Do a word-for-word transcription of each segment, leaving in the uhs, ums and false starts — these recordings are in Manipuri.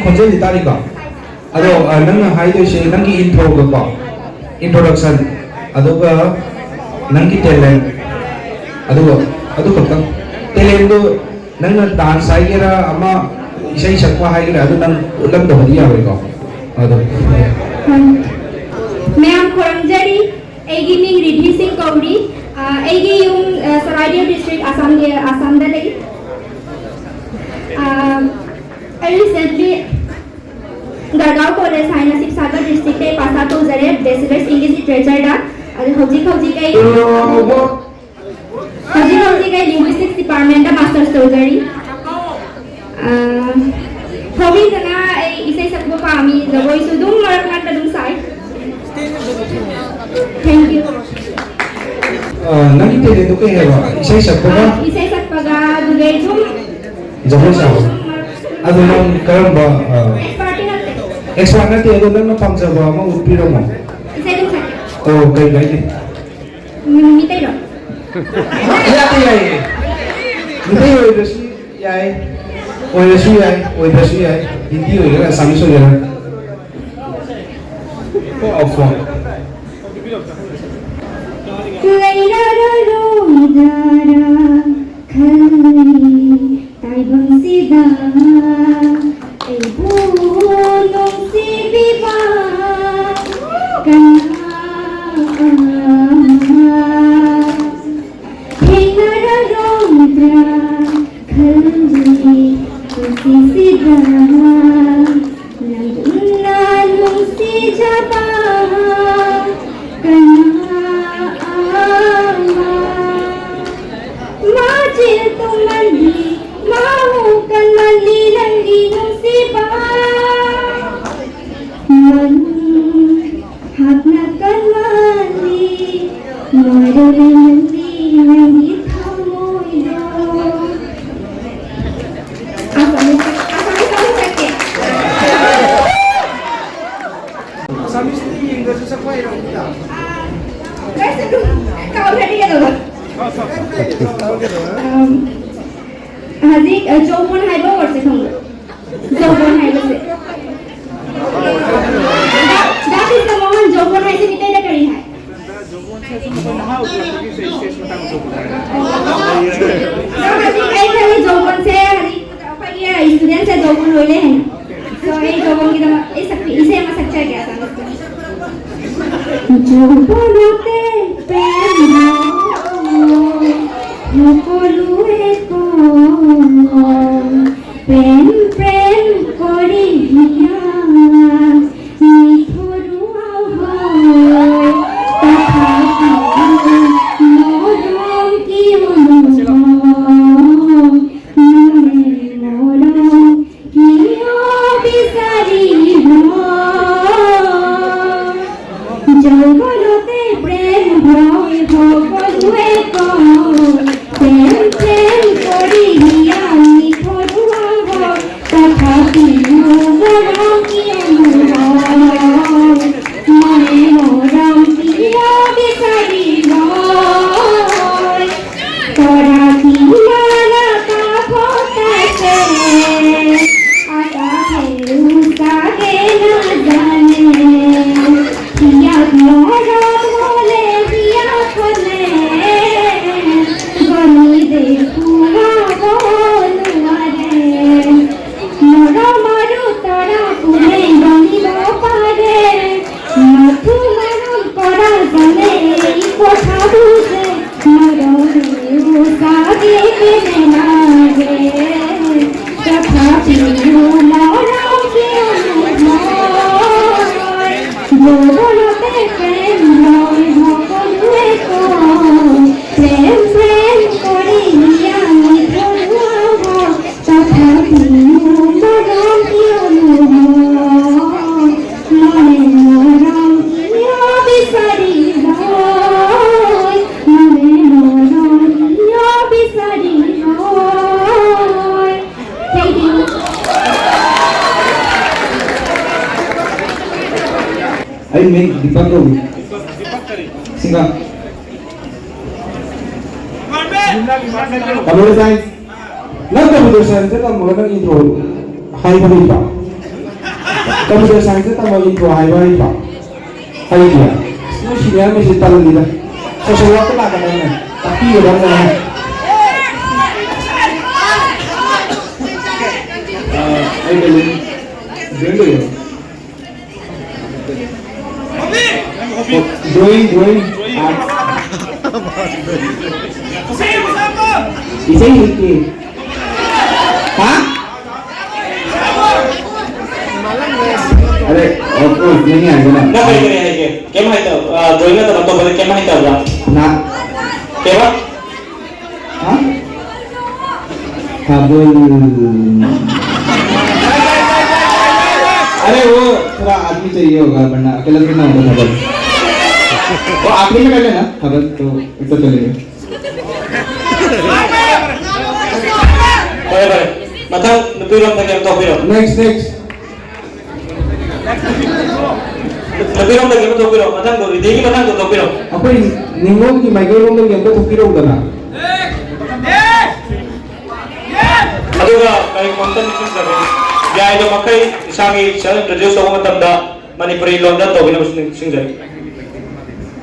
ꯈꯣꯟꯖꯦꯜꯗꯤ ꯇꯥꯔꯤꯀꯣ? ꯑꯗꯣ, ꯑ, ꯅꯪꯅ ꯍꯥꯏꯗꯣꯏꯁꯦ ꯅꯪꯒꯤ introꯒꯀꯣ, introduction, ꯑꯗꯨꯒ ꯅꯪꯒꯤ talent, ꯑꯗꯨꯒ ꯑꯗꯨ ꯈꯛꯇꯪ꯫ Talentꯗꯨ ꯅꯪꯅ dance ꯍꯥꯏꯒꯦꯔꯥ, ꯑꯃ ꯏꯁꯩ ꯁꯛꯄ ꯍꯥꯏꯒꯦꯔꯥ, ꯑꯗꯨ ꯅꯪ ꯎꯠꯂꯝꯗꯕꯗꯤ ꯌꯥꯔꯣꯏꯀꯣ? ꯑꯗꯣ꯫ ꯍꯣꯏ꯫ ꯃꯌꯥꯝ ꯈꯨꯔꯨꯝꯖꯔꯤ꯫ ꯑꯩꯒꯤ ꯃꯤꯡ ꯔꯤꯙꯤ ꯁꯤꯡ ꯀꯧꯔꯤ꯫ ꯑ, ꯑꯩꯒꯤ ꯌꯨꯝ, ꯑ, ꯁꯔꯥꯏꯗꯦꯜ district, ꯑꯁꯥꯝꯒꯤ, ꯑꯁꯥꯝꯗ ꯂꯩ꯫ ꯑ, ꯑꯩ recently ꯒꯔꯒꯥꯎ ꯀꯣꯂꯦꯖ ꯍꯥꯏꯅ ꯁꯤꯕꯁꯥꯒꯔ districtꯇꯩ pass out ꯇꯧꯖꯔꯦ, Bachelor's English Literature꯫ ꯑꯗꯨ ꯍꯧꯖꯤꯛ ꯍꯧꯖꯤꯛ ꯑꯩ ꯍꯧꯖꯤꯛ ꯍꯧꯖꯤꯛ ꯑꯩ Linguistics Departmentꯇ master's ꯇꯧꯖꯔꯤ꯫ ꯑ, hobbyꯗꯅ ꯑꯩ ꯏꯁꯩ ꯁꯛꯄ ꯄꯥꯝꯃꯤ, ꯖꯒꯣꯏꯁꯨ ꯑꯗꯨꯝ ꯃꯔꯛ ꯃꯔꯛꯇ ꯑꯗꯨꯝ ꯁꯥꯏ꯫ Thank you꯫ ꯑ, ꯅꯪꯒꯤ talentꯗꯨ ꯀꯩ ꯍꯥꯏꯕ? ꯏꯁꯩ ꯁꯛꯄꯒ? ꯑ, ꯏꯁꯩ ꯁꯛꯄꯒ, ꯑꯗꯨꯗꯩ ꯑꯗꯨꯝ ꯖꯒꯣꯏ ꯁꯥꯕ? ꯑꯗꯨ ꯅꯪ ꯀꯔꯝꯕ, ꯑ, Expert ꯅꯠꯇꯦ꯫ Expert ꯅꯠꯇꯦ, ꯑꯗꯣ ꯅꯪꯅ ꯄꯥꯝꯖꯕ ꯑꯃ ꯎꯠꯄꯤꯔꯝꯃꯣ꯫ ꯏꯁꯩ ꯑꯗꯨꯝ ꯁꯛꯀꯦ꯫ ꯑꯣ, ꯀꯩ ꯀꯥꯏꯗꯦ꯫ ꯃꯤ-, ꯃꯤꯇꯩꯔꯣ? ꯏꯌꯥꯗ ꯌꯥꯏꯌꯦ꯫ ꯃꯤꯇꯩ ꯑꯣꯏꯔꯁꯨ ꯌꯥꯏ, ꯑꯣꯏꯔꯁꯨ ꯌꯥꯏ, ꯑꯣꯏꯗ꯭ꯔꯁꯨ ꯌꯥꯏ꯫ ꯍꯤꯟꯗꯤ ꯑꯣꯏꯒꯦꯔꯥ, Assamese ꯑꯣꯏꯒꯦꯔꯥ꯫ ꯑꯣ, ꯑꯐꯣꯟ꯫ ꯂꯩꯔꯔꯣꯏꯗ꯭ꯔꯥ ꯈꯜꯂꯤ ꯇꯥꯏꯕꯪꯁꯤꯗ ꯑꯩꯕꯨ ꯅꯨꯡꯁꯤꯕꯤꯕ ꯀꯅꯥ ꯑꯃ꯫ ꯊꯦꯡꯅꯔꯔꯣꯏꯗ꯭ꯔꯥ ꯈꯜꯂꯤ ꯄꯨꯟꯁꯤꯁꯤꯗ ꯅꯪꯒꯨꯝꯅ ꯅꯨꯡꯁꯤꯖꯕ ꯀꯅꯥ ꯑꯃ꯫ ꯃꯥꯆꯤꯜ ꯇꯨꯝꯃꯜꯂꯤ, ꯃꯥꯍꯨ ꯀꯟꯃꯜꯂꯤ, ꯅꯪꯒꯤ এই যৌবন গীত আমার, এই সাক-, এই যে আমার সাকচা গেছে, আমার সাকচা। যৌবনতে প্রেম হয়, সকলোৱে কয়, প্ৰেম প্ৰেম কৰি হিয়া নিঠৰুৱা হয়। তথাপিও মৰম কিয়নো হয়, মৰম কিয় বিচাৰি হয়? যৌৱনতে প্ৰেম হয়, সকলোৱে কয়, প্ৰেম প্ৰেম কৰি হিয়া নিঠৰুৱা হয়। তথাপিও মৰম কিয় নহয়? মই মৰম কিয় বিচাৰি হয়? তৰা কিমান আকাশত আছে, আকাশেও চাগে নাজানে। হিয়াক মৰম হ'লে, হিয়াক হ'লে গণি দেখুৱাব নোৱাৰে। মৰম আৰু তৰা কোনে গণিব পাৰে? মাথো মৰম কৰা জানে এই কথা বুজে। মৰম চাগে কেনে লাগে, তথাপিও মৰম কিয় নহয়? যৌৱনতে প্ৰেম হয়, সকলোৱে কয়। প্ৰেম প্ৰেম কৰি নিয়া নিঠৰুৱা হয়। তথাপিও মৰম কিয় নহয়? মই মৰম কিয় বিচাৰি হয়? মই মৰম কিয় বিচাৰি হয়? Thank you. ꯑꯩ ꯃꯤꯡ ꯗꯤꯄꯛ ꯀꯧꯏ꯫ ꯁꯤꯡꯒꯥ꯫ Computer science. ꯅꯪ ꯀꯝꯄ꯭ꯌꯨꯇꯔ ꯁꯥꯏꯟꯁꯇ ꯇꯝꯃꯒ ꯅꯪ ꯏꯟꯇ꯭ꯔꯣ ꯍꯥꯏꯕ ꯍꯩꯕ꯭ꯔꯣ? ꯀꯝꯄ꯭ꯌꯨꯇꯔ ꯁꯥꯏꯟꯁꯇ ꯇꯝꯃꯒ ꯏꯟꯇ꯭ꯔꯣ ꯍꯥꯏꯕ ꯍꯩꯕ꯭ꯔꯣ? ꯍꯩꯇꯦ꯫ ꯅꯣꯏ ꯁꯤꯅꯤꯌꯔ ꯃꯤꯁꯦ ꯇꯜꯂꯤꯗ꯫ ꯁꯣꯁꯦꯜ ꯋꯥꯔꯛꯇ ꯂꯥꯛꯀꯗꯕꯅꯦ꯫ ꯇꯥꯛꯄꯤꯒꯗꯕꯅꯦ꯫ ꯑ, ꯑꯩ ꯀꯩꯅꯣ Drawing ꯀꯩꯅꯣ? Drawing, drawing, art. ꯏꯁꯩ ꯍꯩꯇꯦ꯫ ꯍꯥ? ꯑꯔꯦ, of course, ꯅꯪ ꯌꯥꯏꯗꯅ꯫ ꯅꯪ ꯀꯔꯤ ꯀꯔꯤ ꯍꯩꯒꯦ? ꯀꯩꯝ ꯍꯩꯇꯕ, ꯑ, drawing ꯅꯠꯇꯕ ꯑꯇꯣꯞꯄꯗ ꯀꯩꯝ ꯍꯩꯇꯕ꯭ꯔꯥ? ꯅꯥ꯫ ꯀꯩꯕ? ꯍꯥ? ꯊꯥꯕꯜ꯫ अरे वो थोड़ा आदमी चाहिए होगा वरना अकेला थोड़ी ना होता थाबल। वो आखिरी में कर लेना थाबल तो इतना चलेगा। ꯐꯔꯦ, ꯐꯔꯦ꯫ ꯃꯊꯪ ꯅꯨꯄꯤꯔꯣꯝꯗꯒꯤ ꯑꯃ ꯇꯧꯕꯤꯔꯣ꯫ Next, next. ꯅꯨꯄꯤꯔꯣꯝꯗꯒꯤ ꯑꯃ ꯇꯧꯕꯤꯔꯣ꯫ ꯃꯊꯪꯗꯣ, ꯔꯤꯙꯤꯒꯤ ꯃꯊꯪꯗꯣ ꯇꯧꯕꯤꯔꯣ꯫ ꯑꯩꯈꯣꯏ ꯅꯤꯉꯣꯜꯒꯤ ꯃꯥꯏꯀꯩꯔꯣꯝꯗꯒꯤ ꯑꯝꯇ ꯊꯣꯛꯄꯤꯔꯛꯎꯗꯅ꯫ ꯑꯗꯨꯒ ꯀꯔꯤꯒꯨꯝꯕ ꯑꯝꯇ ꯅꯤꯡꯁꯤꯡꯖꯒꯦ꯫ ꯌꯥꯔꯤꯕ ꯃꯈꯩ ꯏꯁꯥꯒꯤ self introduce ꯇꯧꯕ ꯃꯇꯝꯗ ꯃꯅꯤꯄꯨꯔꯤ ꯂꯣꯟꯗ ꯇꯧꯕꯤꯅꯕꯁꯨ ꯅꯤꯡꯁꯤꯡꯖꯔꯤ꯫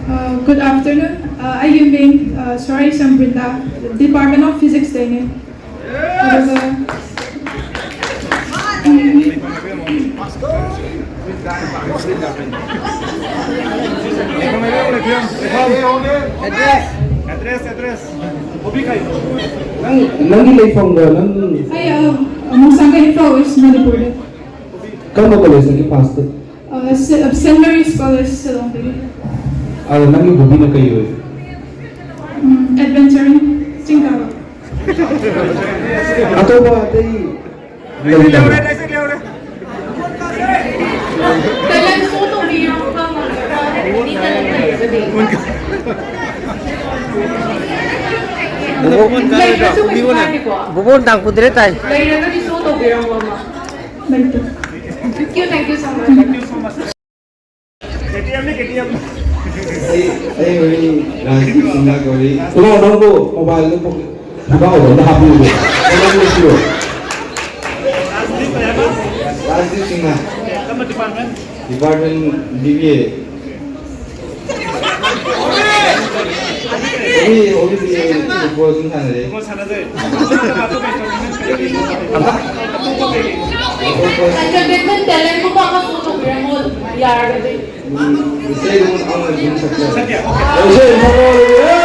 Uh, good afternoon. Uh, ꯑꯩꯒꯤ ꯃꯤꯡ, uh, ꯁꯣꯔꯥꯏ ꯁꯝꯕ꯭ꯔꯤꯇꯥ, Department of Physics ꯇꯩꯅꯦ꯫ ꯑꯗꯨꯒ, ꯎꯝ, Address, address. ꯅꯪ, ꯅꯪꯒꯤ ꯂꯩꯐꯝꯒ ꯅꯪ ꯑꯩ, uh, ꯃꯣꯡꯁꯥꯡꯒꯩ, ꯏꯝꯐꯥꯜ ꯏꯁ ꯃꯅꯤꯄꯨꯔꯗ꯫ ꯀꯔꯝꯕ ꯀꯣꯂꯦꯖꯇꯒꯤ ꯄꯥꯁꯇ? Uh, ꯁꯦ-, uh, Saint Mary's College ꯁꯤꯂꯣꯡꯗꯒꯤ꯫ ꯑꯗꯣ ꯅꯪꯒꯤ ꯍꯣꯕꯤꯅ ꯀꯩ ꯑꯣꯏ? ꯎꯝ, adventuring, ꯆꯤꯡ ꯀꯥꯕ꯫ ꯑꯇꯣꯞꯄ ꯑꯇꯩ ꯂꯩꯇꯕ꯭ꯔꯥ? ꯇꯦꯂꯦꯟ ꯁꯣ ꯇꯧꯕꯤꯔꯣ꯫ ꯂꯩꯇ꯭ꯔꯁꯨ ꯀꯩꯁꯨ ꯀꯥꯏꯗꯦꯀꯣ꯫ ꯕꯣꯕꯣꯟ ꯇꯥꯡ ꯀꯨꯟꯇꯔꯦꯠ ꯇꯥꯏ꯫ ꯂꯩꯔꯒꯗꯤ ꯁꯣ ꯇꯧꯕꯤꯔꯝꯃꯣ ꯑꯃ꯫ ꯂꯩꯇꯦ꯫ Thank you, thank you so much. ꯑꯩ, ꯑꯩ ꯃꯃꯤꯡ ꯔꯥꯖꯗꯤꯞ ꯁꯤꯡꯍ ꯀꯧꯏ꯫ ꯀꯩꯅꯣ, ꯅꯪꯕꯨ ꯃꯣꯕꯥꯏꯜꯗ ꯄꯣꯛ-, ꯊꯤꯕꯥꯎꯗ ꯑꯝꯇ ꯍꯥꯞꯄꯤꯌꯨ꯫ ꯀꯩꯅꯣ, ꯅꯪꯕꯨ ꯁꯤꯔꯣ? Rajdeep Singh. Department B B A꯫ Hobby, ꯍꯣꯕꯤꯗꯤ ꯑꯩ ꯐꯨꯠꯕꯣꯜ ꯁꯨꯝ ꯁꯥꯟꯅꯔꯦ꯫ Entertainment talent ꯒꯨꯝꯕ ꯑꯃ show ꯇꯧꯕꯤꯔꯝꯃꯣ, ꯌꯥꯔꯒꯗꯤ꯫ ꯎꯝ, ꯏꯁꯩ ꯑꯗꯨꯝ ꯑꯃ ꯑꯗꯨꯝ ꯁꯛꯆꯔꯛꯀꯦ꯫ ꯏꯁꯩ ꯑꯗꯨꯝ ꯁꯛꯂꯛꯑꯣ ꯑꯗꯨꯗꯤ, ꯍꯦ!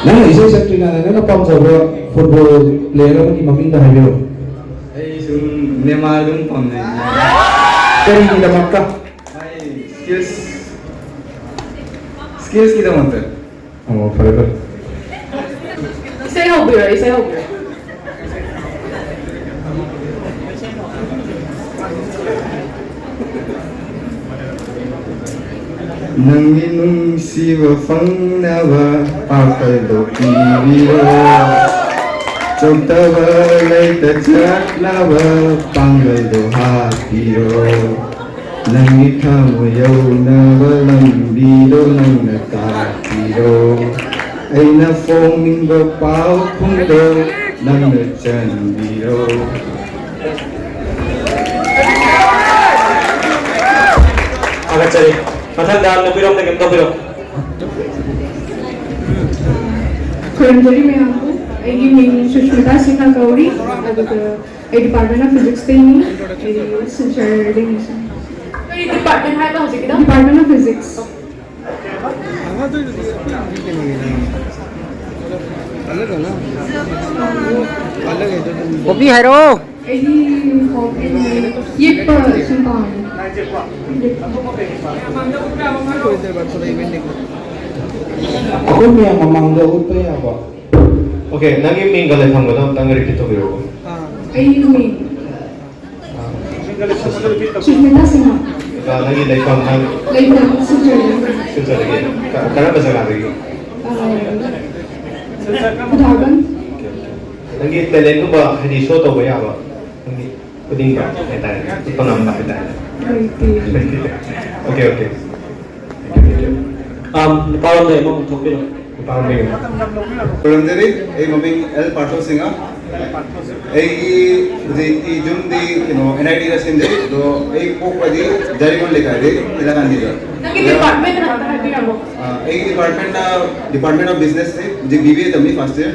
ꯅꯪꯅ ꯏꯁꯩ ꯁꯛꯇ꯭ꯔꯤꯉꯩꯗ ꯅꯪꯅ ꯄꯥꯝꯖꯕ football player ꯑꯃꯒꯤ ꯃꯃꯤꯡꯗ ꯍꯥꯏꯕꯤꯔꯛꯑꯣ꯫ ꯑꯩ ꯁꯨꯝ Neymar ꯑꯗꯨꯝ ꯄꯥꯝꯖꯩ꯫ ꯀꯔꯤꯒꯤꯗꯃꯛꯇ? ꯃꯥꯏ skills, skills ꯀꯤꯗꯃꯛꯇ꯫ ꯑꯣ, ꯐꯔꯦ, ꯐꯔꯦ꯫ ꯏꯁꯩ ꯍꯧꯕꯤꯔꯣ, ꯏꯁꯩ ꯍꯧꯕꯤꯔꯣ꯫ ꯅꯪꯒꯤ ꯅꯨꯡꯁꯤꯕ ꯐꯪꯅꯕ ꯄꯥꯈꯜꯗꯣ ꯄꯤꯕꯤꯔꯣ꯫ ꯆꯣꯛꯊꯕ ꯂꯩꯇ ꯆꯠꯅꯕ ꯄꯥꯡꯒꯜꯗꯣ ꯍꯥꯞꯄꯤꯔꯣ꯫ ꯅꯪꯒꯤ ꯊꯃꯣꯏ ꯌꯧꯅꯕ ꯂꯝꯕꯤꯗꯣ ꯅꯪꯅ ꯇꯥꯛꯄꯤꯔꯣ꯫ ꯑꯩꯅ ꯐꯣꯡꯅꯤꯡꯕ ꯄꯥꯎꯈꯨꯝꯗꯣ ꯅꯪꯅ ꯆꯟꯕꯤꯔꯣ꯫ ꯊꯥꯒꯠꯆꯔꯤ꯫ ꯃꯊꯪꯗ ꯅꯨꯄꯤꯔꯣꯝꯗꯒꯤ ꯑꯃꯨꯛ ꯇꯧꯕꯤꯔꯣ꯫ ꯈꯨꯔꯨꯝꯖꯔꯤ ꯃꯌꯥꯝꯕꯨ꯫ ꯑꯩꯒꯤ ꯃꯤꯡ ꯁꯨꯁꯃꯤꯇꯥ ꯁꯤꯡꯍ ꯀꯧꯔꯤ꯫ ꯑꯗꯨꯒ ꯑꯩ Department of Physics ꯇꯩꯅꯤ꯫ ꯑꯩ ꯁꯤꯜꯆꯔꯗꯩꯅꯤ꯫ ꯀꯔꯤ department ꯍꯥꯏꯕ ꯍꯧꯖꯤꯛꯀꯤꯗꯣ? Department of Physics꯫ ꯍꯣꯕꯤ ꯍꯥꯏꯔꯛꯑꯣ꯫ ꯑꯩꯒꯤ ꯍꯣꯕꯤ ꯌꯦꯛꯄ ꯁꯨꯝ ꯄꯥꯝꯃꯤ꯫ ꯑꯩꯈꯣꯏ ꯃꯌꯥꯝ ꯃꯃꯥꯡꯗ ꯎꯠꯄ ꯌꯥꯕ꯫ Okay, ꯅꯪꯒꯤ ꯃꯤꯡꯒ ꯂꯩꯐꯝꯒꯗꯣ ꯑꯝꯇꯪ repeat ꯇꯧꯕꯤꯔꯛꯑꯣ꯫ ꯑꯩꯒꯤ ꯃꯤꯡ ꯁꯨꯁꯃꯤꯇꯥ ꯁꯤꯡꯍ꯫ ꯑ, ꯅꯪꯒꯤ ꯂꯩꯐꯝ, ꯅꯪ ꯂꯩꯐꯝ ꯁꯤꯜꯆꯔꯗꯒꯤ꯫ ꯁꯤꯜꯆꯔꯗꯒꯤ꯫ ꯀ-, ꯀꯔꯝꯕ ꯖꯒꯥꯗꯒꯤ? ꯑ, ꯈꯨꯊꯥꯡꯒꯝ꯫ Okay, okay. ꯅꯪꯒꯤ talent ꯒꯨꯝꯕ, ꯍꯥꯏꯗꯤ, show ꯇꯧꯕ ꯌꯥꯕ, ꯅꯪꯒꯤ ꯈꯨꯗꯤꯡꯗ ꯍꯥꯏꯇꯥꯔꯦ, ꯎꯠꯄ ꯉꯝꯕ ꯍꯥꯏꯇꯥꯔꯦ꯫ ꯂꯩꯇꯦ꯫ Okay, okay. ꯑꯝ, ꯅꯨꯄꯥꯔꯣꯝꯗ ꯑꯃꯃꯨꯛ ꯊꯣꯛꯄꯤꯔꯣ꯫ ꯅꯨꯄꯥꯔꯣꯝꯗꯒꯤ꯫ ꯈꯨꯔꯨꯝꯖꯔꯤ, ꯑꯩ ꯃꯃꯤꯡ ꯑꯦꯜ ꯄꯥꯔꯊꯣ ꯁꯤꯡꯍ꯫ ꯑꯩꯒꯤ ꯍꯧꯖꯤꯛꯇꯤ ꯌꯨꯝꯗꯤ ꯀꯩꯅꯣ, NIT ꯗ ꯁꯦꯝꯖꯩ, ꯑꯗꯣ ꯑꯩ ꯄꯣꯛꯄꯗꯤ ꯖꯥꯔꯤꯃꯣꯟ ꯂꯩꯀꯥꯏꯗꯩ, ꯏꯟꯗꯤꯔꯥ ꯒꯥꯟꯙꯤꯗ꯫ ꯅꯪꯒꯤ department ꯍꯥꯟꯅ ꯍꯥꯏꯕꯤꯔꯝꯃꯣ꯫ ꯑ, ꯑꯩꯒꯤ department ꯅ Department of Business ꯁꯦ, ꯍꯧꯖꯤꯛ BBA ꯇꯝꯃꯤ, first year꯫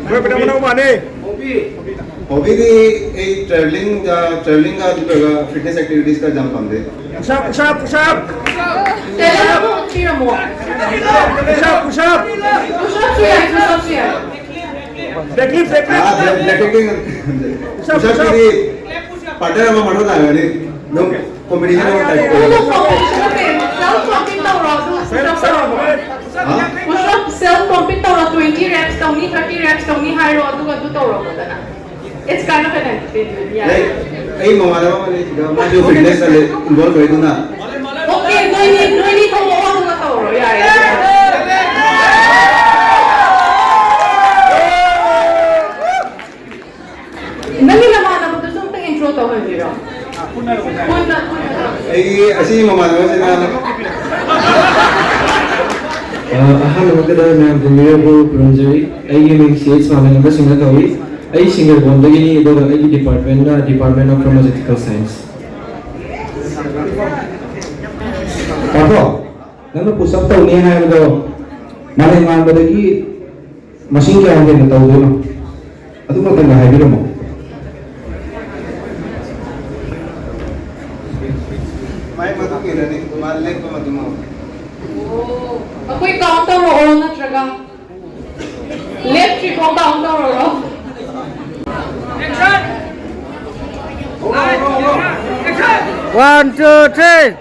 ꯑꯩꯈꯣꯏ ꯃꯅꯥꯎ ꯃꯅꯥꯎ ꯃꯥꯅꯦ꯫ ꯍꯣꯕꯤꯗꯤ ꯑꯩ ꯇ꯭ꯔꯦꯚꯦꯂꯤꯡꯒ ꯇ꯭ꯔꯦꯚꯦꯂꯤꯡꯒ ꯑꯗꯨ ꯇꯧꯔꯒ ꯐꯤꯠꯅꯦꯁ ꯑꯦꯛꯇꯤꯚꯤꯇꯤꯁꯀ ꯌꯥꯝ ꯄꯥꯝꯖꯩ꯫ Push up, push up, push up. ꯆꯦꯜꯂꯒ ꯑꯃꯨꯛ ꯊꯤꯔꯝꯃꯣ꯫ Push up, push up. Push up ꯁꯨ ꯌꯥꯏ, push up ꯁꯨ ꯌꯥꯏ꯫ Back lift, back lift. Left left left left. Push up, push up. ꯄꯨꯁꯑꯞꯀꯤꯗꯤ ꯄꯥꯔꯠꯅꯔ ꯑꯃ ꯃꯊꯧ ꯇꯥꯔꯒꯅꯤ꯫ ꯑꯗꯨꯝ ꯀꯣꯝꯕꯤꯅꯦꯁꯟ ꯑꯃ ꯇꯥꯏ꯫ ꯑꯗꯨ ꯀꯣꯝꯕꯤꯅꯦꯁꯟ ꯑꯃ ꯇꯧꯔꯣ, ꯑꯗꯨ push up ꯇꯧꯔꯣ꯫ ꯍꯥ? Push up self compete ꯇꯧꯔꯣ, twenty reps ꯇꯧꯅꯤ, thirty reps ꯇꯧꯅꯤ ꯍꯥꯏꯔꯣ, ꯑꯗꯨꯒ ꯑꯗꯨ ꯇꯧꯔꯣꯗꯅ꯫ It's kind of an entertainment, yeah. ꯑꯩ, ꯑꯩ ꯃꯃꯥꯟꯅꯕ ꯑꯃ ꯂꯩ ꯁꯤꯗ, ꯃꯥꯁꯨ ꯐꯤꯠꯅꯦꯁꯇ ꯂꯩ, ꯏꯟꯚꯣꯜꯕ ꯑꯣꯏ ꯑꯗꯨꯅ꯫ Okay, ꯅꯣꯏꯅꯤ, ꯅꯣꯏꯅꯤ ꯊꯣꯛꯂꯛꯑꯣ, ꯑꯗꯨꯒ ꯇꯧꯔꯣ, ꯌꯥꯏꯌꯦ꯫ ꯅꯪꯒꯤ ꯅꯃꯥꯟꯅꯕꯗꯨꯁꯨ ꯑꯝꯇ intro ꯇꯧꯍꯟꯕꯤꯔꯣ꯫ ꯄꯨꯟꯅ, ꯄꯨꯟꯅ꯫ ꯑꯩꯒꯤ ꯑꯁꯤꯒꯤ ꯃꯃꯥꯟꯅꯕꯁꯤꯅ ꯑ, ꯑꯍꯥꯟꯕꯃꯛꯇꯗ ꯃꯌꯥꯝ ꯇꯤꯟꯕꯤꯔꯕꯨ ꯈꯨꯔꯨꯝꯖꯔꯤ꯫ ꯑꯩꯒꯤ ꯃꯤꯡ ꯁꯤ ꯑꯩꯆ ꯃꯥꯂꯦꯝꯉꯥꯟꯕ ꯁꯤꯡꯍ ꯀꯧꯏ꯫ ꯑꯩ ꯁꯤꯡꯖꯃꯩꯔꯣꯝꯗꯒꯤꯅꯤ, ꯑꯗꯨꯒ ꯑꯩꯒꯤ ꯗꯤꯄꯥꯔꯠꯃꯦꯟꯅ Department of Pharmaceutical Science꯫ ꯄꯥꯊꯣ, ꯅꯪꯅ push up ꯇꯧꯅꯤ ꯍꯥꯏꯕꯗꯣ ꯃꯥꯂꯦꯝꯉꯥꯟꯕꯗꯒꯤ ꯃꯁꯤꯡ ꯀꯌꯥ ꯍꯦꯟꯅ ꯇꯧꯗꯣꯏꯅꯣ? ꯑꯗꯨꯃꯇꯪꯒ ꯍꯥꯏꯕꯤꯔꯝꯃꯣ꯫ ꯃꯥꯏ ꯃꯇꯨꯡ ꯏꯟꯅꯅꯤ, ꯃꯥ ꯂꯦꯞꯄ ꯃꯇꯨꯡ ꯂꯧꯅꯤ꯫ ꯑꯩꯈꯣꯏ count ꯇꯧꯔꯛꯑꯣ ꯅꯠꯇ꯭ꯔꯒ? ꯂꯦꯞꯇ꯭ꯔꯤꯐꯥꯎ count ꯇꯧꯔꯛꯑꯣ꯫ One, two, three.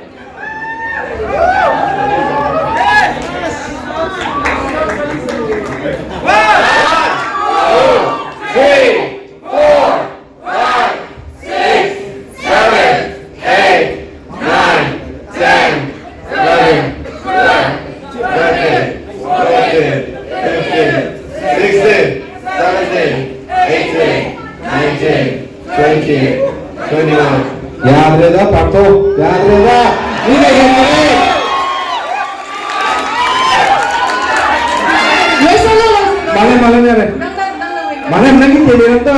Three, four, five, six, seven, eight, nine, ten, eleven, twelve, thirteen, fourteen, fifteen, sixteen, seventeen, eighteen, nineteen, twenty, twenty-one. ꯌꯥꯗ꯭ꯔꯦꯗ, ꯄꯥꯊꯣ, ꯌꯥꯗ꯭ꯔꯦꯗ꯫ ꯃꯤꯅ ꯍꯦꯟꯒꯔꯦ꯫ ꯂꯣꯏꯁꯜꯂꯣ, ꯂꯣꯏꯁꯜꯂꯣ꯫ ꯃꯥꯂꯦꯝ, ꯃꯥꯂꯦꯝ, ꯌꯥꯔꯦ꯫ ꯅꯪ, ꯅꯪ, ꯅꯪ, ꯅꯪ꯫ ꯃꯥꯂꯦꯝ, ꯅꯪꯒꯤ talent ꯑꯝꯇ꯫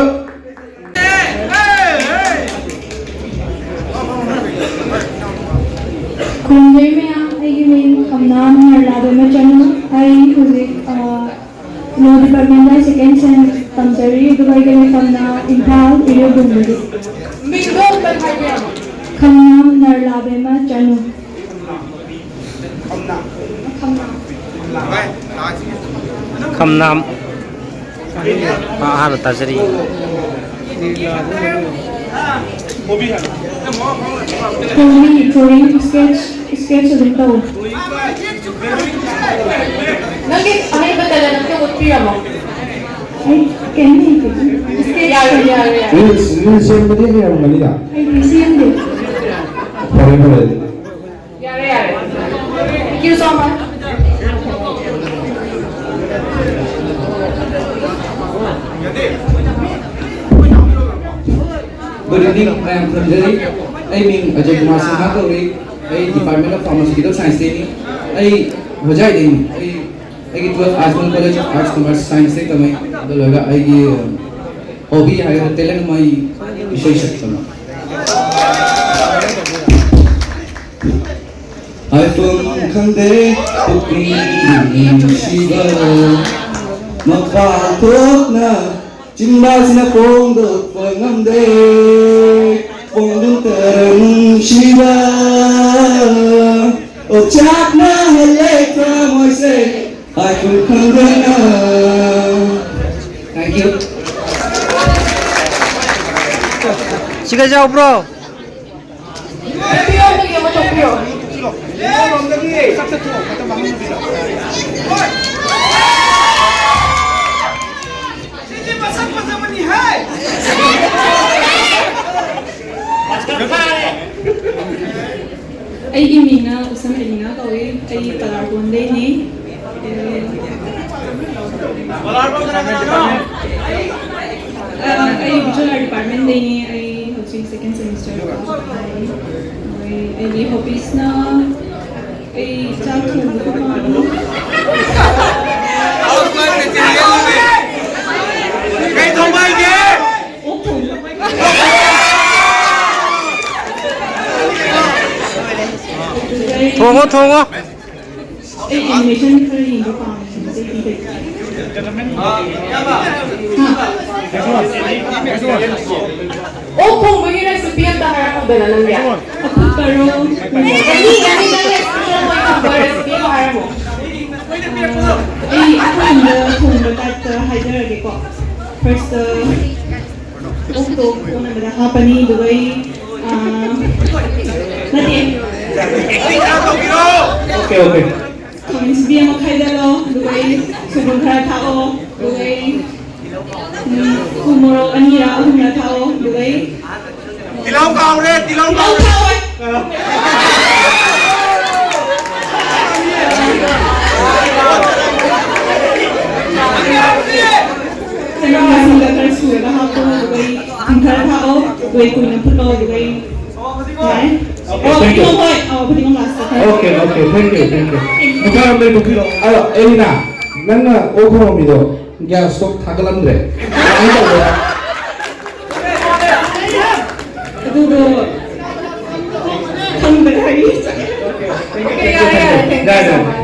ꯈꯨꯔꯨꯝꯖꯔꯤ ꯃꯌꯥꯝ, ꯑꯩꯒꯤ ꯃꯤꯡ ꯀꯝꯅꯥ ꯃꯤꯅꯔꯂꯥ ꯗꯣꯃꯆꯟꯅ꯫ ꯑꯩ ꯍꯧꯖꯤꯛ, ꯑ, ꯂꯣ ꯗꯤꯄꯥꯔꯠꯃꯦꯟꯗ ꯁꯦꯀꯦꯟ ꯁꯦꯝ ꯇꯝꯖꯔꯤ, ꯑꯗꯨꯒ ꯑꯩꯒꯤ ꯂꯩꯐꯝꯅ ꯏꯝꯐꯥꯜ, ꯏꯔꯤꯜ ꯕꯨꯡꯕꯗꯤ꯫ ꯃꯤꯡꯗꯣ ꯑꯝꯇꯪ ꯍꯥꯏꯕꯤꯔꯝꯃꯣ꯫ ꯈꯝꯅꯥꯝ ꯅꯔꯂꯥꯕꯦꯝꯃ ꯆꯅꯨ꯫ ꯈꯝꯅꯥꯝ꯫ ꯑꯍꯥꯟꯕ ꯇꯥꯖꯔꯤ꯫ ꯍꯣꯃꯤ ꯗ꯭ꯔꯣꯌꯤꯡ, ꯁ꯭ꯀꯦꯠꯁ, ꯁ꯭ꯀꯦꯠꯁ ꯑꯗꯨꯝ ꯇꯧ꯫ ꯅꯪꯒꯤ ꯑꯍꯩꯕ ꯇꯦꯂꯦꯟ ꯑꯝꯇ ꯎꯠꯄꯤꯔꯝꯃꯣ꯫ ꯑꯩ ꯀꯩꯝ ꯍꯩꯇꯦ꯫ ꯌꯥꯔꯦ, ꯌꯥꯔꯦ, ꯌꯥꯔꯦ꯫ ꯔꯤꯜꯁ, ꯔꯤꯜꯁ ꯁꯦꯝꯕꯗꯤ ꯍꯩꯔꯝꯒꯅꯤꯗ? ꯍꯩꯇꯦ, ꯁꯦꯝꯗꯦ꯫ ꯐꯔꯦ, ꯐꯔꯦ ꯑꯗꯨꯗꯤ꯫ ꯌꯥꯔꯦ, ꯌꯥꯔꯦ꯫ Thank you so much. Good evening, ꯃꯌꯥꯝ ꯈꯨꯔꯨꯝꯖꯔꯤ꯫ ꯑꯩ ꯃꯤꯡ ꯑꯖꯌ ꯀꯨꯃꯥꯔ ꯁꯤꯡꯍ ꯀꯧꯏ꯫ ꯑꯩ Department of Pharmaceutical Science ꯇꯩꯅꯤ꯫ ꯑꯩ ꯍꯣꯖꯥꯏꯗꯩꯅꯤ꯫ ꯑꯩ, ꯑꯩꯒꯤ twelve Ajmal College of Arts Commerce Science ꯇꯩ ꯇꯝꯃꯛꯏ꯫ ꯑꯗꯨ ꯂꯣꯏꯔꯒ ꯑꯩꯒꯤ hobby ꯍꯥꯏꯒꯗ꯭ꯔꯥ, talent ꯑꯃ ꯑꯩ ꯏꯁꯩ ꯁꯛꯄꯅꯤ꯫ ꯍꯥꯏꯐꯝ ꯈꯪꯗꯦ ꯄꯨꯛꯅꯤꯡꯒꯤ ꯅꯨꯡꯁꯤꯕ, ꯃꯄꯥꯟ ꯊꯣꯛꯅ ꯆꯤꯟꯕꯥꯜꯁꯤꯅ ꯐꯣꯡꯗꯣꯛꯄ ꯉꯝꯗꯦ, ꯐꯣꯡꯗꯣꯛꯇꯔ ꯅꯨꯡꯁꯤꯕ, ꯑꯣꯆꯥꯛꯅꯍꯜꯂꯦ ꯊꯃꯣꯏꯁꯦ ꯍꯥꯏꯐꯝ ꯈꯪꯗꯅ꯫ Thank you. ꯁꯤꯒ ꯌꯥꯎꯕ꯭ꯔꯣ? ꯁꯤꯗꯤ ꯃꯁꯛ ꯐꯖꯕꯅꯤ ꯍꯦ! ꯑꯩꯒꯤ ꯃꯤꯡꯅ ꯎꯁꯝ ꯑꯦꯂꯤꯅꯥ ꯀꯧꯏ꯫ ꯑꯩ ꯄꯂꯥꯔꯒꯣꯟꯗꯩꯅꯤ꯫ ꯑ, ꯑꯩ ꯚꯤꯖꯨꯋꯦꯜ ꯑꯥꯔꯠ ꯗꯤꯄꯥꯔꯠꯃꯦꯟꯗꯩꯅꯤ꯫ ꯑꯩ ꯍꯧꯖꯤꯛ ꯁꯦꯀꯦꯟ ꯁꯦꯃꯤꯁꯇꯔ ꯀꯥꯕ ꯍꯥꯏ꯫ ꯑꯩ, ꯑꯩꯒꯤ ꯍꯣꯕꯤꯁꯅ ꯑꯩ ꯆꯥꯛ ꯊꯣꯡꯕꯁꯨ ꯄꯥꯝꯃꯤ꯫ ꯀꯩ ꯊꯣꯡꯕ ꯍꯩꯒꯦ? ꯑꯣꯛ ꯊꯣꯡꯕ꯫ ꯑꯗꯨꯒ ꯑꯩ, ꯊꯣꯡꯉꯣ, ꯊꯣꯡꯉꯣ꯫ ꯑꯩ ꯑꯦꯅꯤꯃꯦꯁꯟ ꯈꯔ ꯌꯦꯡꯕ ꯄꯥꯝꯃꯤ, ꯑꯇꯩꯗꯤ ꯂꯩꯇꯦ꯫ ꯑꯣꯛ ꯊꯣꯡꯕꯒꯤ recipe ꯑꯝꯇ ꯍꯥꯏꯔꯛꯎꯗꯅ ꯅꯪꯒꯤ꯫ ꯑꯐꯨꯠꯄꯔꯣ? ꯑꯦꯅꯤ, ꯑꯦꯅꯤ, ꯅꯪ recipe ꯑꯃ ꯍꯥꯏꯔꯝꯃꯣ꯫ ꯑꯩ ꯑꯍꯥꯟꯕ ꯊꯣꯡꯕ type ꯇ ꯍꯥꯏꯖꯔꯒꯦꯀꯣ꯫ First, ꯑꯣꯛꯇꯣ ꯄꯣꯛꯅꯕꯗ ꯍꯥꯞꯄꯅꯤ, ꯑꯗꯨꯒ ꯑꯩ, ꯑꯥ, ꯅꯠꯇꯦ꯫ Okay, okay. ꯈꯥꯃꯦꯟ ꯑꯁꯤꯟꯕꯤ ꯑꯃ ꯈꯥꯏꯗꯠꯂꯣ, ꯑꯗꯨꯒ ꯑꯩ ꯁꯣꯏꯕꯨꯝ ꯈꯔ ꯊꯥꯛꯑꯣ, ꯑꯗꯨꯒ ꯑꯩ, ꯎꯝ, ꯎ ꯃꯣꯔꯣꯛ ꯑꯅꯤꯔ ꯑꯍꯨꯝꯔ ꯊꯥꯛꯑꯣ, ꯑꯗꯨꯒ ꯑꯩ ꯇꯤꯜꯍꯧ ꯀꯥꯎꯔꯦ, ꯇꯤꯜꯍꯧ ꯇꯤꯜꯍꯧ ꯀꯥꯎꯔꯦ꯫ ꯊꯥꯛꯑꯣꯏ꯫ ꯆꯅꯝ ꯃꯁꯤꯡꯒ ꯈꯔ ꯁꯨꯔꯒ ꯍꯥꯞꯄꯣ, ꯑꯗꯨꯒ ꯑꯩ ꯊꯨꯝ ꯈꯔ ꯊꯥꯛꯑꯣ, ꯑꯗꯨꯒ ꯑꯩ ꯀꯨꯏꯅ ꯐꯨꯠꯂꯣ, ꯑꯗꯨꯒ ꯑꯩ ꯌꯥꯔꯦ꯫ Okay, ꯑꯣ, thank you. ꯐꯗꯤꯒꯣꯝ ꯍꯣꯏ, ꯑꯣ, ꯐꯗꯤꯒꯣꯝ last ꯇ ꯈꯔ꯫ Okay, okay, thank you, thank you. ꯅꯨꯄꯥ ꯑꯃꯗ ꯇꯣꯛꯄꯤꯔꯣ꯫ ꯑꯗꯣ, ꯑꯦꯂꯤꯅꯥ, ꯅꯪꯅ ꯑꯣꯛ ꯊꯣꯡꯉꯝꯃꯤꯗꯣ gas stove ꯊꯥꯒꯠꯂꯝꯗ꯭ꯔꯦ꯫ ꯀꯃꯥꯏꯅ ꯇꯧꯕ? ꯑꯗꯨꯗꯣ ꯈꯪꯗ꯭ꯔꯦ ꯍꯥꯏꯔꯤ꯫ ꯌꯥꯔꯦ, ꯌꯥꯔꯦ, thank you so much.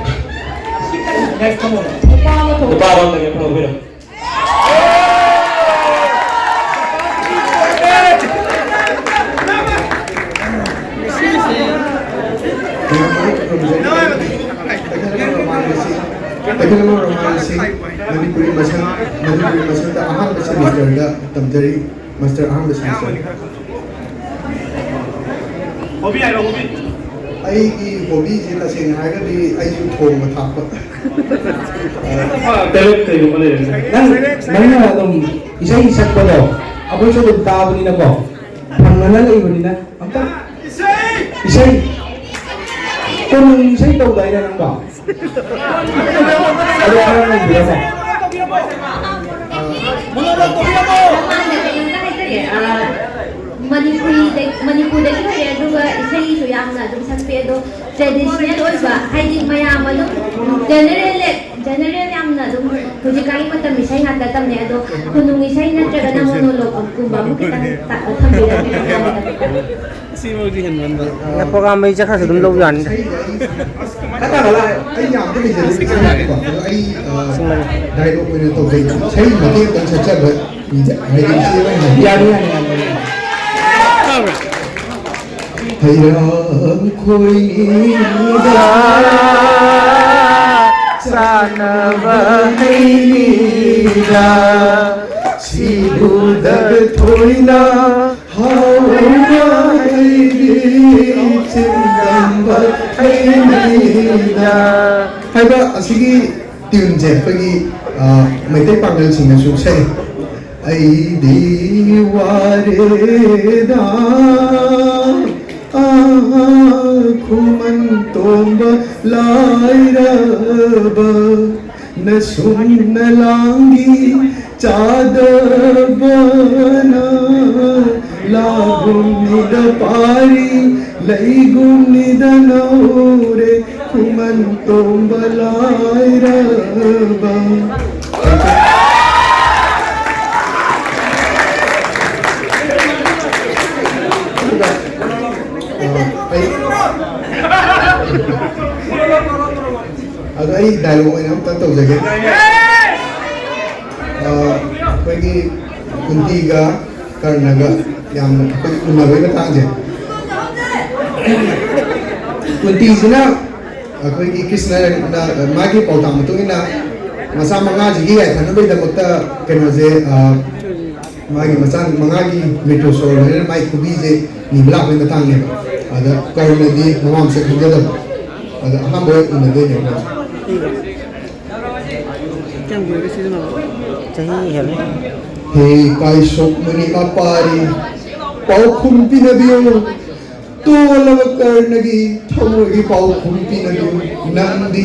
Next, come on. ꯅꯨꯄꯥ ꯑꯃ ꯊꯣꯛ- ꯅꯨꯄꯥ ꯑꯃ ꯊꯣꯛ- ꯀꯩꯊꯦꯜ ꯃꯃꯥꯡ ꯑꯁꯤ ꯃꯅꯤꯄꯨꯔꯤ ꯃꯁꯛ, ꯃꯅꯤꯄꯨꯔꯤ ꯃꯁꯛꯇ ꯑꯍꯥꯟꯕ semester ꯗ ꯇꯝꯖꯔꯤ, master ꯑꯍꯥꯟꯕ semester꯫ Hobby ꯍꯥꯏꯔꯣ, hobby꯫ ꯑꯩꯒꯤ hobby ꯁꯦ ꯇꯁꯦꯡꯅ ꯍꯥꯏꯔꯒꯗꯤ ꯑꯩꯁꯨ ꯊꯣꯡꯕ ꯊꯥꯛꯄ꯫ ꯑꯇꯣꯞꯄ talent ꯀꯩꯒꯨꯝꯕ ꯂꯩꯔꯒꯗꯤ? ꯅꯪ, ꯅꯪꯅ ꯑꯗꯨꯝ ꯏꯁꯩ ꯁꯛꯄꯗꯣ ꯑꯩꯈꯣꯏꯁꯨ ꯑꯗꯨꯝ ꯇꯥꯕꯅꯤꯅꯀꯣ, ꯐꯪꯅꯅ ꯂꯩꯕꯅꯤꯅ ꯑꯝꯇ ꯏꯁꯩ! ꯀꯣꯅꯨꯡ ꯏꯁꯩ ꯇꯧꯗꯥꯏꯅꯦ ꯅꯪꯗꯣ? ꯑꯗꯣ ꯈꯔ ꯉꯪꯕꯤꯔꯝꯃꯣ꯫ ꯃꯅꯤꯄꯨꯔꯤꯗ-, ꯃꯅꯤꯄꯨꯔꯗꯒꯤ ꯑꯣꯏꯔꯦ, ꯑꯗꯨꯒ ꯏꯁꯩꯁꯨ ꯌꯥꯝꯅ ꯑꯗꯨꯝ ꯁꯛꯄꯤ꯫ ꯑꯗꯣ traditional ꯑꯣꯏꯕ, ꯍꯥꯏꯗꯤ ꯃꯌꯥꯝ ꯑꯗꯨꯝ general, general ꯌꯥꯝꯅ ꯑꯗꯨꯝ ꯍꯧꯖꯤꯛꯀꯥꯟꯒꯤ ꯃꯇꯝ ꯏꯁꯩ ꯉꯥꯛꯇ ꯇꯝꯅꯩ, ꯑꯗꯣ ꯈꯨꯅꯨꯡ ꯏꯁꯩ ꯅꯠꯇ꯭ꯔꯒꯅ ꯃꯣꯅꯣꯂꯣꯛꯀꯨꯝꯕ ꯑꯃ ꯈꯤꯇꯪ ꯇ-, ꯊꯝꯕꯤꯔꯝꯃꯦ꯫ ꯁꯤꯐꯥꯎꯗꯤ ꯍꯦꯟꯃꯟꯕ꯫ ꯄ꯭ꯔꯣꯒꯥꯝ ꯃꯩ ꯆꯠꯈ꯭ꯔꯁꯨ ꯑꯗꯨꯝ ꯂꯧ ꯌꯥꯅꯤ꯫ ꯈꯇꯪ ꯑꯩ ꯌꯥꯝꯗꯤ ꯂꯩꯖꯗꯦ, ꯑꯗꯣ ꯑꯩ ꯗꯥꯏꯂꯣꯛ ꯑꯣꯏꯅ ꯇꯧꯖꯩ꯫ ꯏꯁꯩ ꯃꯇꯦꯛ ꯑꯃꯇꯪ ꯁꯛꯆꯕ ꯃꯤꯗ ꯍꯥꯏꯗꯤ ꯏꯆꯦ ꯍꯣꯏꯅ ꯍꯥꯏꯕꯤꯌꯨ꯫ ꯌꯥꯅꯤ, ꯌꯥꯅꯤ, ꯌꯥꯅꯤ꯫ ꯍꯩꯔꯥꯡ ꯈꯣꯏꯅꯤꯗ ꯆꯥꯅꯕ ꯍꯩꯅꯤꯗ ꯁꯤꯕꯨꯗ ꯊꯣꯏꯅ ꯍꯥꯎꯕ ꯍꯩꯅꯤ ꯆꯤꯡꯗꯝꯕ ꯍꯩꯅꯤꯗ ꯍꯥꯏꯕ ꯑꯁꯤꯒꯤ ꯇ꯭ꯌꯨꯟꯁꯦ ꯑꯩꯈꯣꯏꯒꯤ ꯃꯩꯇꯩ ꯄꯥꯡꯒꯜꯁꯤꯡꯅꯁꯨ ꯁꯛꯏ꯫ ꯑꯩꯗꯤ ꯋꯥꯔꯦꯗ ꯑꯥ ꯈꯨꯃꯟ ꯇꯣꯝꯕ ꯂꯥꯏꯔꯕ ꯅꯁꯨꯝ ꯅꯂꯥꯡꯒꯤ ꯆꯥꯗꯕꯅ ꯂꯥꯒꯨꯝꯅꯤꯗ ꯄꯥꯔꯤ ꯂꯩꯒꯨꯝꯅꯤꯗ ꯅꯧꯔꯦ ꯈꯨꯃꯟ ꯇꯣꯝꯕ ꯂꯥꯏꯔꯕ꯫ ꯑꯗꯣ ꯑꯩ ꯗꯥꯏꯂꯣꯛ ꯑꯣꯏꯅ ꯑꯝꯇꯪ ꯇꯧꯖꯒꯦ꯫ ꯑꯩꯈꯣꯏꯒꯤ ꯀꯨꯟꯇꯤꯒ ꯀꯔꯅꯒ ꯌꯥꯝꯅ ꯑꯩꯈꯣꯏ ꯎꯅꯕꯒꯤ ꯃꯇꯥꯡꯁꯦ꯫ ꯀꯨꯟꯇꯤꯁꯤꯅ ꯑꯩꯈꯣꯏꯒꯤ ꯀ꯭ꯔꯤꯁꯅ ꯃꯥꯒꯤ ꯄꯥꯎꯇꯥꯛ ꯃꯇꯨꯡ ꯏꯟꯅ ꯃꯆꯥ ꯃꯉꯥꯁꯤꯒꯤ ꯌꯥꯏꯐꯅꯕꯒꯤꯗꯃꯛꯇ ꯀꯩꯅꯣꯁꯦ, ꯃꯥꯒꯤ ꯃꯆꯥ ꯃꯉꯥꯒꯤ ꯃꯦꯇ꯭ꯔꯣ ꯁꯣꯔ ꯍꯥꯏꯅ ꯃꯥꯒꯤ ꯈꯨꯕꯤꯁꯦ ꯅꯤꯕ ꯂꯥꯛꯄꯒꯤ ꯃꯇꯥꯡꯅꯦꯕ꯫ ꯑꯗ ꯀꯔꯅꯗꯤ ꯃꯃꯥ ꯃꯁꯛ ꯈꯪꯖꯗꯕ꯫ ꯑꯗ ꯑꯍꯥꯟꯕ ꯑꯣꯏꯅ ꯎꯅꯗꯣꯏꯅꯦꯕ ꯃꯥꯁꯦ꯫ ꯀꯌꯥꯝ ꯀꯨꯏꯔꯒꯦ ꯁꯤꯖꯤꯟꯅꯕ? ꯆꯍꯤ ꯍꯦꯜꯂꯦ꯫ ꯍꯦ ꯀꯥꯏꯁꯣꯛ ꯃꯅꯤ ꯑꯄꯥꯔꯤ ꯄꯥꯎꯈꯨꯝ ꯄꯤꯅꯕꯤꯌꯨ꯫ ꯇꯣꯜꯂꯕ ꯀꯔꯅꯒꯤ ꯊꯃꯣꯏꯒꯤ ꯄꯥꯎꯈꯨꯝ ꯄꯤꯅꯕꯤꯌꯨ꯫ ꯅꯪꯗꯤ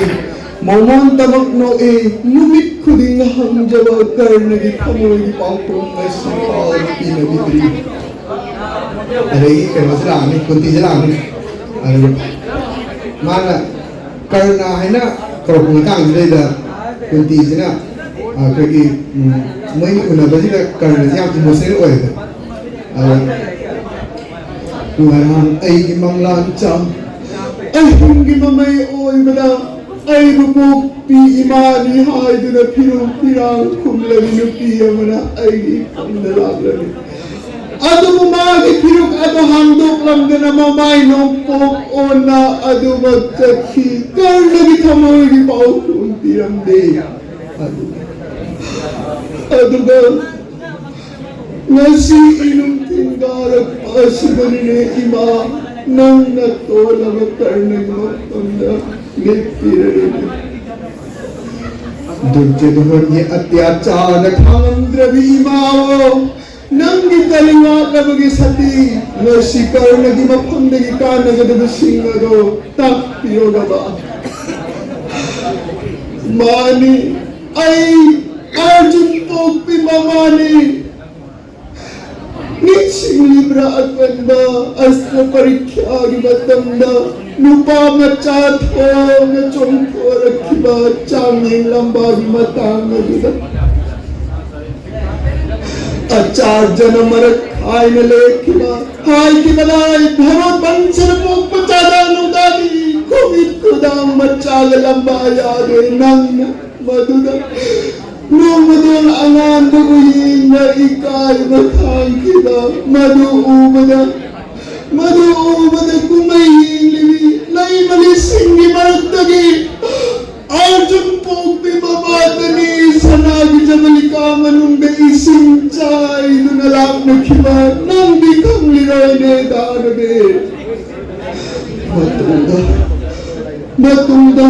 ꯃꯃꯣꯟꯇꯃꯛ ꯅꯣꯛꯏ꯫ ꯅꯨꯃꯤꯠ ꯈꯨꯗꯤꯡ ꯍꯪꯖꯕ ꯀꯔꯅꯒꯤ ꯊꯃꯣꯏꯒꯤ ꯄꯥꯎꯈꯨꯝ ꯉꯁꯤ ꯐꯥꯎꯕ ꯄꯤꯅꯕꯤꯗ꯭ꯔꯤ꯫ ꯑꯗꯒꯤ ꯀꯩꯅꯣꯁꯦ ꯂꯥꯛꯑꯅꯤ, ꯀꯨꯟꯇꯤꯁꯦ ꯂꯥꯛꯑꯅꯤ꯫ ꯑꯗꯨꯒ ꯃꯥꯅ ꯀꯔꯅ ꯍꯥꯏꯅ ꯀꯧꯔꯛꯄ ꯃꯇꯥꯡꯁꯤꯗꯩꯗ ꯀꯨꯟꯇꯤꯁꯤꯅ ꯑꯩꯈꯣꯏꯒꯤ ꯎꯝ, ꯃꯣꯏꯒꯤ ꯎꯅꯕꯁꯤꯗ ꯀꯔꯅꯁꯤ ꯌꯥꯝ ꯏꯃꯣꯁꯅꯦꯜ ꯑꯣꯏꯌꯦꯕ꯫ ꯑꯗ ꯉꯔꯥꯡ ꯑꯩꯒꯤ ꯃꯪꯂꯥꯟ ꯆꯥꯝ ꯑꯍꯤꯡꯒꯤ ꯃꯃꯩ ꯑꯣꯏꯕꯗ ꯑꯩꯕꯨ ꯄꯣꯛꯄꯤ ꯏꯃꯥꯅꯤ ꯍꯥꯏꯗꯨꯅ ꯐꯤꯔꯨ ꯐꯤꯔꯥꯡ ꯈꯨꯝꯂꯕꯤ ꯅꯨꯄꯤ ꯑꯃꯅ ꯑꯩꯒꯤ ꯏꯐꯝꯗ ꯂꯥꯛꯂꯅꯤ꯫ ꯑꯗꯨꯕꯨ ꯃꯥꯒꯤ ꯐꯤꯔꯨꯛ ꯑꯗꯨ ꯍꯥꯡꯗꯣꯛꯂꯝꯗꯅ ꯃꯃꯥꯏ ꯅꯣꯡꯄꯣꯛ ꯑꯣꯟꯅ ꯑꯗꯨꯃꯛ ꯆꯠꯈꯤ꯫ ꯀꯔꯅꯒꯤ ꯊꯃꯣꯏꯒꯤ ꯄꯥꯎꯈꯨꯝ ꯄꯤꯔꯝꯗꯦ꯫ ꯑꯗꯨꯒ ꯉꯁꯤ ꯏꯅꯨꯡꯊꯤꯟ ꯀꯥꯔꯛꯄ ꯑꯁꯤꯗꯅꯤꯅꯦ ꯏꯃꯥ, ꯅꯪꯅ ꯇꯣꯜꯂꯕ ꯀꯔꯅꯒꯤ ꯃꯐꯝꯗ ꯂꯦꯞꯄꯤꯔꯔꯤꯅꯦ꯫ ꯗꯨꯔꯖꯣꯙꯟꯒꯤ ꯑꯇ꯭ꯌꯥꯆꯥꯔꯗ ꯈꯥꯡꯉꯝꯗ꯭ꯔꯕꯤ ꯏꯃꯥꯑꯣ, ꯅꯪꯒꯤ ꯀꯔꯤ ꯋꯥꯠꯂꯕꯒꯦ ꯁꯇꯤ? ꯉꯁꯤ ꯀꯔꯅꯒꯤ ꯃꯐꯝꯗꯒꯤ ꯀꯥꯟꯅꯒꯗꯕꯁꯤꯡ ꯑꯗꯣ ꯇꯥꯛꯄꯤꯌꯣ ꯕꯕꯥ꯫ ꯃꯥꯅꯤ, ꯑꯩ ꯑꯔꯖꯨꯟ ꯄꯣꯛꯄꯤ ꯃꯃꯥꯅꯤ꯫ ꯅꯤꯡꯁꯤꯡꯂꯤꯕ꯭ꯔꯥ ꯑꯀꯟꯕ ꯑꯁꯇ꯭ꯔ ꯄꯔꯤꯈ꯭ꯌꯥꯒꯤ ꯃꯇꯝꯗ ꯅꯨꯄꯥ ꯃꯆꯥ ꯊꯣꯡꯅ ꯆꯣꯡꯊꯣꯔꯛꯈꯤꯕ ꯆꯥꯡꯌꯦꯡ ꯂꯝꯕꯥꯒꯤ ꯃꯇꯥꯡ ꯑꯗꯨꯗ? ꯑꯆꯥꯔꯖꯅ ꯃꯔꯛ ꯈꯥꯏꯅ ꯂꯦꯞꯈꯤꯕ ꯍꯥꯏꯈꯤꯕ ꯂꯥꯏ ꯚꯔꯣꯠ ꯕꯪꯁꯅ ꯄꯣꯛꯄ ꯆꯥꯗꯥ ꯅꯨꯡꯗꯥꯗꯤ ꯈꯣꯡꯒꯤꯠ ꯈꯨꯗꯥꯡ ꯃꯆꯥꯒ ꯂꯝꯕꯥ ꯌꯥꯗꯦ ꯅꯪꯅ ꯃꯗꯨꯗ ꯅꯣꯡꯃꯗꯣꯜ ꯑꯉꯥꯟꯕꯕꯨ ꯌꯦꯡꯅ ꯏꯀꯥꯏꯕ ꯈꯥꯡꯈꯤꯕ ꯃꯗꯨ ꯎꯕꯗ, ꯃꯗꯨ ꯎꯕꯗ ꯀꯨꯝꯍꯩ ꯌꯦꯡꯂꯤꯕꯤ ꯂꯩꯃꯂꯤꯁꯤꯡꯒꯤ ꯃꯔꯛꯇꯒꯤ ꯑꯔꯖꯨꯟ ꯄꯣꯛꯄꯤ ꯃꯃꯥꯗꯅꯤ ꯁꯅꯥꯒꯤ ꯖꯕꯂꯤꯀꯥ ꯃꯅꯨꯡꯗ ꯏꯁꯤꯡ ꯆꯥꯏꯗꯨꯅ ꯂꯥꯛꯅꯈꯤꯕ ꯅꯪꯗꯤ ꯈꯪꯂꯤꯔꯣꯏꯅꯦ ꯗꯥꯅꯕꯤ꯫ ꯃꯇꯨꯡꯗ, ꯃꯇꯨꯡꯗ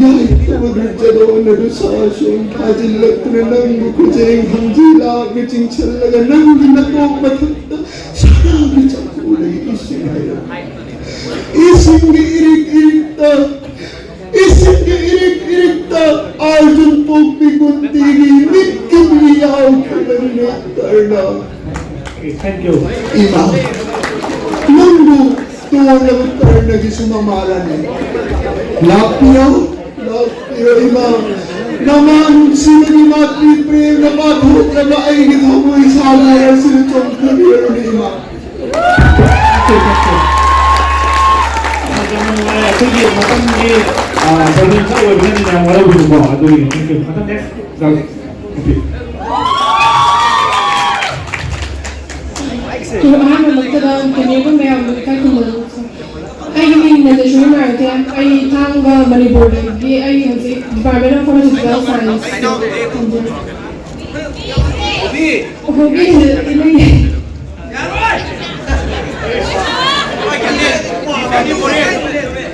ꯌꯥꯏꯐꯕ ꯗꯨꯔꯖꯣꯙꯟ ꯑꯗꯨ ꯁꯥꯁꯨ ꯊꯥꯖꯤꯜꯂꯛꯇꯨꯅ ꯅꯪꯕꯨ ꯈꯨꯖꯦꯡ ꯍꯪꯖꯤꯜꯂꯒ ꯆꯤꯡꯁꯤꯜꯂꯒ ꯅꯪꯒꯤ ꯅꯀꯣꯛ ꯃꯊꯛꯇ ꯁꯅꯥꯒꯤ ꯆꯐꯨꯗꯒꯤ ꯏꯁꯤꯡ ꯍꯩꯔꯛ ꯏꯁꯤꯡꯒꯤ ꯏꯔꯤꯛ ꯏꯔꯤꯛꯇ, ꯏꯁꯤꯡꯒꯤ ꯏꯔꯤꯛ ꯏꯔꯤꯛꯇ ꯑꯔꯖꯨꯟ ꯄꯣꯛꯄꯤ ꯀꯨꯟꯇꯤꯒꯤ ꯃꯤꯠꯀꯤ ꯃꯤ ꯌꯥꯎꯈꯤꯕꯅꯤ ꯀꯔꯅ꯫ Thank you. ꯏꯃꯥ, ꯅꯪꯕꯨ ꯇꯣꯜꯂꯕ ꯀꯔꯅꯒꯤꯁꯨ ꯃꯃꯥꯔꯅꯤ꯫ ꯂꯥꯛꯄꯤꯌꯣ, ꯂꯥꯛꯄꯤꯌꯣ ꯏꯃꯥ, ꯅꯃꯥ ꯅꯨꯡꯁꯤꯕꯒꯤ ꯃꯥꯇ꯭ꯔꯤ ꯄ꯭ꯔꯦꯝꯅ ꯄꯥꯊꯣꯛꯂꯕ ꯑꯩꯒꯤ ꯊꯃꯣꯏ ꯁꯥꯂꯥꯏ ꯑꯁꯤꯗ ꯆꯣꯡꯊꯕꯤꯔꯕꯅꯤ, ꯏꯃꯥ꯫ ꯌꯥꯝ ꯅꯨꯡꯉꯥꯏ꯫ ꯑꯩꯈꯣꯏꯒꯤ ꯃꯊꯪꯒꯤ, ꯑ, ꯄ꯭ꯔꯣꯕ꯭ꯂꯦꯝ ꯈꯔ ꯑꯣꯏꯕꯅꯤꯅ ꯌꯥꯝ ꯋꯥꯔꯧꯕꯤꯅꯨꯀꯣ꯫ ꯑꯗꯨꯒꯤꯅꯤ꯫ Thank you꯫ ꯃꯊꯪ next꯫ ꯑꯍꯥꯟꯕꯃꯛꯇꯗ ꯀꯦꯃꯦꯔꯥ ꯃꯌꯥꯝꯕꯨ ꯏꯀꯥꯏ ꯈꯨꯝꯅꯕ꯫ ꯑꯩꯒꯤ ꯃꯤꯡ ꯅꯟꯗꯦꯁꯣꯔꯤ ꯃꯥꯏꯔꯩꯊꯦꯝ꯫ ꯑꯩ ꯊꯥꯡꯒ, ꯃꯅꯤꯄꯨꯔꯗꯒꯤ꯫ ꯑꯩ ꯍꯧꯖꯤꯛ Department of Pharmaceutical Science ꯇꯝꯖꯩ꯫ ꯍꯣꯕꯤꯁꯦ ꯏꯃꯩ꯫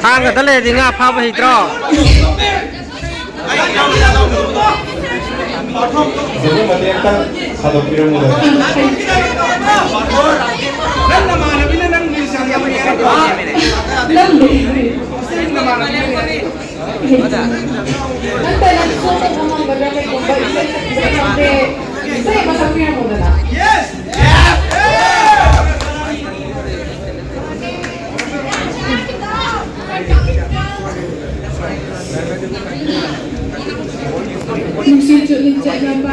ꯊꯥꯡꯒꯗ ꯂꯩꯔꯗꯤ ꯉꯥ ꯐꯥꯕ ꯍꯩꯇ꯭ꯔꯣ? ꯑꯗꯨꯒꯤ ꯃꯇꯦꯡ ꯑꯝꯇꯪ ꯁꯥꯗꯣꯛꯄꯤꯔꯝꯃꯨꯗꯅ꯫ ꯅꯪ ꯅꯃꯥꯟꯅꯕꯤꯅ ꯅꯪ ꯃꯤꯡ ꯆꯟꯗꯕ ꯌꯥꯏ꯫ ꯅꯪꯗꯤ? ꯅꯪ ꯅꯃꯥꯟꯅꯕꯤꯅ ꯅꯠꯇꯦ, ꯅꯪ ꯁꯣꯝꯗ ꯐꯝꯃꯝꯒꯗ꯭ꯔꯥ? ꯀꯩꯒꯨꯝꯕ ꯏꯁꯩ ꯁꯛꯄꯤꯔꯛꯑꯗꯤ, ꯏꯁꯩ ꯑꯃ ꯁꯛꯄꯤꯔꯝꯃꯣꯗꯅ꯫ ꯅꯨꯡꯁꯤꯠ ꯆꯨꯠꯂꯤ ꯆꯠꯂꯕ꯫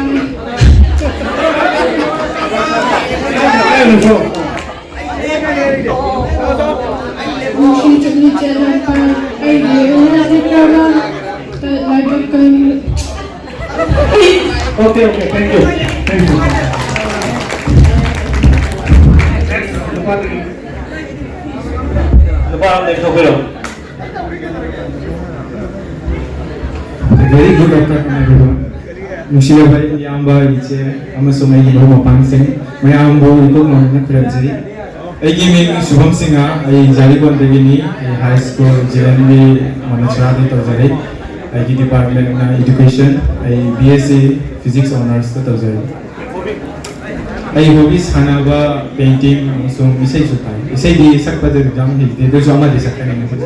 ꯅꯨꯡꯁꯤꯠ ꯆꯨꯠꯂꯤ ꯆꯠꯂꯕ꯫ ꯑꯩꯒꯤ ꯂꯥꯏꯕꯛ ꯀꯟ- Okay, okay, thank you. Thank you. ꯅꯨꯄꯥ ꯑꯃ ꯂꯦꯞꯊꯣꯛꯄꯤꯔꯣ꯫ Very good afternoon, everyone. ꯅꯨꯡꯁꯤꯔꯕ ꯏꯌꯥꯝꯕ, ꯏꯆꯦ ꯑꯃꯁꯨꯡ ꯑꯩꯒꯤ ꯃꯔꯨꯞ ꯃꯄꯥꯡꯁꯤꯡ, ꯃꯌꯥꯝꯕꯨ ꯏꯀꯣꯛ ꯅꯧꯅ ꯈꯨꯔꯨꯝꯖꯔꯤ꯫ ꯑꯩꯒꯤ ꯃꯤꯡ ꯁꯨꯚꯝ ꯁꯤꯡꯍ, ꯑꯩ ꯖꯥꯔꯤꯒꯣꯟꯗꯒꯤꯅꯤ꯫ ꯑꯩ high school J N V ꯃꯅꯁꯔꯥꯗꯒꯤ ꯇꯧꯖꯔꯛꯏ꯫ ꯑꯩꯒꯤ departmentꯅ education, ꯑꯩ B S C physics honorsꯇ ꯇꯧꯖꯔꯛꯏ꯫ ꯑꯩ hobby ꯁꯥꯟꯅꯕ, painting ꯑꯃꯁꯨꯡ ꯏꯁꯩꯁꯨ ꯇꯥꯏ꯫ ꯏꯁꯩꯗꯤ ꯁꯛꯄꯗ ꯑꯗꯨꯝ ꯌꯥꯝ ꯍꯩꯇꯦ, ꯑꯗꯨꯁꯨ ꯑꯃꯗꯤ ꯁꯛꯀꯅꯤ ꯉꯁꯤꯗꯤ꯫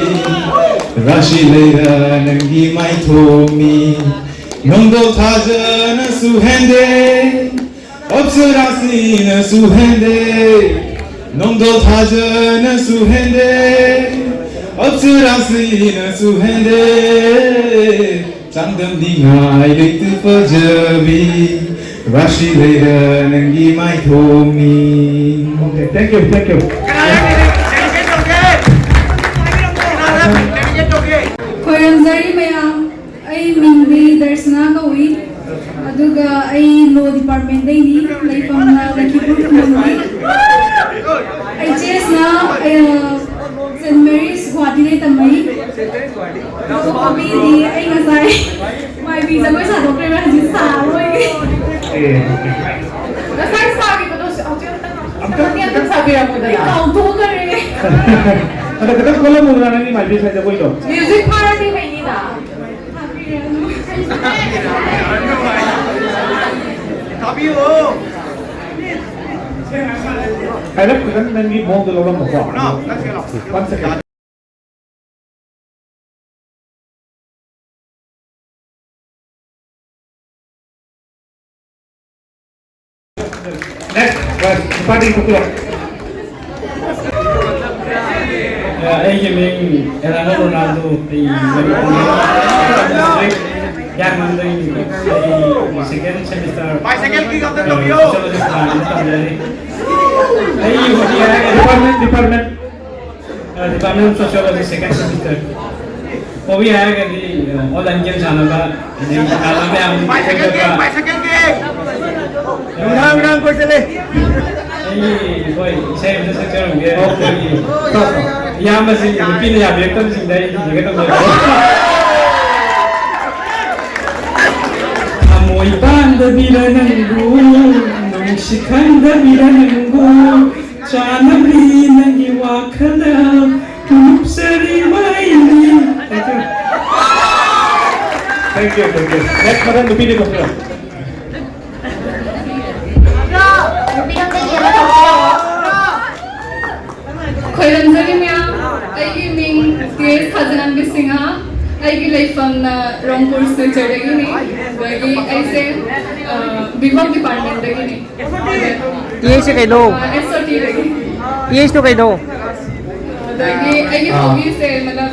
ꯔꯥꯁꯤ ꯂꯩꯔ ꯅꯪꯒꯤ ꯃꯥꯏꯊꯣꯡꯅꯤ꯫ ꯅꯣꯡꯗꯣꯜ ꯊꯥꯖꯅꯁꯨ ꯍꯦꯟꯗꯦ, ꯑꯞꯁꯔꯥꯁꯤꯅꯁꯨ ꯍꯦꯟꯗꯦ, ꯅꯣꯡꯗꯣꯜ ꯊꯥꯖꯅꯁꯨ ꯍꯦꯟꯗꯦ, ꯑꯞꯁꯔꯥꯁꯤꯅꯁꯨ ꯍꯦꯟꯗꯦ꯫ ꯆꯥꯡꯗꯝꯅꯤꯡꯉꯥꯏ ꯂꯩꯇꯦ ꯐꯖꯕꯤ, ꯔꯥꯁꯤ ꯂꯩꯔ ꯅꯪꯒꯤ ꯃꯥꯏꯊꯣꯡꯅꯤ꯫ Okay, thank you, thank you. ꯈꯣꯏꯔꯝꯖꯔꯤ ꯃꯌꯥꯝ, ꯑꯩ ꯃꯤꯡꯗꯤ ꯗꯔꯁꯅꯥ ꯀꯧꯏ, ꯑꯗꯨꯒ ꯑꯩ ꯂꯣ ꯗꯤꯄꯥꯔꯠꯃꯦꯟꯗꯩꯅꯤ, ꯂꯩꯐꯝꯅ ꯂꯈꯤꯄꯨꯔ ꯈꯨꯡꯒꯪꯅꯤ꯫ ꯑꯩꯆ ꯑꯦꯁꯅ, ꯑ, ꯁꯦꯟꯠ ꯃꯦꯔꯤꯁ ꯒꯨꯍꯥꯇꯤꯗꯩ ꯇꯝꯃꯛꯏ꯫ ꯑꯗꯣ ꯍꯣꯕꯤꯗꯤ ꯑꯩ ꯉꯁꯥꯏ ꯃꯥꯏꯕꯤ ꯖꯒꯣꯏ ꯁꯥꯗꯣꯛꯈ꯭ꯔꯦꯕ, ꯍꯧꯖꯤꯛ ꯁꯥꯔꯔꯣꯏꯒꯦ꯫ ꯑꯦ, ꯑꯣꯀꯦ꯫ ꯉꯁꯥꯏ ꯁꯥꯈꯤꯕꯗꯣ ꯍꯧꯖꯤꯛ ꯑꯝꯇꯪ, ꯑꯝꯇꯪ, ꯑꯝꯇꯪ ꯁꯥꯕꯤꯔꯝꯃꯨꯗꯅ꯫ ꯑꯩ ꯀꯥꯎꯊꯣꯛꯈ꯭ꯔꯦ꯫ ꯑꯗꯣ ꯈꯤꯇꯪ ꯊꯣꯛꯍꯜꯂꯝꯃꯨꯗꯅ ꯅꯪꯒꯤ ꯃꯥꯏꯕꯤ ꯉꯁꯥꯏ ꯖꯒꯣꯏꯗꯣ꯫ ꯃ꯭ꯌꯨꯖꯤꯛ ꯐꯥꯔꯗꯤ ꯍꯩꯅꯤꯗ꯫ ꯊꯥꯕꯤꯌꯣ꯫ ꯍꯥꯏꯔꯞ ꯈꯤꯇꯪ ꯅꯪꯒꯤ ꯃꯑꯣꯡꯗꯣ ꯂꯧꯔꯝꯃꯣꯀꯣ꯫ One second꯫ Next, ꯅꯨꯄꯥꯗꯤ ꯊꯣꯛꯄꯤꯔꯣ꯫ ꯑꯩꯒꯤ ꯃꯤꯡ ꯑꯦꯂꯥꯅꯣ ꯔꯣꯅꯥꯜꯗꯣ, ꯑꯩ ꯃꯅꯤꯄꯨꯔꯒꯤ ꯍꯤꯌꯥꯡꯊꯥꯡꯗꯒꯤꯅꯤ꯫ ꯑꯩ second semester, Bicycle kick ꯑꯝꯇ ꯑ, ꯇꯧꯕꯤꯌꯣ꯫ Sociology department ꯇꯝꯖꯔꯤ꯫ ꯑꯩ ꯍꯧꯖꯤꯛ ꯍꯥꯏꯔꯒ department, department꯫ ꯑ, Department of Sociology, second semester꯫ Hobby ꯍꯥꯏꯔꯒꯗꯤ, ꯑ, online game ꯁꯥꯟꯅꯕ, ꯑꯗꯩ ꯏꯃꯥꯟꯅꯕ ꯃꯌꯥꯝ Bicycle ꯀꯣꯏꯆꯠꯄ꯫ Kick, bicycle kick꯫ ꯅꯨꯡꯗꯥꯡ ꯅꯨꯡꯗꯥꯡ ꯀꯣꯏ ꯆꯠꯂꯦ꯫ ꯑꯩ, ꯍꯣꯏ, ꯏꯁꯩ ꯑꯝꯇ ꯁꯛꯆꯔꯝꯒꯦ꯫ Okay꯫ ꯑꯩꯈꯣꯏꯒꯤ ꯏꯌꯥꯝꯕꯁꯤꯡ ꯅꯨꯄꯤꯅ ꯌꯥꯕꯤꯔꯛꯇꯕꯁꯤꯡꯗ ꯑꯩ ꯏꯒꯦ ꯇꯧꯖꯕꯅꯦ꯫ ꯊꯃꯣꯏ ꯄꯥꯟꯗꯕꯤꯔ ꯅꯪꯕꯨ, ꯅꯨꯡꯁꯤ ꯈꯪꯗꯕꯤꯔ ꯅꯪꯕꯨ, ꯆꯥꯅꯕꯤ ꯅꯪꯒꯤ ꯋꯥꯈꯜꯗ ꯅꯣꯛꯆꯔꯤꯕ ꯑꯩꯅꯤ꯫ Thank you꯫ Thank you, thank you. Next, ꯃꯊꯪ ꯅꯨꯄꯤꯗꯤ ꯈꯨꯝꯕꯤꯔꯣ꯫ ꯈꯣꯏꯔꯝꯖꯔꯤ ꯃꯌꯥꯝ, ꯑꯩꯒꯤ ꯃꯤꯡ ꯇꯤ ꯑꯦꯁ ꯊꯥꯖꯅꯥꯝꯕꯤ ꯁꯤꯡꯍ, ꯑꯩꯒꯤ ꯂꯩꯐꯝꯅ ꯔꯣꯡꯄꯨꯔ ꯁꯤꯜꯆꯔꯗꯒꯤꯅꯤ, ꯑꯗꯒꯤ ꯑꯩꯁꯦ ꯕꯤꯚꯣꯛ ꯗꯤꯄꯥꯔꯠꯃꯦꯟꯗꯒꯤꯅꯤ꯫ ꯇꯤ ꯑꯦꯁꯁꯦ ꯀꯩꯅꯣ? ꯑꯦꯁ ꯑꯣ ꯇꯤꯗꯒꯤ꯫ ꯇꯤ ꯑꯦꯁꯇꯣ ꯀꯩꯅꯣ? ꯑꯗꯒꯤ ꯑꯩꯒꯤ ꯍꯣꯕꯤꯁꯦ ꯃꯇꯝ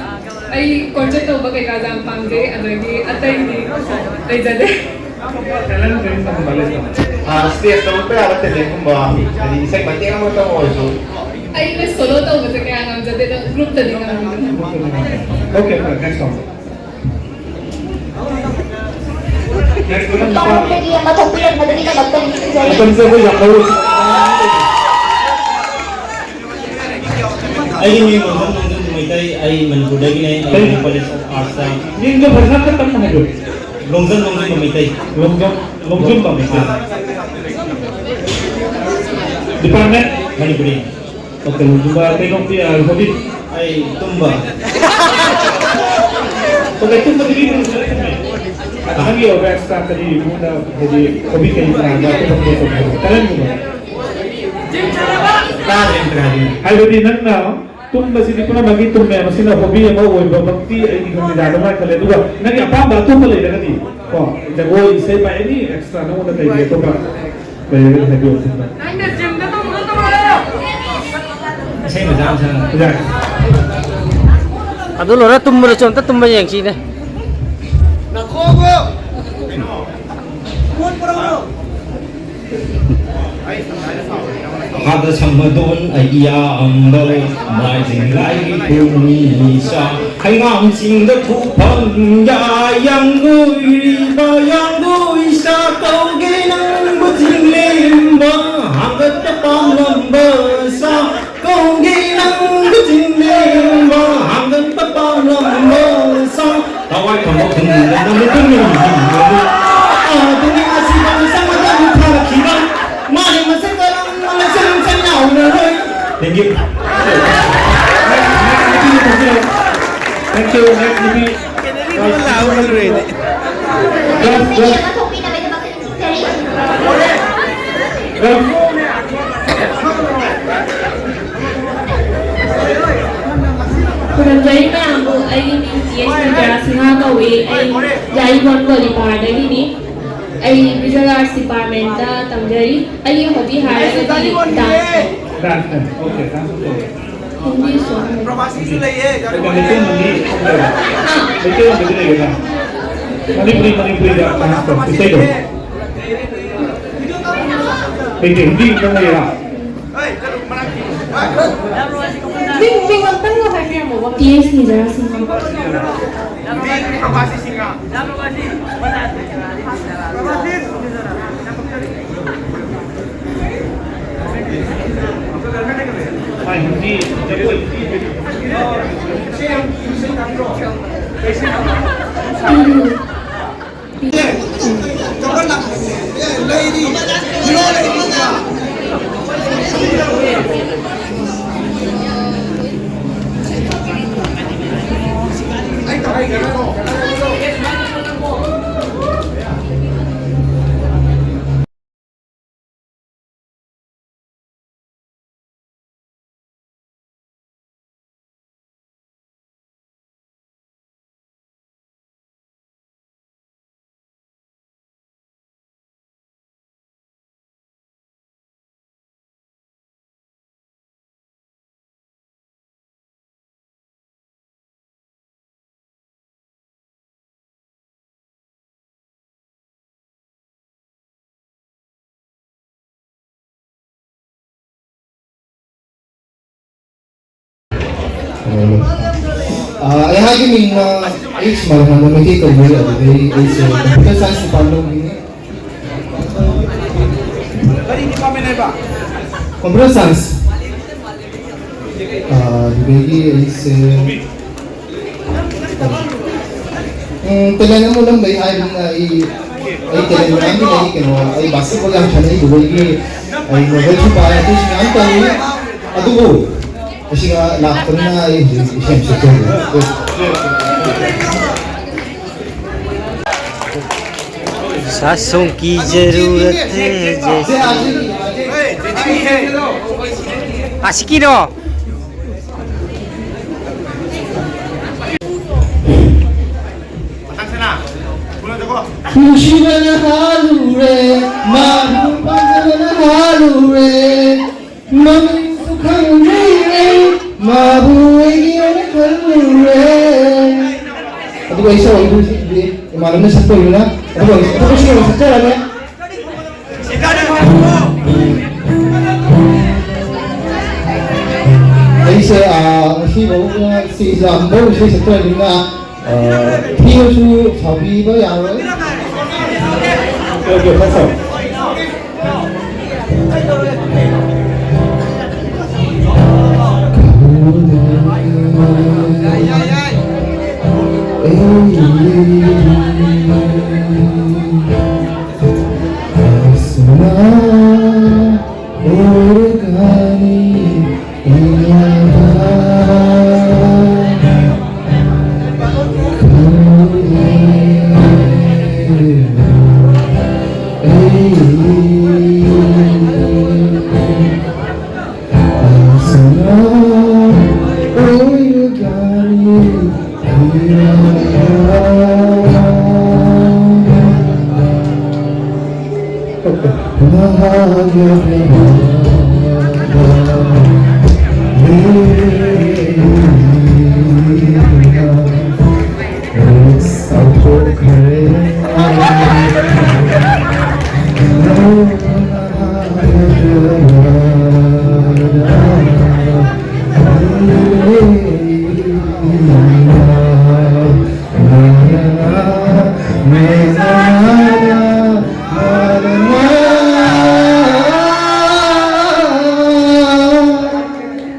ꯑꯩ ꯀꯣꯔꯆꯦꯠ ꯇꯧꯕ ꯀꯩꯀꯥꯁꯦ ꯌꯥꯝ ꯄꯥꯝꯖꯩ, ꯑꯗꯒꯤ ꯑꯇꯩꯗꯤ ꯂꯩꯖꯗꯦ꯫ ꯁ꯭ꯇꯦꯖꯇ ꯎꯠꯄ ꯌꯥꯕ ꯇꯦꯂꯦꯟꯒꯨꯝꯕ, ꯍꯥꯏꯗꯤ ꯏꯁꯩ ꯃꯇꯦꯛ ꯑꯃꯇꯪ ꯑꯣꯏꯔꯁꯨ꯫ ꯑꯩꯅ ꯁꯣꯂꯣ ꯇꯧꯕꯁꯦ ꯀꯌꯥ ꯉꯝꯖꯗꯦ, ꯑꯗꯣ ꯒ꯭ꯔꯨꯞꯇꯗꯤ ꯉꯝꯃꯤ꯫ Okay, okay, next song. Next one. ꯇꯥꯎꯟꯗꯒꯤ ꯑꯃ ꯊꯣꯛꯄꯤꯔꯛꯄꯗꯒꯤꯗꯃꯛꯇ ꯅꯤꯡꯁꯤꯡꯖꯔꯤ꯫ ꯃꯇꯝꯁꯦ ꯑꯩꯈꯣꯏ ꯌꯥꯝ ꯂꯧꯔꯦ꯫ ꯑꯩꯒꯤ ꯃꯤꯡ ꯔꯣꯖꯟ ꯅꯣꯡꯖꯟ ꯃꯩꯇꯩ, ꯑꯩ ꯃꯅꯤꯄꯨꯔꯗꯒꯤꯅꯦ, ꯑꯩ ꯀꯣꯂꯦꯖ ꯑꯣꯐ ꯑꯥꯔꯠꯁꯇ꯫ ꯃꯤꯡꯗꯣ ꯐꯖꯅ ꯈꯔ ꯇꯞꯅ ꯍꯥꯏꯕꯤꯌꯨ꯫ ꯔꯣꯡꯖꯟ ꯅꯣꯡꯖꯟ ꯃꯩꯇꯩ꯫ ꯂꯣꯡꯖꯝ, ꯂꯣꯡꯖꯝ ꯄꯥꯝꯃꯤ꯫ ꯑꯥ, Department? ꯃꯅꯤꯄꯨꯔꯤ꯫ Okay, ꯂꯣꯡꯖꯝ, ꯀꯩꯅꯣ, hobby? ꯑꯩ ꯇꯨꯝꯕ꯫ Okay, ꯇꯨꯝꯕꯗꯤ ꯃꯤ ꯈꯨꯗꯤꯡꯃꯛ ꯇꯨꯝꯃꯦ꯫ ꯅꯪꯒꯤ ꯑꯣꯏꯕ extra ꯀꯔꯤ ꯃꯉꯣꯟꯗ, ꯍꯥꯏꯗꯤ, hobby ꯀꯔꯤ ꯃꯉꯣꯟꯗ ꯑꯇꯣꯞꯄ ꯊꯕꯛ ꯇꯧꯕ ꯍꯥꯏꯕ? Talent ꯒꯨꯝꯕ? ꯇꯥꯗ꯭ꯔꯦ ꯑꯝꯇ ꯍꯥꯏꯕꯤꯌꯨ꯫ ꯍꯥꯏꯕꯗꯤ ꯅꯪꯅ ꯇꯨꯝꯕꯁꯤꯗꯤ ꯄꯨꯝꯅꯃꯛꯀꯤ ꯇꯨꯝꯃꯦ, ꯃꯁꯤꯅ hobby ꯑꯃ ꯑꯣꯏꯕꯃꯛꯇꯤ ꯑꯩꯒꯤ ꯈꯪꯗꯦ, ꯑꯗꯨꯃꯥꯏꯅ ꯈꯜꯂꯦ꯫ ꯑꯗꯨꯒ ꯅꯪꯒꯤ ꯑꯄꯥꯝꯕ ꯑꯇꯣꯞꯄ ꯂꯩꯔꯒꯗꯤ, ꯀꯣ, ꯖꯒꯣꯏ, ꯏꯁꯩ, by any extra ꯅꯉꯣꯟꯗ ꯀꯩꯒꯤ ꯑꯇꯣꯞꯄ ꯂꯩꯔꯒꯗꯤ ꯍꯥꯏꯕꯤꯌꯨ꯫ ꯏꯁꯩ ꯃꯆꯥ ꯑꯃ ꯁꯛꯂꯛꯑꯣ꯫ ꯌꯥꯏ꯫ ꯑꯗꯨ ꯂꯣꯏꯔ ꯇꯨꯝꯕꯗꯁꯨ ꯑꯝꯇ ꯇꯨꯝꯕ ꯌꯦꯡꯁꯤꯅꯦ꯫ ꯍꯥꯗ ꯁꯝꯃꯗꯣꯟ ꯑꯌꯥꯝꯕ ꯃꯥꯏꯖꯤꯡ ꯂꯥꯏꯒꯤ ꯄꯨꯅꯤꯁꯥ ꯍꯩꯉꯥꯝ ꯆꯤꯡꯗ ꯊꯨꯐꯝ ꯌꯥ ꯌꯥꯡꯒꯣꯏꯔꯤꯕ ꯌꯥꯡꯒꯣꯏ ꯁꯥ ꯀꯧꯒꯦ ꯅꯪꯕꯨ ꯆꯤꯡꯂꯦꯝꯕ ꯍꯥꯡꯒꯠꯄ ꯄꯥꯝꯂꯝꯕ ꯁꯥ ꯀꯧꯒꯦ ꯅꯪꯕꯨ ꯆꯤꯡꯂꯦꯝꯕ ꯍꯥꯡꯒꯠꯄ ꯄꯥꯝꯂꯝꯕ ꯁꯥ ꯊꯋꯥꯏ ꯐꯕ ꯈꯨꯟꯗ ꯅꯨꯃꯤꯠ ꯇꯨꯝꯃꯤ ꯍꯤꯡꯕꯕꯨ ꯑꯥ ꯄꯨꯛꯅꯤꯡ ꯑꯁꯤꯗ ꯃꯤꯁꯛ ꯃꯇꯝ ꯊꯥꯔꯛꯈꯤꯕ ꯃꯥꯒꯤ ꯃꯁꯛ ꯀꯔꯝꯕ ꯂꯩꯁꯤꯜ ꯂꯝꯆꯠ ꯌꯥꯎꯔꯔꯣꯏ꯫ Thank you. Thank you. Next ꯅꯨꯄꯤ. ꯀꯦꯅꯦꯗꯤꯗ ꯂꯥꯛꯑꯣ ꯍꯥꯏꯔꯨꯔꯦ ꯑꯩꯗꯤ꯫ ꯈꯨꯔꯨꯝꯖꯔꯤ ꯃꯌꯥꯝꯕꯨ, ꯑꯩꯒꯤ ꯃꯤꯡ ꯇꯤ ꯑꯦꯁ ꯅꯤꯔꯖꯥ ꯁꯤꯡꯍ ꯀꯧꯏ꯫ ꯑꯩ ꯌꯥꯏꯔꯤꯄꯣꯛ ꯀꯣꯂꯤꯄꯥꯔꯗꯒꯤꯅꯤ꯫ ꯑꯩ ꯚꯤꯖꯨꯑꯦꯜ ꯑꯥꯔꯠꯁ ꯗꯤꯄꯥꯔꯠꯃꯦꯟꯇ ꯇꯝꯖꯔꯤ꯫ ꯑꯩꯒꯤ ꯍꯣꯕꯤ ꯍꯥꯏꯔꯒꯗꯤ ꯗꯥꯟꯁ꯫ ꯗꯥꯟꯁ, ꯑꯣꯀꯦ, ꯗꯥꯟꯁ ꯇꯧ꯫ ꯍꯤꯟꯗꯤ ꯁꯣꯡ꯫ ꯄ꯭ꯔꯚꯥꯁꯤꯁꯨ ꯂꯩꯌꯦ, ꯃꯩꯇꯩꯂꯣꯟꯗꯤ ꯂꯩꯒꯗ꯭ꯔꯥ? ꯃꯩꯇꯩꯂꯣꯟꯗꯗꯤ ꯂꯩꯒꯗ꯭ꯔꯥ? ꯃꯅꯤꯄꯨꯔꯤ, ꯃꯅꯤꯄꯨꯔꯤꯗ ꯗꯥꯟꯁ ꯇꯧ, ꯏꯁꯩꯗꯣ꯫ ꯀꯩ ꯀꯩ ꯍꯤꯟꯗꯤ ꯈꯛꯇꯪ ꯂꯩꯔꯥ? ꯃꯤꯡ, ꯃꯤꯡ ꯑꯝꯇꯪꯒ ꯍꯥꯏꯕꯤꯔꯝꯃꯣꯕ꯫ ꯇꯤ ꯑꯦꯁ ꯅꯤꯔꯖꯥ ꯁꯤꯡꯍ꯫ ꯑ, ꯑꯩꯍꯥꯛꯀꯤ ꯃꯤꯡꯅ ꯑꯩ ꯁꯨꯃꯥꯏꯅ ꯃꯩꯇꯩ ꯀꯧꯕ ꯑꯗꯨꯗꯩ ꯑꯩꯁꯦ ꯀꯝꯄ꯭ꯌꯨꯇꯔ ꯁꯥꯏꯟꯁ ꯗꯤꯄꯥꯔꯠꯃꯦꯟꯒꯤꯅꯤ꯫ ꯀꯔꯤ ꯗꯤꯄꯥꯔꯠꯃꯦꯟ ꯍꯥꯏꯕ? Computer science. ꯑ, ꯑꯗꯨꯗꯒꯤ ꯑꯩꯁꯦ ꯎꯝ, ꯇꯦꯂꯦꯟ ꯑꯃ ꯎꯠꯂꯝꯕꯩ ꯍꯥꯏꯕꯅꯤꯅ ꯑꯩ, ꯑꯩ ꯇꯦꯂꯦꯟ ꯃꯌꯥꯝꯗꯤ ꯂꯩ꯫ ꯀꯩꯅꯣ, ꯑꯩ ꯕꯥꯁꯀꯦꯠꯕꯣꯜ ꯌꯥꯝ ꯁꯥꯟꯅꯩ, ꯑꯗꯨꯗꯒꯤ ꯑꯩ ꯅꯣꯕꯦꯜꯁꯨ ꯄꯥꯏ, ꯑꯇꯩꯁꯨ ꯃꯌꯥꯝ ꯇꯧꯏ꯫ ꯑꯗꯨꯕꯨ ꯉꯁꯤꯒ ꯂꯥꯛꯄꯅꯤꯅ ꯑꯩ ꯍꯧꯖꯤꯛ ꯏꯁꯩ ꯑꯃ ꯁꯛꯆꯒꯦ꯫ सासों की जरूरत है जैसे। आशिकी नो। ꯅꯨꯡꯁꯤꯕꯅ ꯍꯥꯜꯂꯨꯔꯦ, ꯃꯥꯕꯨ ꯄꯥꯝꯖꯕꯅ ꯍꯥꯜꯂꯨꯔꯦ, ꯃꯃꯤꯡꯁꯨ ꯈꯪꯗ꯭ꯔꯤꯉꯩ ꯃꯥꯕꯨ ꯑꯩꯒꯤ ꯑꯣꯏꯅ ꯈꯜꯂꯨꯔꯦ꯫ ꯑꯗꯨꯒ ꯑꯩ ꯁꯛꯑꯣꯏꯗꯣꯏꯁꯤꯗꯤ ꯏꯃꯥꯟꯅꯕꯅ ꯁꯛꯇꯣꯏꯅꯤꯅ, ꯑꯗꯨꯒ ꯑꯩ ꯁꯛꯆꯔꯒꯦ꯫ ꯑꯩꯁꯦ, ꯑꯥ, ꯉꯁꯤꯐꯥꯎ ꯁꯤꯒꯤꯁꯦ ꯑꯃꯨꯛꯐꯥꯎ ꯏꯁꯩ ꯁꯛꯆꯔꯅꯤꯅ, ꯑꯥ, ꯊꯤꯔꯁꯨ ꯁꯥꯎꯕꯤꯕ ꯌꯥꯔꯣꯏ꯫ Okay, okay, that's all.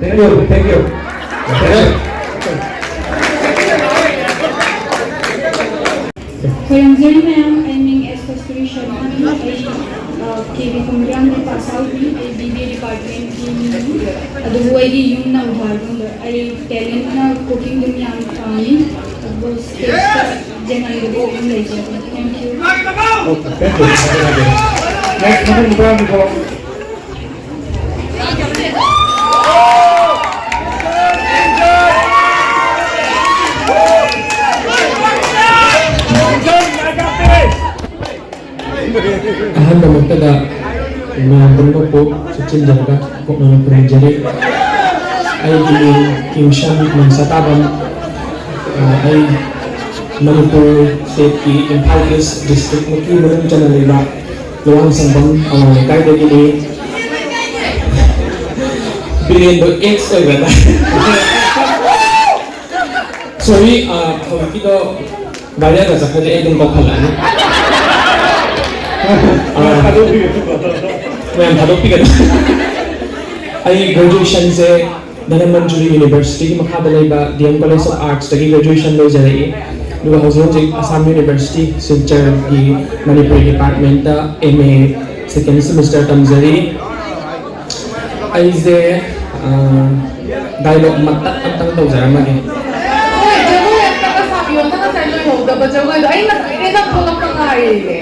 Thank you, thank you. ꯈꯣꯏꯔꯝꯖꯔꯤ ꯃꯌꯥꯝ, ꯑꯩ ꯃꯤꯡ ꯑꯦꯁ ꯀꯁꯇꯨꯔꯤ ꯁꯔꯃꯅꯤ꯫ ꯑꯩ, ꯑ, ꯀꯦ ꯕꯤ ꯈꯣꯡꯖꯥꯝꯗ ꯄꯥꯁ ꯑꯥꯎꯠꯅꯤ꯫ ꯑꯩ ꯕꯤ ꯕꯤ ꯑꯦ ꯗꯤꯄꯥꯔꯠꯃꯦꯟꯀꯤ ꯃꯤꯅꯤ꯫ ꯑꯗꯨꯕꯨ ꯑꯩꯒꯤ ꯌꯨꯝ ꯅꯝꯊꯥꯔꯣꯝꯗ꯫ ꯑꯩ ꯇꯦꯂꯦꯟꯠꯅ ꯀꯨꯀꯤꯡ ꯑꯗꯨꯝ ꯌꯥꯝ ꯄꯥꯝꯃꯤ꯫ ꯑꯗꯨꯕꯨ ꯁ꯭ꯇꯦꯖꯇ ꯌꯦꯡꯍꯟꯕꯗꯤ ꯑꯗꯨꯝ ꯂꯩꯖꯕꯅꯤ꯫ Thank you꯫ Next, ꯃꯊꯪ ꯅꯨꯄꯥ ꯑꯃ ꯊꯣꯛꯂꯛꯑꯣ꯫ ꯑꯍꯥꯟꯕꯃꯛꯇꯗ ꯃꯌꯥꯝ ꯄꯨꯝꯅꯃꯛꯄꯨ ꯆꯦꯛꯁꯤꯟꯖꯔꯒ ꯄꯣꯛꯅꯅ ꯈꯨꯔꯨꯝꯖꯔꯤ꯫ ꯑꯩꯒꯤ ꯃꯤꯡ ꯀꯤꯡꯁꯟ ꯅꯣꯡꯁꯥꯇꯥꯕꯝ꯫ ꯑ, ꯑꯩ ꯃꯅꯤꯄꯨꯔ ꯁ꯭ꯇꯦꯠꯀꯤ ꯏꯝꯐꯥꯜ ꯏꯁ ꯗꯤꯁꯇ꯭ꯔꯤꯛꯃꯛꯀꯤ ꯃꯅꯨꯡ ꯆꯟꯅ ꯂꯩꯕ ꯂꯨꯋꯥꯡꯁꯪꯕꯝ ꯑꯋꯥꯡ ꯂꯩꯀꯥꯏꯗꯒꯤꯅꯤ꯫ ꯕꯤꯔꯦꯟꯗꯣ ꯑꯦꯛꯁ ꯑꯣꯏꯕ꯭ꯔꯥ? ꯁꯣꯔꯤ, ꯑ, ꯍꯧꯖꯤꯛꯀꯤꯗꯣ ꯚꯥꯏꯔꯦꯜꯗ ꯆꯠꯈ꯭ꯔꯗꯤ ꯑꯩ ꯑꯗꯨꯝ ꯀꯧꯈꯠꯂꯛꯑꯅꯤ꯫ ꯑ, ꯃꯌꯥꯝ ꯊꯥꯗꯣꯛꯄꯤꯒꯅꯨ꯫ ꯑꯩ ꯒ꯭ꯔꯦꯖꯨꯑꯦꯁꯟꯁꯦ ꯙꯅꯃꯟꯖꯨꯔꯤ ꯌꯨꯅꯤꯚꯔꯁꯤꯇꯤꯒꯤ ꯃꯈꯥꯗ ꯂꯩꯕ ꯗꯤ ꯑꯦꯝ ꯀꯣꯂꯦꯖ ꯑꯣꯐ ꯑꯥꯔꯠꯁꯇꯒꯤ ꯒ꯭ꯔꯦꯖꯨꯑꯦꯁꯟ ꯂꯣꯏꯖꯔꯛꯏ꯫ ꯑꯗꯨꯒ ꯍꯧꯖꯤꯛ ꯍꯧꯖꯤꯛ ꯑꯁꯥꯝ ꯌꯨꯅꯤꯚꯔꯁꯤꯇꯤ ꯁꯤꯜꯆꯔꯒꯤ Manipuri department M A second semester ꯇꯝꯖꯔꯤ꯫ ꯑꯩꯁꯦ, ꯑ, ꯗꯥꯏꯂꯣꯛ ꯃꯇꯠ ꯑꯝꯇꯪ ꯇꯧꯖꯔꯝꯃꯒꯦ꯫ ꯍꯣꯏ, ꯖꯒꯣꯏ ꯑꯝꯇꯒ ꯁꯥꯕꯤꯌꯣ꯫ ꯅꯪ ꯉꯁꯥꯏ ꯂꯣꯏꯍꯧꯗꯕ ꯖꯒꯣꯏꯗꯣ ꯑꯩ ꯉꯁꯥꯏꯗꯩ ꯅꯪ ꯊꯣꯛꯂꯛꯄ ꯉꯥꯏꯔꯤꯅꯦ꯫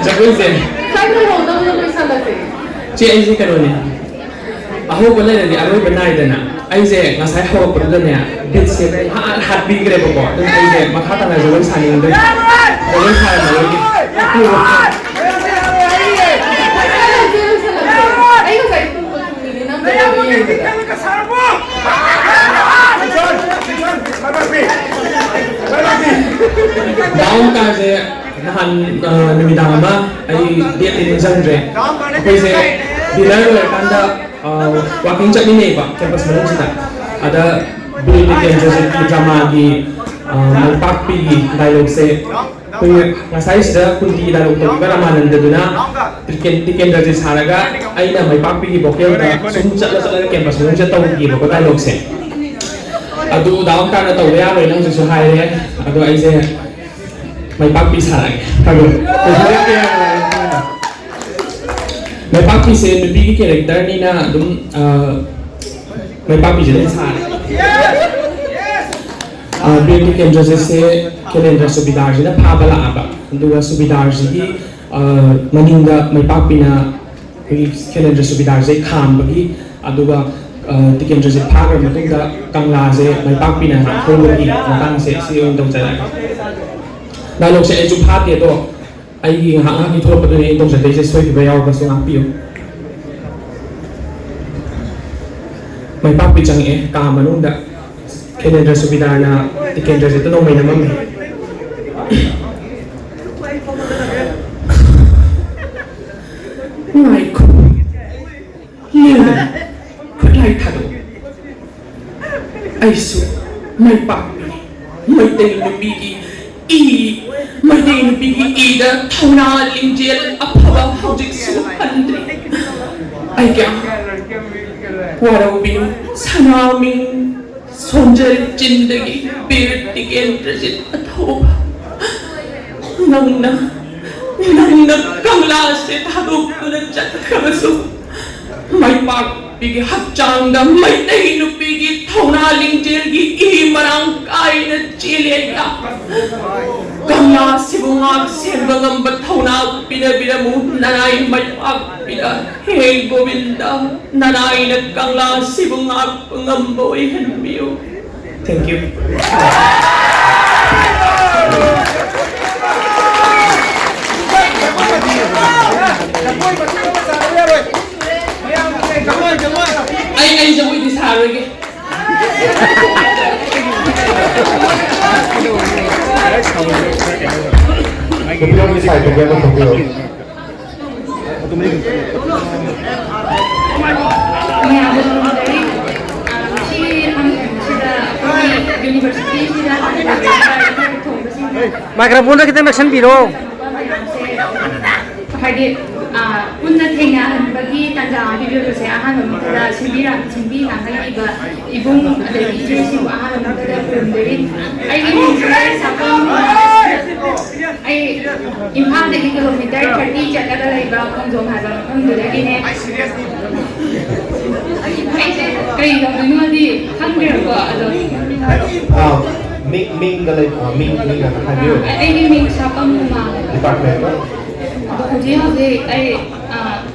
ꯖꯒꯣꯏꯁꯦ꯫ ꯉꯁꯥꯏ ꯂꯣꯏꯍꯧꯗꯕꯗꯣ ꯂꯣꯏꯁꯜꯂꯁꯦ꯫ ꯆꯦ, ꯑꯩꯁꯦ ꯀꯩꯅꯣꯅꯦ꯫ ꯑꯍꯧꯕ ꯂꯩꯔꯗꯤ ꯑꯔꯣꯏꯕ ꯅꯥꯏꯗꯅ꯫ ꯑꯩꯁꯦ ꯉꯁꯥꯏ ꯍꯧꯔꯛꯄꯗꯨꯗꯅꯦ, ꯕꯤꯠꯁꯦ ꯍꯥꯠ ꯍꯥꯠꯄꯤꯈ꯭ꯔꯦꯕꯀꯣ꯫ ꯑꯗꯨꯅ ꯑꯩꯁꯦ ꯃꯈꯥ ꯇꯥꯅ ꯖꯒꯣꯏ ꯁꯥꯅꯤꯡꯗ꯭ꯔꯦ꯫ ꯖꯒꯣꯏ ꯁꯥꯔꯔꯣꯏꯒꯦ꯫ ꯑꯩ ꯉꯁꯥꯏ ꯇꯨꯝꯕ ꯊꯨꯝꯃꯤꯅꯦ ꯅꯪ ꯖꯒꯣꯏ ꯌꯦꯡꯕꯗ꯫ ꯗꯥꯎꯟ ꯀꯥꯁꯦ ꯅꯍꯥꯟ, ꯑ, ꯅꯨꯃꯤꯗꯥꯡ ꯑꯃ ꯑꯩ ꯗꯦꯠꯇꯤ ꯅꯤꯡꯁꯤꯡꯗ꯭ꯔꯦ꯫ ꯑꯩꯈꯣꯏꯁꯦ ꯗꯤꯅꯔ ꯂꯣꯏꯔꯀꯥꯟꯗ, ꯑ, ꯋꯥꯀꯤꯡ ꯆꯠꯃꯤꯟꯅꯩꯕ ꯀꯦꯝꯄꯁ ꯃꯅꯨꯡꯁꯤꯗ꯫ ꯑꯗ ꯕꯤꯔ ꯇꯤꯀꯦꯟꯗ꯭ꯔꯖꯤꯠꯀꯤ ꯗ꯭ꯔꯃꯥꯒꯤ, ꯑ, ꯃꯥꯏꯄꯥꯛꯄꯤꯒꯤ ꯗꯥꯏꯂꯣꯛꯁꯦ ꯑꯩꯈꯣꯏ ꯉꯁꯥꯏꯁꯤꯗ ꯀꯨꯟꯇꯤꯒꯤ ꯗꯥꯏꯂꯣꯛ ꯇꯧꯈꯤꯕ ꯔꯥꯃꯥꯅꯟꯗꯗꯨꯅ ꯇꯤꯀꯦꯟ-, ꯇꯤꯀꯦꯟꯗ꯭ꯔꯖꯤꯠ ꯁꯥꯔꯒ ꯑꯩꯅ ꯃꯥꯏꯄꯥꯛꯄꯤꯒꯤ ꯚꯣꯀꯦꯜꯗ ꯁꯨꯝ ꯆꯠꯂ ꯆꯠꯂꯒ ꯀꯦꯝꯄꯁ ꯃꯅꯨꯡꯁꯤꯗ ꯇꯧꯈꯤꯕꯀꯣ ꯗꯥꯏꯂꯣꯛꯁꯦ꯫ ꯑꯗꯨ ꯗꯥꯎꯟ ꯀꯥꯔꯗ ꯇꯧꯕ ꯌꯥꯔꯣꯏꯅ ꯍꯧꯖꯤꯛꯁꯨ ꯍꯥꯏꯔꯦ꯫ ꯑꯗꯣ ꯑꯩꯁꯦ ꯃꯥꯏꯄꯥꯛꯄꯤ ꯁꯥꯔꯒꯦ꯫ ꯐꯔꯦ꯫ ꯃꯥꯏꯄꯥꯛꯄꯤꯁꯦ ꯅꯨꯄꯤꯒꯤ ꯀꯦꯔꯦꯛꯇꯔꯅꯤꯅ ꯑꯗꯨꯝ, ꯑ, ꯃꯥꯏꯄꯥꯛꯄꯤꯁꯦ ꯑꯗꯨꯝ ꯁꯥꯔꯦ꯫ ꯑ, ꯕꯤꯔ ꯇꯤꯀꯦꯟꯗ꯭ꯔꯖꯤꯠꯁꯦ ꯈꯦꯂꯦꯟꯗ꯭ꯔ ꯁꯨꯕꯤꯗꯥꯔꯁꯤꯅ ꯐꯥꯕ ꯂꯥꯛꯑꯕ, ꯑꯗꯨꯒ ꯁꯨꯕꯤꯗꯥꯔꯁꯤꯒꯤ, ꯑ, ꯃꯅꯤꯡꯗ ꯃꯩꯄꯥꯛꯄꯤꯅ ꯑꯩꯈꯣꯏꯒꯤ ꯈꯦꯂꯦꯟꯗ꯭ꯔ ꯁꯨꯕꯤꯗꯥꯔꯁꯦ ꯈꯥꯝꯕꯒꯤ, ꯑꯗꯨꯒ, ꯑ, ꯇꯤꯀꯦꯟꯗ꯭ꯔꯖꯤꯠ ꯐꯥꯈ꯭ꯔ ꯃꯇꯨꯡꯗ ꯀꯪꯂꯥꯁꯦ ꯃꯩꯄꯥꯛꯄꯤꯅ ꯉꯥꯛꯍꯧꯕꯒꯤ ꯃꯇꯥꯡꯁꯦ ꯁꯤ ꯑꯣꯏꯅ ꯇꯧꯖꯔꯛꯑꯒꯦ꯫ ꯗꯥꯏꯂꯣꯛꯁꯦ ꯑꯩꯁꯨ ꯐꯥꯗꯦ, ꯑꯗꯣ ꯑꯩꯒꯤ ꯉꯥꯏꯍꯥꯛ ꯉꯥꯏꯍꯥꯛꯀꯤ ꯊꯣꯛꯂꯛꯄꯗꯨꯅꯤ ꯑꯩꯅ ꯇꯧꯖꯗꯣꯏꯁꯦ, ꯁꯣꯏꯈꯤꯕ ꯌꯥꯎꯔꯒꯁꯨ ꯉꯥꯛꯄꯤꯌꯨ꯫ ꯃꯩꯄꯥꯛꯄꯤ ꯆꯪꯉꯛꯑꯦ ꯀꯥ ꯃꯅꯨꯡꯗ꯫ ꯈꯦꯂꯦꯟꯗ꯭ꯔ ꯁꯨꯕꯤꯗꯥꯔꯅ ꯇꯤꯀꯦꯟꯗ꯭ꯔꯖꯤꯠꯇ ꯅꯣꯡꯃꯩ ꯅꯝꯃꯝꯃꯦ꯫ ꯉꯥꯏꯈꯣ꯫ ꯂꯦꯝꯕꯅ ꯈꯨꯠꯂꯥꯏ ꯊꯥꯗꯣꯛ꯫ ꯑꯩꯁꯨ ꯃꯩꯄꯥꯛꯄꯤꯅꯤ꯫ ꯃꯩꯇꯩ ꯅꯨꯄꯤꯒꯤ ꯏ, ꯃꯩꯇꯩ ꯅꯨꯄꯤꯒꯤ ꯏꯗ ꯊꯧꯅꯥ ꯂꯤꯡꯖꯦꯜ ꯑꯐꯕ ꯍꯧꯖꯤꯛꯁꯨ ꯍꯟꯗ꯭ꯔꯤ꯫ ꯑꯩꯒ ꯋꯥꯔꯧꯕꯤꯅꯨ, ꯁꯅꯥꯃꯤꯡ ꯁꯣꯟꯖꯔ ꯆꯤꯟꯗꯒꯤ ꯕꯤꯔ ꯇꯤꯀꯦꯟꯗ꯭ꯔꯖꯤꯠ ꯑꯊꯧꯕ꯫ ꯅꯪꯅ, ꯅꯪꯅ ꯀꯪꯂꯥꯁꯦ ꯊꯥꯗꯣꯛꯇꯨꯅ ꯆꯠꯈ꯭ꯔꯕꯁꯨ, ꯃꯩꯄꯥꯛꯄꯤꯒꯤ ꯍꯛꯆꯥꯡꯗ ꯃꯩꯇꯩ ꯅꯨꯄꯤꯒꯤ ꯊꯧꯅꯥ ꯂꯤꯡꯖꯦꯜꯒꯤ ꯏ ꯃꯔꯥꯡ ꯀꯥꯏꯅ ꯆꯦꯜꯂꯦ꯫ ꯀꯪꯂꯥꯁꯤꯕꯨ ꯉꯥꯛ ꯁꯦꯟꯕ ꯉꯝꯕ ꯊꯧꯅꯥ ꯄꯤꯅꯕꯤꯔꯝꯃꯨ, ꯅꯅꯥꯏ ꯃꯩꯄꯥꯛꯄꯤꯗ꯫ ꯍꯦ ꯒꯣꯕꯤꯟꯗ, ꯅꯅꯥꯏꯅ ꯀꯪꯂꯥꯁꯤꯕꯨ ꯉꯥꯛꯄ ꯉꯝꯕ ꯑꯣꯏꯍꯟꯕꯤꯌꯨ꯫ Thank you. ꯑꯩ, ꯑꯩ ꯖꯒꯣꯏꯗꯤ ꯁꯥꯔꯣꯏꯒꯦ꯫ ꯅꯨꯄꯤ ꯑꯃꯒꯤ ꯁꯥꯏꯠꯇꯒꯤ ꯑꯃ ꯊꯣꯛꯄꯤꯔꯣ꯫ ꯃꯌꯥꯝꯗ ꯈꯨꯔꯨꯝꯖꯔꯤ꯫ ꯁꯤ ꯐꯪꯁꯟꯁꯤꯗ ꯑꯩꯈꯣꯏꯒꯤ ꯌꯨꯅꯤꯚꯔꯁꯤꯇꯤꯁꯤꯗ ꯊꯣꯡꯕꯁꯤꯡ ꯃꯥꯏꯀ꯭ꯔꯣꯐꯣꯟꯗ ꯈꯤꯇꯪ ꯅꯛꯁꯟꯕꯤꯔꯣ꯫ ꯃꯌꯥꯝꯁꯦ ꯍꯥꯏꯗꯤ, ꯑ, ꯄꯨꯟꯅ ꯊꯦꯡꯅꯍꯟꯕꯒꯤ ꯇꯥꯟꯖꯥ ꯑꯃ ꯄꯤꯕꯤꯕꯁꯦ ꯑꯍꯥꯟꯕ ꯃꯛꯇꯗ ꯁꯤꯟꯕꯤꯔ-, ꯁꯤꯟꯕꯤ ꯂꯥꯡꯕꯤꯔꯤꯕ ꯏꯕꯨꯡ ꯑꯗꯒꯤ ꯏꯆꯦꯁꯤꯡꯕꯨ ꯑꯍꯥꯟꯕ ꯃꯛꯇꯗ ꯈꯨꯔꯨꯝꯖꯔꯤ꯫ ꯑꯩꯒꯤ ꯃꯤꯡꯁꯦ ꯁꯥꯐꯝ, ꯑꯩ ꯏꯝꯐꯥꯜꯗꯒꯤ ꯀꯤꯂꯣꯃꯤꯇꯔ ꯊꯥꯔꯇꯤ ꯆꯠꯂꯒ ꯂꯩꯕ ꯈꯣꯡꯖꯣꯝ ꯍꯥꯏꯕ ꯃꯐꯝꯗꯨꯗꯒꯤꯅꯦ꯫ ꯑꯩꯁꯦ ꯀꯔꯤ ꯇꯧꯗꯣꯏꯅꯣꯗꯤ ꯈꯪꯗ꯭ꯔꯦꯕꯀꯣ, ꯑꯗꯣ ꯑꯥ꯫ ꯃꯤꯡ ꯃꯤꯡꯒ ꯂꯩ ꯑ, ꯃꯤꯡ ꯃꯤꯡ ꯑꯃ ꯍꯥꯏꯕꯤꯌꯨ꯫ ꯑꯩꯒꯤ ꯃꯤꯡ ꯁꯥꯄꯝ ꯎꯃꯥ꯫ ꯗꯤꯄꯥꯔꯠꯃꯦꯟ꯫ ꯑꯗꯣ ꯍꯧꯖꯤꯛ ꯍꯧꯖꯤꯛ ꯑꯩ ꯑ,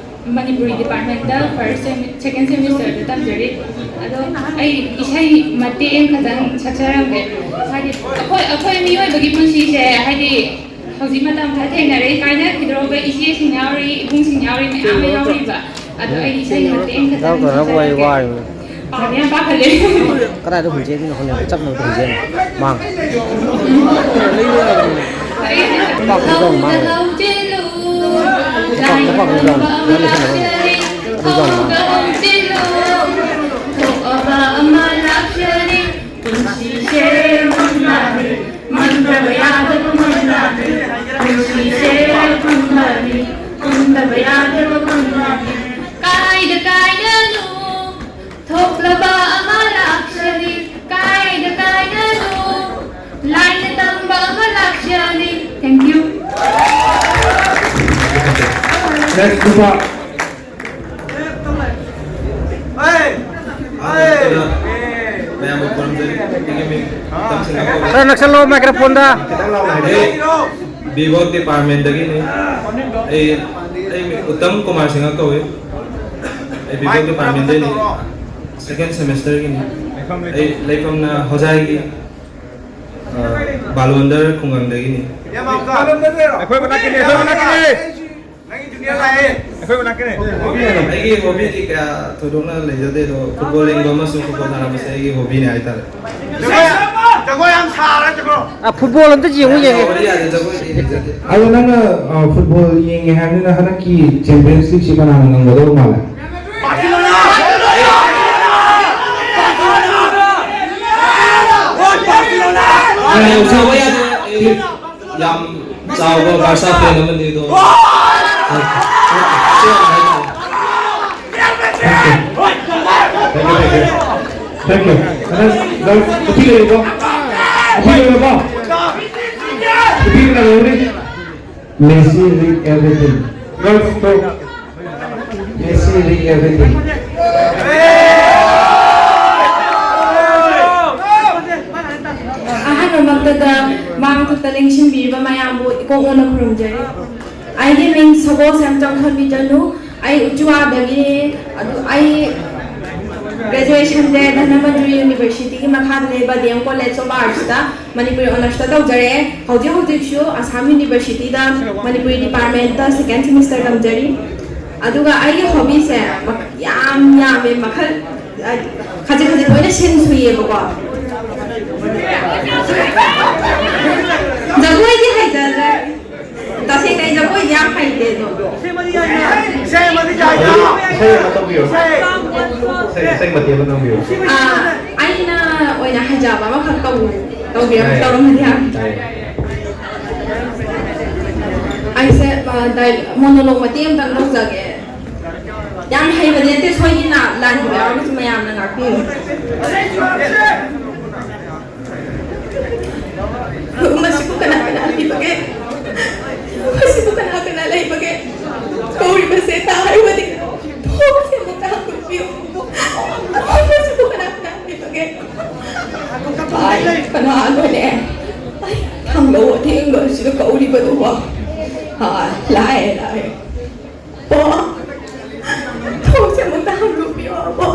ꯃꯅꯤꯄꯨꯔꯤ ꯗꯤꯄꯥꯔꯠꯃꯦꯟꯗ ꯐꯥꯔꯁ ꯁꯦꯃꯤ ꯁꯦꯀꯦꯟ ꯁꯦꯃꯤꯁꯇꯔꯗ ꯇꯝꯖꯔꯤ꯫ ꯑꯗꯣ ꯑꯩ ꯏꯁꯩ ꯃꯇꯦꯛ ꯑꯃꯈꯛꯇꯪ ꯁꯛꯆꯔꯝꯒꯦ꯫ ꯍꯥꯏꯗꯤ ꯑꯩꯈꯣꯏ ꯑꯩꯈꯣꯏ ꯃꯤꯑꯣꯏꯕꯒꯤ ꯄꯨꯟꯁꯤꯁꯦ ꯍꯥꯏꯗꯤ ꯍꯧꯖꯤꯛ ꯃꯇꯝꯗ ꯊꯦꯡꯅꯔꯦ, ꯀꯥꯏꯅꯈꯤꯗ꯭ꯔꯣꯕ ꯏꯆꯦꯁꯤꯡ ꯌꯥꯎꯔꯤ, ꯏꯕꯨꯡꯁꯤꯡ ꯌꯥꯎꯔꯤ, ꯃꯌꯥꯝ ꯑꯃ ꯌꯥꯎꯔꯤꯕ꯫ ꯑꯗꯣ ꯑꯩ ꯏꯁꯩ ꯃꯇꯦꯛ ꯑꯃꯈꯛꯇꯪ ꯌꯥꯎꯗꯅꯕ ꯑꯩ ꯁꯛꯆꯔꯝꯒꯦ꯫ ꯋꯥꯔꯤꯕꯅꯤ꯫ ꯄꯥꯝꯃꯦ ꯌꯥꯝ ꯄꯥꯈꯠꯂꯦ꯫ ꯀꯗꯥꯏꯗ ꯍꯨꯟꯖꯦꯟꯒꯤꯅꯣ ꯈꯪꯗꯦ, ꯆꯞꯅꯕꯗ ꯍꯨꯟꯖꯦꯟ ꯃꯥꯡ꯫ ꯂꯨꯄꯥ ꯀꯨꯟ ꯆꯪ ꯃꯥꯡ ꯂꯩ꯫ ꯂꯨꯄꯥ, ꯂꯨꯄꯥ ꯀꯨꯟ ꯆꯪ꯫ ꯅꯪ ꯂꯤꯁꯤꯡ ꯑꯃ꯫ ꯑꯗꯨ ꯆꯪ ꯃꯥꯡ꯫ ꯄꯨꯟꯁꯤꯁꯦ ꯃꯪꯂꯥꯅꯤ, ꯃꯪꯗꯕ ꯌꯥꯗꯕ ꯃꯪꯂꯥꯅꯤ, ꯄꯨꯟꯁꯤꯁꯦ ꯃꯪꯂꯥꯅꯤ, ꯃꯪꯗꯕ ꯌꯥꯗꯕ ꯃꯪꯂꯥꯅꯤ꯫ ꯀꯥꯏꯗ ꯀꯥꯏꯗꯅꯣ ꯊꯣꯛꯂꯕ ꯑꯃ ꯂꯥꯛꯆꯅꯤ, ꯀꯥꯏꯗ ꯀꯥꯏꯗꯅꯣ ꯂꯥꯏꯅ ꯇꯝꯕ ꯑꯃ ꯂꯥꯛꯆꯅꯤ꯫ Thank you. Next, ꯅꯨꯄꯥ꯫ ꯃꯌꯥꯝꯕꯨ ꯈꯨꯔꯨꯝꯖꯔꯤ꯫ ꯑꯩꯒꯤ ꯃꯤꯡ ꯎꯇꯝ ꯁꯤꯡꯍ ꯀꯧꯏ꯫ ꯈꯔ ꯅꯛꯁꯜꯂꯣ ꯃꯥꯏꯀ꯭ꯔꯣꯐꯣꯟꯗ꯫ ꯑꯩ ꯕꯤꯚꯣꯛ ꯗꯤꯄꯥꯔꯠꯃꯦꯟꯗꯒꯤꯅꯤ꯫ ꯑꯩ, ꯑꯩ ꯃꯤꯡ ꯎꯇꯝ ꯀꯨꯃꯥꯔ ꯁꯤꯡꯍ ꯀꯧꯏ꯫ ꯑꯩ ꯕꯤꯚꯣꯛ ꯗꯤꯄꯥꯔꯠꯃꯦꯟꯗꯒꯤꯅꯤ꯫ ꯁꯦꯀꯦꯟ ꯁꯦꯃꯤꯁꯇꯔꯒꯤꯅꯤ꯫ ꯑꯩ ꯂꯩꯐꯝꯅ ꯍꯣꯖꯥꯏꯒꯤ, ꯑ, ꯕꯥꯂꯣꯟꯗꯔ ꯈꯨꯡꯒꯪꯗꯒꯤꯅꯤ꯫ ꯑꯩꯈꯣꯏ ꯃꯅꯥꯛꯀꯤꯅꯤ, ꯑꯩꯈꯣꯏ ꯃꯅꯥꯛꯀꯤꯅꯤ꯫ ꯅꯪꯒꯤ ꯖꯨꯅꯤꯌꯔ ꯂꯥꯛꯑꯦ꯫ ꯑꯩꯈꯣꯏ ꯃꯅꯥꯛꯀꯤꯅꯦ꯫ ꯑꯩꯒꯤ ꯍꯣꯕꯤꯗꯤ ꯀꯌꯥ ꯊꯣꯏꯗꯣꯛꯅ ꯂꯩꯖꯗꯦ, ꯑꯗꯣ ꯐꯨꯠꯕꯣꯜ ꯌꯦꯡꯕ ꯑꯃꯁꯨꯡ ꯐꯨꯠꯕꯣꯜ ꯁꯥꯟꯅꯕꯁꯦ ꯑꯩꯒꯤ ꯍꯣꯕꯤꯅꯦ ꯍꯥꯏꯇꯥꯔꯦ꯫ ꯖꯒꯣꯏ, ꯖꯒꯣꯏ ꯌꯥꯝ ꯁꯥꯔꯦ, ꯖꯒꯣꯏ꯫ ꯑ, ꯐꯨꯠꯕꯣꯜ ꯑꯝꯇ ꯌꯦꯡꯉꯨ, ꯌꯦꯡꯉꯦ꯫ ꯇꯧꯕꯗꯤ ꯌꯥꯗꯦ, ꯖꯒꯣꯏꯗꯤ ꯂꯩꯖꯗꯦ꯫ ꯑꯗꯣ ꯅꯪꯅ, ꯑ, ꯐꯨꯠꯕꯣꯜ ꯌꯦꯡꯉꯦ ꯍꯥꯏꯕꯅꯤꯅ ꯍꯟꯗꯛꯀꯤ ꯆꯦꯝꯄꯤꯌꯟꯁ ꯂꯤꯒꯁꯤ ꯀꯅꯥꯅ ꯉꯝꯒꯗꯧꯕ ꯃꯥꯜꯂꯦ? ꯕꯥꯔꯁꯦꯂꯣꯅꯥ! ꯕꯥꯔꯁꯦꯂꯣꯅꯥ! ꯍꯣꯏ, ꯕꯥꯔꯁꯦꯂꯣꯅꯥ! ꯑ, ꯌꯥꯝ ꯆꯥꯎꯕ ꯌꯥꯗꯦ꯫ ꯑꯩ ꯌꯥꯝ ꯆꯥꯎꯕ ꯕꯥꯔꯁꯥ ꯐꯦꯟ ꯑꯃꯅꯤ ꯑꯗꯣ꯫ Thank you, thank you. Thank you. ꯅꯨꯄꯤ ꯂꯩꯔꯕꯣ? ꯅꯨꯄꯤ ꯂꯩꯔꯕꯣ? ꯅꯨꯄꯤ ꯀꯅꯥ ꯂꯩꯍꯧꯔꯤ? Messi lead everything. Girls talk. Messi lead everything. ꯃꯛꯇꯗ ꯃꯥꯡ ꯊꯛꯇ ꯂꯦꯡꯁꯤꯟꯕꯤꯔꯤꯕ ꯃꯌꯥꯝꯕꯨ ꯏꯀꯣꯛ ꯅꯣꯟꯅ ꯈꯨꯔꯨꯝꯖꯔꯤ꯫ ꯑꯩꯒꯤ ꯃꯤꯡ ꯁꯒꯣꯜꯁꯦꯝꯆꯝ ꯈꯝꯕꯤꯆꯅꯨ꯫ ꯑꯩ ꯎꯆꯤꯋꯥꯗꯒꯤꯅꯤ꯫ ꯑꯗꯨ ꯑꯩ graduation ꯁꯦ ꯙꯅꯃꯟꯖꯨꯔꯤ University ꯒꯤ ꯃꯈꯥꯗ ꯂꯩꯕ D M College of Arts ꯇ ꯃꯅꯤꯄꯨꯔꯤ honours ꯇ ꯇꯧꯖꯔꯦ꯫ ꯍꯧꯖꯤꯛ ꯍꯧꯖꯤꯛꯁꯨ ꯑꯁꯥꯝ University ꯗ ꯃꯅꯤꯄꯨꯔꯤ department ꯇ second semester ꯇꯝꯖꯔꯤ꯫ ꯑꯗꯨꯒ ꯑꯩꯒꯤ hobby ꯁꯦ ꯃꯈ-, ꯌꯥꯝ ꯌꯥꯝꯃꯦ, ꯃꯈꯜ, ꯈꯖꯤꯛ ꯈꯖꯤꯛ ꯂꯣꯏꯅ ꯁꯤꯟ ꯁꯨꯏꯌꯦꯕꯀꯣ꯫ ꯖꯒꯣꯏꯗꯤ ꯍꯩꯖꯗ꯭ꯔꯦ꯫ ꯇꯁꯦꯡꯅ ꯑꯩ ꯖꯒꯣꯏꯗꯤ ꯌꯥꯝ ꯍꯩꯇꯦ ꯑꯗꯣ꯫ ꯏꯁꯩ ꯑꯃ ꯇꯧꯕꯤꯌꯨ꯫ ꯏꯁꯩ, ꯏꯁꯩ ꯃꯇꯦꯛ ꯑꯃ ꯇꯧꯕꯤꯌꯨ꯫ ꯑꯥ, ꯑꯩꯅ ꯑꯣꯏꯅ ꯍꯩꯖꯕ ꯑꯃꯈꯛ ꯇꯧ-, ꯇꯧꯕꯤꯔꯝ-, ꯌꯥꯏ꯫ ꯇꯧꯔꯝꯃꯗꯤ ꯌꯥꯝ꯫ ꯌꯥꯏ꯫ ꯑꯩꯁꯦ, ꯑ, ꯗꯥꯏ-, monologue ꯃꯇꯦꯛ ꯑꯃꯇꯪ ꯇꯧꯖꯒꯦ꯫ ꯌꯥꯝ ꯍꯩꯕꯗꯤ ꯅꯠꯇꯦ, ꯁꯣꯏꯈꯤꯅ ꯂꯥꯟꯈꯤꯕ ꯌꯥꯎꯔꯒꯁꯨ ꯃꯌꯥꯝꯅ ꯉꯥꯛꯄꯤꯌꯨ꯫ ꯃꯁꯤꯕꯨ ꯀꯅꯥ ꯀꯅꯥ ꯂꯩꯕꯒꯦ? ꯃꯁꯤꯕꯨ ꯀꯅꯥ ꯀꯅꯥ ꯂꯩꯕꯒꯦ? ꯀꯧꯔꯤꯕꯁꯦ ꯇꯥꯔꯨꯕꯗꯤ ꯊꯣꯡꯁꯦ ꯑꯃꯨꯛꯇ ꯍꯥꯡꯗꯣꯛꯄꯤꯌꯨ꯫ ꯃꯁꯤꯕꯨ ꯀꯅꯥ ꯀꯅꯥ ꯂꯩꯕꯒꯦ? ꯑꯩ ꯀꯅꯥꯅꯣꯅꯦ? ꯑꯩ ꯊꯥꯡꯗꯧ ꯑꯊꯦꯡꯕ ꯑꯁꯤꯗ ꯀꯧꯔꯤꯕꯗꯨꯕꯣ? ꯑꯥ, ꯂꯥꯛꯑꯦ, ꯂꯥꯛꯑꯦ꯫ ꯕꯣ, ꯊꯣꯡꯁꯦ ꯑꯃꯨꯛꯇ ꯍꯥꯡꯗꯣꯛꯄꯤꯌꯣ, ꯕꯣ꯫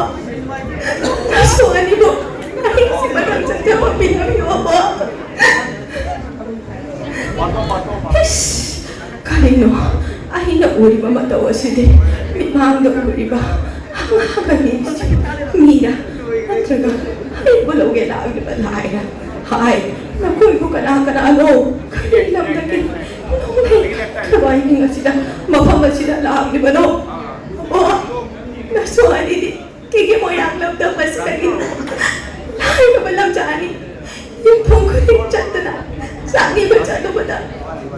ꯅꯁꯨ ꯑꯅꯤꯕꯨ ꯑꯍꯤꯡꯁꯤꯃ ꯆꯠꯆꯕ ꯄꯤꯅꯕꯤꯌꯣ, ꯕꯣ꯫ ꯏꯁ, ꯀꯔꯤꯅꯣ ꯑꯩꯅ ꯎꯔꯤꯕ ꯃꯇꯧ ꯑꯁꯤꯗꯤ? ꯃꯤꯠꯃꯥꯡꯗ ꯎꯔꯤꯕ ꯑꯉꯥꯡ ꯑꯅꯤꯁꯤ ꯃꯤꯔꯥ, ꯅꯠꯇ꯭ꯔꯒ ꯑꯩꯕꯨ ꯂꯧꯒꯦ ꯂꯥꯛꯂꯤꯕ ꯂꯥꯏꯔꯥ? ꯍꯥꯏ, ꯅꯈꯣꯏꯕꯨ ꯀꯅꯥ ꯀꯅꯥꯅꯣ? ꯀꯔꯤ ꯂꯝꯗꯒꯤ? ꯅꯣꯡꯃꯩ ꯀꯗꯥꯏꯗꯒꯤ ꯑꯁꯤꯗ, ꯃꯐꯝ ꯑꯁꯤꯗ ꯂꯥꯛꯂꯤꯕꯅꯣ? ꯑꯣ, ꯅꯁꯨ ꯑꯅꯤꯗꯤ ꯀꯦꯒꯦ ꯃꯣꯏꯔꯥꯡ ꯂꯝꯗꯝ ꯑꯁꯤꯗꯒꯤ ꯂꯥꯏꯔꯕ ꯂꯝꯖꯥꯅꯤ꯫ ꯌꯨꯝꯊꯣꯡ ꯈꯨꯗꯤꯡ ꯆꯠꯇꯨꯅ ꯆꯥꯛꯅꯤꯕ ꯆꯠꯂꯨꯕꯗ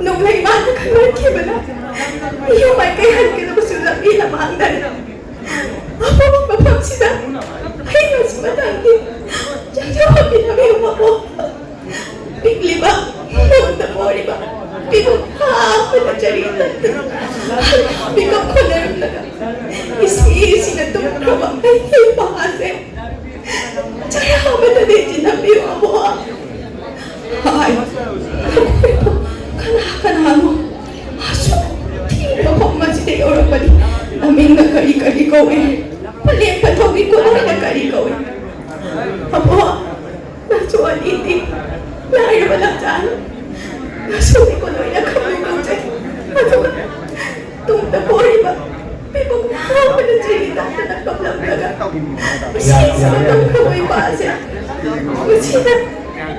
ꯅꯣꯡꯂꯩ ꯃꯥꯅ ꯈꯟꯅꯈꯤꯕꯅ ꯌꯨꯝ ꯃꯥꯏꯀꯩ ꯍꯟꯒꯗꯕꯁꯨ ꯂꯝꯕꯤ ꯂꯃꯥꯡꯗ ꯑꯐꯕ ꯃꯐꯝꯁꯤꯗ ꯑꯩ ꯉꯁꯤ ꯃꯇꯝꯒꯤ ꯆꯪꯖꯕ ꯄꯤꯔꯝꯃꯤ ꯃꯄꯣꯛ ꯄꯤꯛꯂꯤꯕ ꯃꯪꯗ ꯄꯣꯔꯤꯕ ꯄꯤꯕꯨ ꯍꯥꯞꯄꯗ ꯆꯔꯤ ꯇꯠꯇꯨꯅ ꯃꯤꯀꯞ ꯈꯣꯟꯅꯔꯝꯂꯒ ꯏꯁꯤ ꯏꯁꯤꯅ ꯇꯨꯝꯈ꯭ꯔꯕ ꯑꯩꯒꯤ ꯏꯄꯥꯁꯦ ꯆꯔꯥ ꯑꯃꯗꯗꯤ ꯆꯤꯟꯅꯕꯤꯌꯨ ꯑꯕꯣꯛ꯫ ꯀꯅꯥ ꯀꯅꯥꯅꯣ ꯑꯁꯨꯛ ꯊꯤꯕ ꯃꯐꯝ ꯑꯁꯤꯗ ꯌꯧꯔꯛꯄꯗꯤ? ꯅꯃꯤꯡꯅ ꯀꯔꯤ ꯀꯔꯤ ꯀꯧꯏ? ꯄꯂꯦꯝ ꯄꯟꯊꯧꯒꯤ ꯈꯨꯗꯣꯜꯅ ꯀꯔꯤ ꯀꯧꯏ? ꯑꯕꯣ, ꯅꯆꯨ ꯑꯅꯤꯗꯤ ꯂꯥꯏꯔꯕ ꯂꯝꯖꯥꯜ ꯅꯁꯨꯅꯤꯀꯣ ꯂꯣꯏꯅ ꯈꯪꯅ ꯉꯝꯖꯩ꯫ ꯑꯗꯨꯒ ꯇꯨꯡꯗ ꯄꯣꯔꯤꯕ ꯄꯤꯕꯨꯡ ꯅꯥꯕꯅ ꯆꯤꯅꯤ ꯇꯥꯗꯅ ꯀꯞꯂꯝꯂꯒ ꯏꯁꯤꯡ ꯁꯣꯛꯂꯝꯈ꯭ꯔꯕ ꯏꯄꯥꯁꯦ ꯃꯁꯤꯅ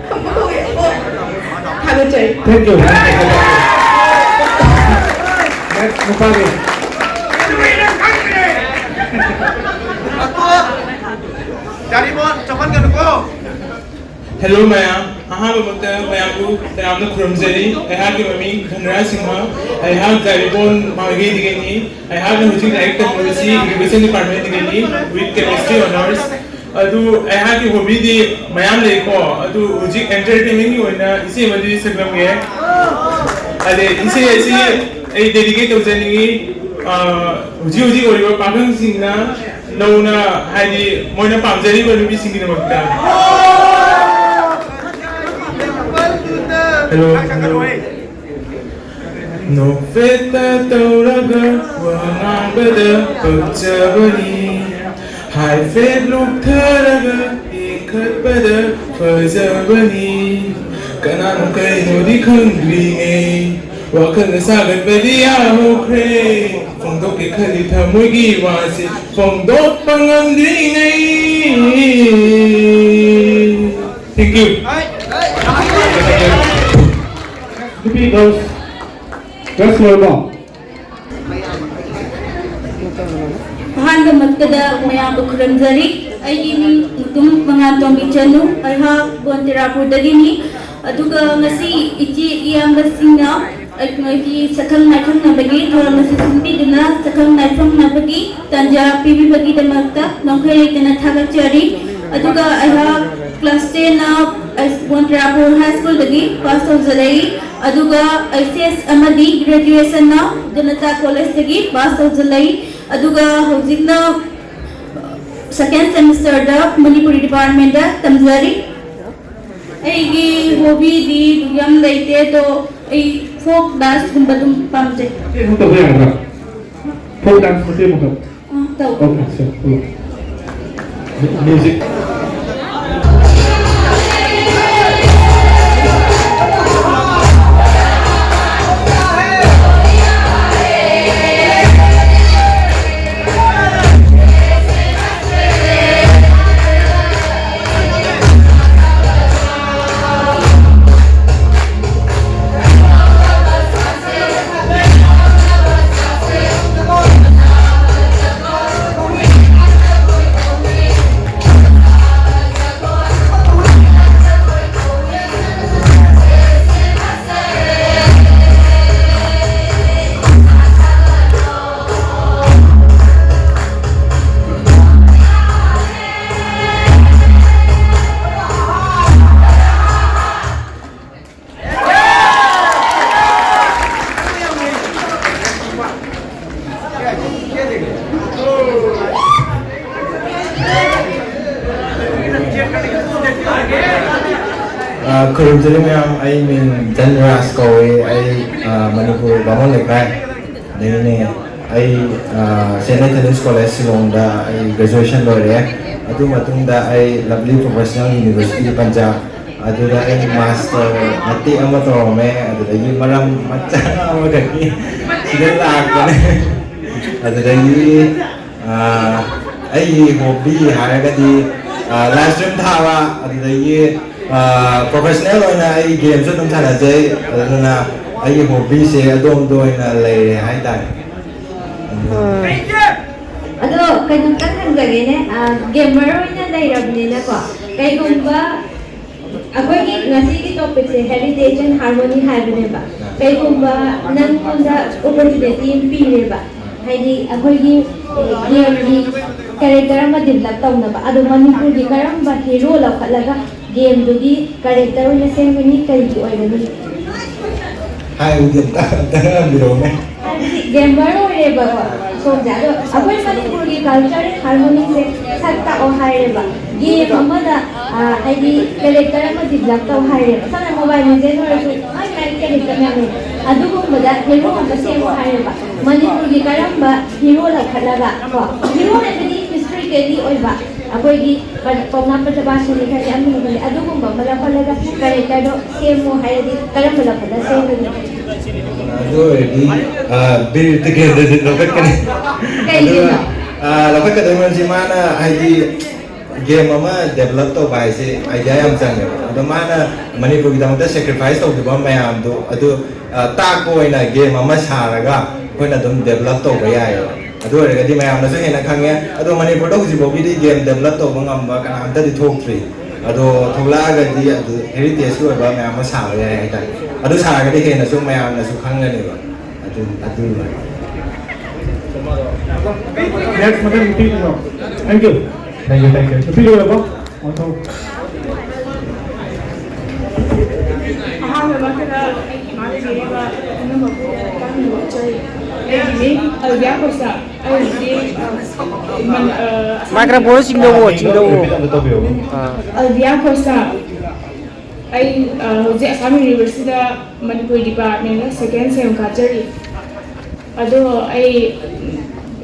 ꯈꯪꯕ ꯀꯧꯏ꯫ ꯑꯣ, ꯊꯥꯒꯠꯆꯔꯤ꯫ Thank you. Next, ꯅꯨꯄꯥꯒꯤ꯫ ꯌꯥꯔꯤꯕꯣ, ꯆꯥꯎꯈꯠꯀꯅꯨꯀꯣ꯫ Hello ꯃꯌꯥꯝ, ꯑꯍꯥꯟꯕꯃꯛꯇ ꯃꯌꯥꯝꯕꯨ ꯇꯔꯥꯝꯅ ꯈꯨꯔꯨꯝꯖꯔꯤ꯫ ꯑꯩꯍꯥꯛꯀꯤ ꯃꯃꯤꯡ ꯙꯟꯔꯥꯖ ꯁꯤꯡꯍ꯫ ꯑꯩꯍꯥꯛ ꯖꯥꯔꯤꯕꯣꯟ ꯃꯥꯒꯦꯗꯒꯤꯅꯤ꯫ ꯑꯩꯍꯥꯛꯅ ꯍꯧꯖꯤꯛ ꯂꯥꯏꯔꯤꯛ ꯇꯝꯂꯤꯕꯁꯤ Education Departmentꯗꯒꯤꯅꯤ, with Chemistry Honours꯫ ꯑꯗꯨ ꯑꯩꯍꯥꯛꯀꯤ hobbyꯗꯤ ꯃꯌꯥꯝ ꯂꯩꯀꯣ, ꯑꯗꯨ ꯍꯧꯖꯤꯛ entertainmentꯒꯤ ꯑꯣꯏꯅ ꯏꯁꯩ ꯑꯃꯗꯤ ꯁꯛꯂꯝꯒꯦ꯫ ꯑꯗꯩ ꯏꯁꯩ ꯑꯁꯤ ꯑꯩ dedicate ꯇꯧꯖꯅꯤꯡꯉꯤ, ꯑ, ꯍꯧꯖꯤꯛ ꯍꯧꯖꯤꯛ ꯑꯣꯏꯔꯤꯕ ꯄꯥꯈꯪꯁꯤꯡꯅ ꯅꯧꯅ, ꯍꯥꯏꯗꯤ, ꯃꯣꯏꯅ ꯄꯥꯝꯖꯔꯤꯕ ꯅꯨꯄꯤꯁꯤꯡꯒꯤꯗꯃꯛꯇ꯫ Hello, hello. ꯅꯣꯛꯐꯦꯠꯇ ꯇꯧꯔꯒ ꯋꯥ ꯉꯥꯡꯕꯗ ꯄꯛꯆꯕꯅꯤ, ꯍꯥꯏꯐꯦꯠ ꯂꯨꯞꯊꯔꯒ ꯌꯦꯡꯈꯠꯄꯗ ꯐꯖꯕꯅꯤ꯫ ꯀꯅꯥꯅꯣ ꯀꯩꯅꯣꯗꯤ ꯈꯪꯗ꯭ꯔꯤꯉꯩ ꯋꯥꯈꯜꯅ ꯁꯥꯒꯠꯄꯗꯤ ꯌꯥꯍꯧꯈ꯭ꯔꯦ꯫ ꯐꯣꯡꯗꯣꯛꯀꯦ ꯈꯜꯂꯤ ꯊꯃꯣꯏꯒꯤ ꯋꯥꯁꯦ ꯐꯣꯡꯗꯣꯛꯄ ꯉꯝꯗ꯭ꯔꯤꯉꯩ꯫ Thank you. ꯅꯨꯄꯤ girls, girls ꯂꯣꯏꯔꯕꯣ? ꯑꯍꯥꯟꯕꯃꯛꯇꯗ ꯃꯌꯥꯝꯕꯨ ꯈꯨꯔꯨꯝꯖꯔꯤ꯫ ꯑꯩꯒꯤ ꯃꯤꯡ ꯃꯨꯇꯨꯝ ꯃꯉꯥꯟꯇꯣꯝꯕꯤ ꯆꯅꯨ, ꯑꯩꯍꯥꯛ ꯕꯣꯟꯇꯤꯔꯥꯄꯨꯔꯗꯒꯤꯅꯤ꯫ ꯑꯗꯨꯒ ꯉꯁꯤ ꯏꯆꯦ ꯏꯌꯥꯝꯕꯁꯤꯡꯅ ꯑꯩꯈꯣꯏꯒꯤ ꯁꯛꯈꯪ ꯃꯥꯏꯈꯪꯅꯕꯒꯤ ꯊꯧꯔꯝ ꯑꯁꯤ ꯁꯤꯟꯕꯤꯗꯨꯅ ꯁꯛꯈꯪ ꯃꯥꯏꯈꯪꯅꯕꯒꯤ ꯇꯥꯟꯖꯥ ꯄꯤꯕꯤꯕꯒꯤꯗꯃꯛꯇ ꯉꯝꯈꯩ ꯂꯩꯇꯅ ꯊꯥꯒꯠꯆꯔꯤ꯫ ꯑꯗꯨꯒ ꯑꯩꯍꯥꯛ class tenꯅ ꯕꯣꯟꯇꯤꯔꯥꯄꯨꯔ High Schoolꯗꯒꯤ pass ꯇꯧꯖꯔꯛꯏ꯫ ꯑꯗꯨꯒ HS ꯑꯃꯗꯤ graduationꯅ ꯖꯅꯇꯥ Collegeꯇꯒꯤ pass ꯇꯧꯖꯔꯛꯏ꯫ ꯑꯗꯨꯒ ꯍꯧꯖꯤꯛꯅ second semesterꯗ Manipuri Departmentꯇ ꯇꯝꯖꯔꯤ꯫ ꯑꯩꯒꯤ ꯍꯣꯕꯤꯗꯤ ꯌꯥꯝ ꯂꯩꯇꯦ, ꯑꯗꯣ ꯑꯩ ꯐꯣꯛ ꯗꯥꯟꯁꯀꯨꯝꯕ ꯑꯗꯨꯝ ꯄꯥꯝꯖꯩ꯫ ꯃꯇꯦꯛ ꯑꯃ ꯇꯧꯕ ꯌꯥꯒꯗ꯭ꯔꯥ? ꯐꯣꯛ ꯗꯥꯟꯁ ꯃꯇꯦꯛ ꯑꯃꯈꯛ. ꯑꯥ, ꯇꯧ. Okay, so, music. ꯑ, ꯈꯨꯔꯨꯝꯖꯔꯤ ꯃꯌꯥꯝ, ꯑꯩ ꯃꯤꯡ ꯙꯟꯔꯥꯖ ꯀꯧꯏ꯫ ꯑꯩ, ꯑ, ꯃꯅꯤꯄꯨꯔ ꯕꯥꯃꯣꯟ ꯂꯩꯀꯥꯏ ꯑꯗꯒꯤꯅꯦ꯫ ꯑꯩ, ꯑ, ꯁꯦꯟꯠ ꯑꯦꯟꯊꯅꯤꯁ ꯀꯣꯂꯦꯖ ꯁꯤꯂꯣꯡꯗ ꯑꯩ ꯒ꯭ꯔꯦꯖꯨꯑꯦꯁꯟ ꯂꯣꯏꯔꯦ꯫ ꯑꯗꯨ ꯃꯇꯨꯡꯗ ꯑꯩ ꯂꯕꯂꯤ ꯄ꯭ꯔꯣꯐꯦꯁꯅꯦꯜ ꯌꯨꯅꯤꯚꯔꯁꯤꯇꯤ ꯄꯟꯖꯥꯕ, ꯑꯗꯨꯗ ꯑꯩ ꯃꯥꯁꯇꯔ ꯃꯇꯦꯛ ꯑꯃ ꯇꯧꯔꯝꯃꯦ꯫ ꯑꯗꯨꯗꯒꯤ ꯃꯔꯝ ꯃꯆꯥ ꯑꯃꯈꯛꯀꯤ ꯁꯤꯗ ꯂꯥꯛꯄꯅꯦ꯫ ꯑꯗꯨꯗꯒꯤ ꯑꯥ, ꯑꯩꯒꯤ ꯍꯣꯕꯤ ꯍꯥꯏꯔꯒꯗꯤ, ꯑꯥ, ꯂꯥꯏꯚ ꯁ꯭ꯇ꯭ꯔꯤꯝ ꯊꯥꯕ, ꯑꯗꯨꯗꯒꯤ, ꯑꯥ, ꯄ꯭ꯔꯣꯐꯦꯁꯅꯦꯜ ꯑꯣꯏꯅ ꯑꯩ ꯒꯦꯝꯁꯨ ꯑꯗꯨꯝ ꯁꯥꯟꯅꯖꯩ꯫ ꯑꯗꯨꯅ ꯑꯩꯒꯤ ꯍꯣꯕꯤꯁꯦ ꯑꯗꯣꯝꯗ ꯑꯣꯏꯅ ꯂꯩꯔꯦ ꯍꯥꯏꯇꯥꯔꯦ꯫ ꯑꯗꯣ ꯀꯩꯅꯣꯝꯇꯪ ꯍꯪꯖꯒꯦꯅꯦ, ꯒꯦꯃꯔ ꯑꯣꯏꯅ ꯂꯩꯔꯕꯅꯤꯅꯀꯣ, ꯀꯩꯒꯨꯝꯕ ꯑꯩꯈꯣꯏꯒꯤ ꯉꯁꯤꯒꯤ ꯇꯣꯄꯤꯛꯁꯦ ꯍꯦꯔꯤꯇꯦꯖ ꯑꯦꯟ ꯍꯥꯔꯃꯣꯅꯤ ꯍꯥꯏꯕꯅꯦꯕ꯫ ꯀꯩꯒꯨꯝꯕ ꯅꯪꯉꯣꯟꯗ ꯑꯣꯄꯣꯔꯆꯨꯅꯤꯇꯤ ꯑꯃ ꯄꯤꯔꯦꯕ, ꯍꯥꯏꯗꯤ ꯑꯩꯈꯣꯏꯒꯤ ꯒꯦꯝꯒꯤ ꯀꯦꯔꯦꯛꯇꯔ ꯑꯃ ꯗꯤꯕꯂꯞ ꯇꯧꯅꯕ, ꯑꯗꯣ ꯃꯅꯤꯄꯨꯔꯒꯤ ꯀꯔꯝꯕ ꯍꯦꯔꯣ ꯂꯧꯈꯠꯂꯒ ꯒꯦꯝꯗꯨꯒꯤ ꯀꯦꯔꯦꯛꯇꯔ ꯑꯣꯏꯅ ꯁꯦꯝꯒꯅꯤ? ꯀꯩꯒꯤ ꯑꯣꯏꯒꯅꯤ? ꯍꯥꯏꯕꯗꯤ ꯑꯝꯇ ꯑꯝꯇ ꯍꯥꯏꯕꯤꯔꯛꯎꯅꯦ꯫ ꯍꯥꯏꯕꯗꯤ ꯒꯦꯃꯔ ꯑꯣꯏꯔꯦꯕꯀꯣ, ꯁꯣꯝꯁꯦ꯫ ꯑꯗꯣ ꯑꯩꯈꯣꯏ ꯃꯅꯤꯄꯨꯔꯒꯤ culture harmony ꯁꯦ ꯁꯛ ꯇꯥꯛꯑꯣ ꯍꯥꯏꯔꯦꯕ, game ꯑꯃꯗ, ꯑ, ꯍꯥꯏꯗꯤ character ꯑꯃ develop ꯇꯧ ꯍꯥꯏꯔꯦꯕ, ꯁꯝꯅ Mobile Legend ꯑꯣꯏꯔꯁꯨ ꯃꯥꯏ ꯃꯥꯏ character ꯃꯌꯥꯝ ꯂꯩ꯫ ꯑꯗꯨꯒꯨꯝꯕꯗ hero ꯑꯃ ꯁꯦꯝꯃꯣ ꯍꯥꯏꯔꯦꯕ, ꯃꯅꯤꯄꯨꯔꯒꯤ ꯀꯔꯝꯕ hero ꯂꯧꯈꯠꯂꯒ ꯀꯣ, hero ꯍꯥꯏꯕꯗꯤ historically ꯑꯣꯏꯕ ꯑꯩꯈꯣꯏꯒꯤ ꯄ-, ꯄꯥꯎꯅꯥ ꯄ꯭ꯔꯖꯥꯕꯥꯁꯤꯅꯤ ꯈꯪꯗꯦ, ꯑꯃꯅꯤ ꯈꯪꯗꯦ, ꯑꯗꯨꯒꯨꯝꯕ ꯑꯃ ꯂꯧꯈꯠꯂꯒ character ꯗꯣ ꯁꯦꯝꯃꯣ ꯍꯥꯏꯔꯗꯤ ꯀꯔꯝꯕ ꯂꯧꯈꯠꯂ ꯁꯦꯝꯒꯅꯤ? ꯑꯗꯨ ꯑꯣꯏꯔꯗꯤ, ꯑ, ꯕꯤꯔ ꯇꯤꯀꯦꯟꯗ꯭ꯔꯖꯤꯠ ꯂꯧꯈꯠꯀꯅꯤ꯫ ꯀꯩꯒꯤꯅꯣ? ꯑꯗꯨꯒ, ꯑ, ꯂꯧꯈꯠꯀꯗꯣꯏ ꯃꯔꯝꯁꯤ ꯃꯥꯅ ꯍꯥꯏꯗꯤ game ꯑꯃ develop ꯇꯧꯕ ꯍꯥꯏꯁꯦ idea ꯌꯥꯝ ꯆꯪꯉꯦꯕ꯫ ꯑꯗꯣ ꯃꯥꯅ ꯃꯅꯤꯄꯨꯔꯒꯤꯗꯃꯛꯇ sacrifice ꯇꯧꯈꯤꯕ ꯃꯌꯥꯝꯗꯣ ꯑꯗꯨ, ꯑ, ꯇꯥꯛꯄ ꯑꯣꯏꯅ game ꯑꯃ ꯁꯥꯔꯒ ꯑꯩꯈꯣꯏꯅ ꯑꯗꯨꯝ develop ꯇꯧꯕ ꯌꯥꯏꯌꯦꯕ꯫ ꯑꯗꯨ ꯑꯣꯏꯔꯒꯗꯤ ꯃꯌꯥꯝꯅꯁꯨ ꯍꯦꯟꯅ ꯈꯪꯉꯦ꯫ ꯑꯗꯣ ꯃꯅꯤꯄꯨꯔꯗ ꯍꯧꯖꯤꯛ ꯐꯥꯎꯒꯤꯗꯤ game develop ꯇꯧꯕ ꯉꯝꯕ ꯀꯅꯥꯝꯇꯗꯤ ꯊꯣꯛꯇ꯭ꯔꯤ꯫ ꯑꯗꯣ ꯊꯣꯛꯂꯛꯑꯒꯗꯤ ꯑꯗꯨ heritage ꯀꯤ ꯑꯣꯏꯕ ꯃꯌꯥꯝ ꯑꯃ ꯁꯥꯕ ꯌꯥꯏ ꯍꯥꯏꯇꯥꯔꯦ꯫ ꯑꯗꯨ ꯁꯥꯔꯒꯗꯤ ꯍꯦꯟꯅꯁꯨ ꯃꯌꯥꯝꯅꯁꯨ ꯈꯪꯒꯅꯦꯕ꯫ ꯑꯗꯨ, ꯑꯗꯨ ꯂꯣꯏꯔꯦ꯫ Next, ꯃꯊꯪ ꯅꯨꯄꯤꯗꯨꯅꯣ꯫ Thank you꯫ Thank you, thank you꯫ ꯅꯨꯄꯤ ꯂꯣꯏꯔꯕꯣ? ꯑꯣꯟꯊꯣꯛ꯫ ꯑꯍꯥꯟꯕꯃꯛꯇꯗ ꯑꯩꯒꯤ ꯏꯃꯥꯟꯅꯕꯤꯔꯤꯕ ꯄꯨꯝꯅꯃꯛꯄꯨ ꯇꯥꯍꯟꯅꯕ ꯍꯣꯠꯆꯔꯤ꯫ ꯑꯩꯒꯤ ꯃꯤꯡ ꯑꯜꯕꯤꯌꯥ ꯈꯣꯏꯁꯥ꯫ ꯑꯩ ꯍꯧꯖꯤꯛ, ꯑ, ꯃꯟ-, ꯑ, ꯑꯁꯥꯝ Microphone ꯆꯤꯡꯗꯧꯋꯣ, ꯆꯤꯡꯗꯧꯋꯣ꯫ Repeat ꯑꯝꯇ ꯇꯧꯕꯤꯌꯣ꯫ ꯑꯥ꯫ ꯑꯜꯕꯤꯌꯥ ꯈꯣꯏꯁꯥ꯫ ꯑꯩ, ꯑ, ꯍꯧꯖꯤꯛ ꯑꯁꯥꯝ University ꯗ ꯃꯅꯤꯄꯨꯔꯤ department ꯇ second sem ꯀꯥꯖꯔꯤ꯫ ꯑꯗꯣ ꯑꯩ,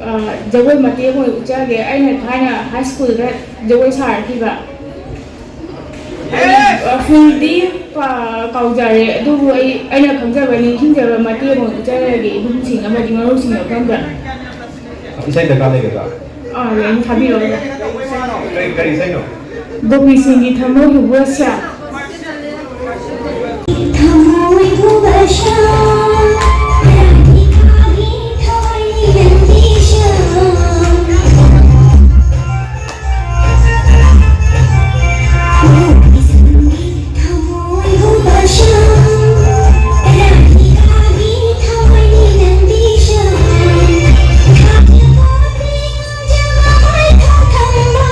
ꯑ, ꯖꯒꯣꯏ ꯃꯇꯦꯛ ꯑꯃ ꯎꯠꯆꯒꯦ꯫ ꯑꯩꯅ ꯊꯥꯏꯅ high school ꯗ ꯖꯒꯣꯏ ꯁꯥꯔꯛꯈꯤꯕ꯫ ꯑꯩ, ꯑ, full ꯗꯤ ꯄꯥ-, ꯀꯥꯎꯖꯔꯦ, ꯑꯗꯨꯕꯨ ꯑꯩ, ꯑꯩꯅ ꯈꯪꯖꯕ, ꯅꯤꯡꯁꯤꯡꯖꯕ ꯃꯇꯦꯛ ꯑꯃ ꯎꯠꯆꯔꯒꯦ ꯏꯕꯨꯡꯁꯤꯡ ꯑꯃꯗꯤ ꯃꯔꯨꯞꯁꯤꯡꯒꯤ ꯃꯐꯝꯗ꯫ ꯏꯁꯩ ꯗꯔꯀꯥꯔ ꯂꯩꯒꯗ꯭ꯔꯥ? ꯑꯥ, ꯂꯩ, ꯊꯥꯕꯤꯔꯛꯑꯣ꯫ ꯀꯔꯤ, ꯀꯔꯤ ꯏꯁꯩꯅꯣ? ꯒꯣꯄꯤꯁꯤꯡꯒꯤ ꯊꯃꯣꯏ ꯍꯨꯕ ꯁ꯭ꯌꯥꯝ꯫ ꯊꯃꯣꯏ ꯍꯨꯕ ꯁ꯭ꯌꯥꯝ, ꯔꯥꯙꯤꯀꯥꯒꯤ ꯊꯋꯥꯏ ꯅꯪꯗꯤ ꯁ꯭ꯌꯥꯝ꯫ ꯒꯣꯄꯤꯁꯤꯡꯒꯤ ꯊꯃꯣꯏ ꯍꯨꯕ ꯁ꯭ꯌꯥꯝ, ꯔꯥꯙꯤꯀꯥꯒꯤ ꯊꯋꯥꯏ ꯅꯪꯗꯤ ꯁ꯭ꯌꯥꯝ꯫ ꯊꯥꯖꯕ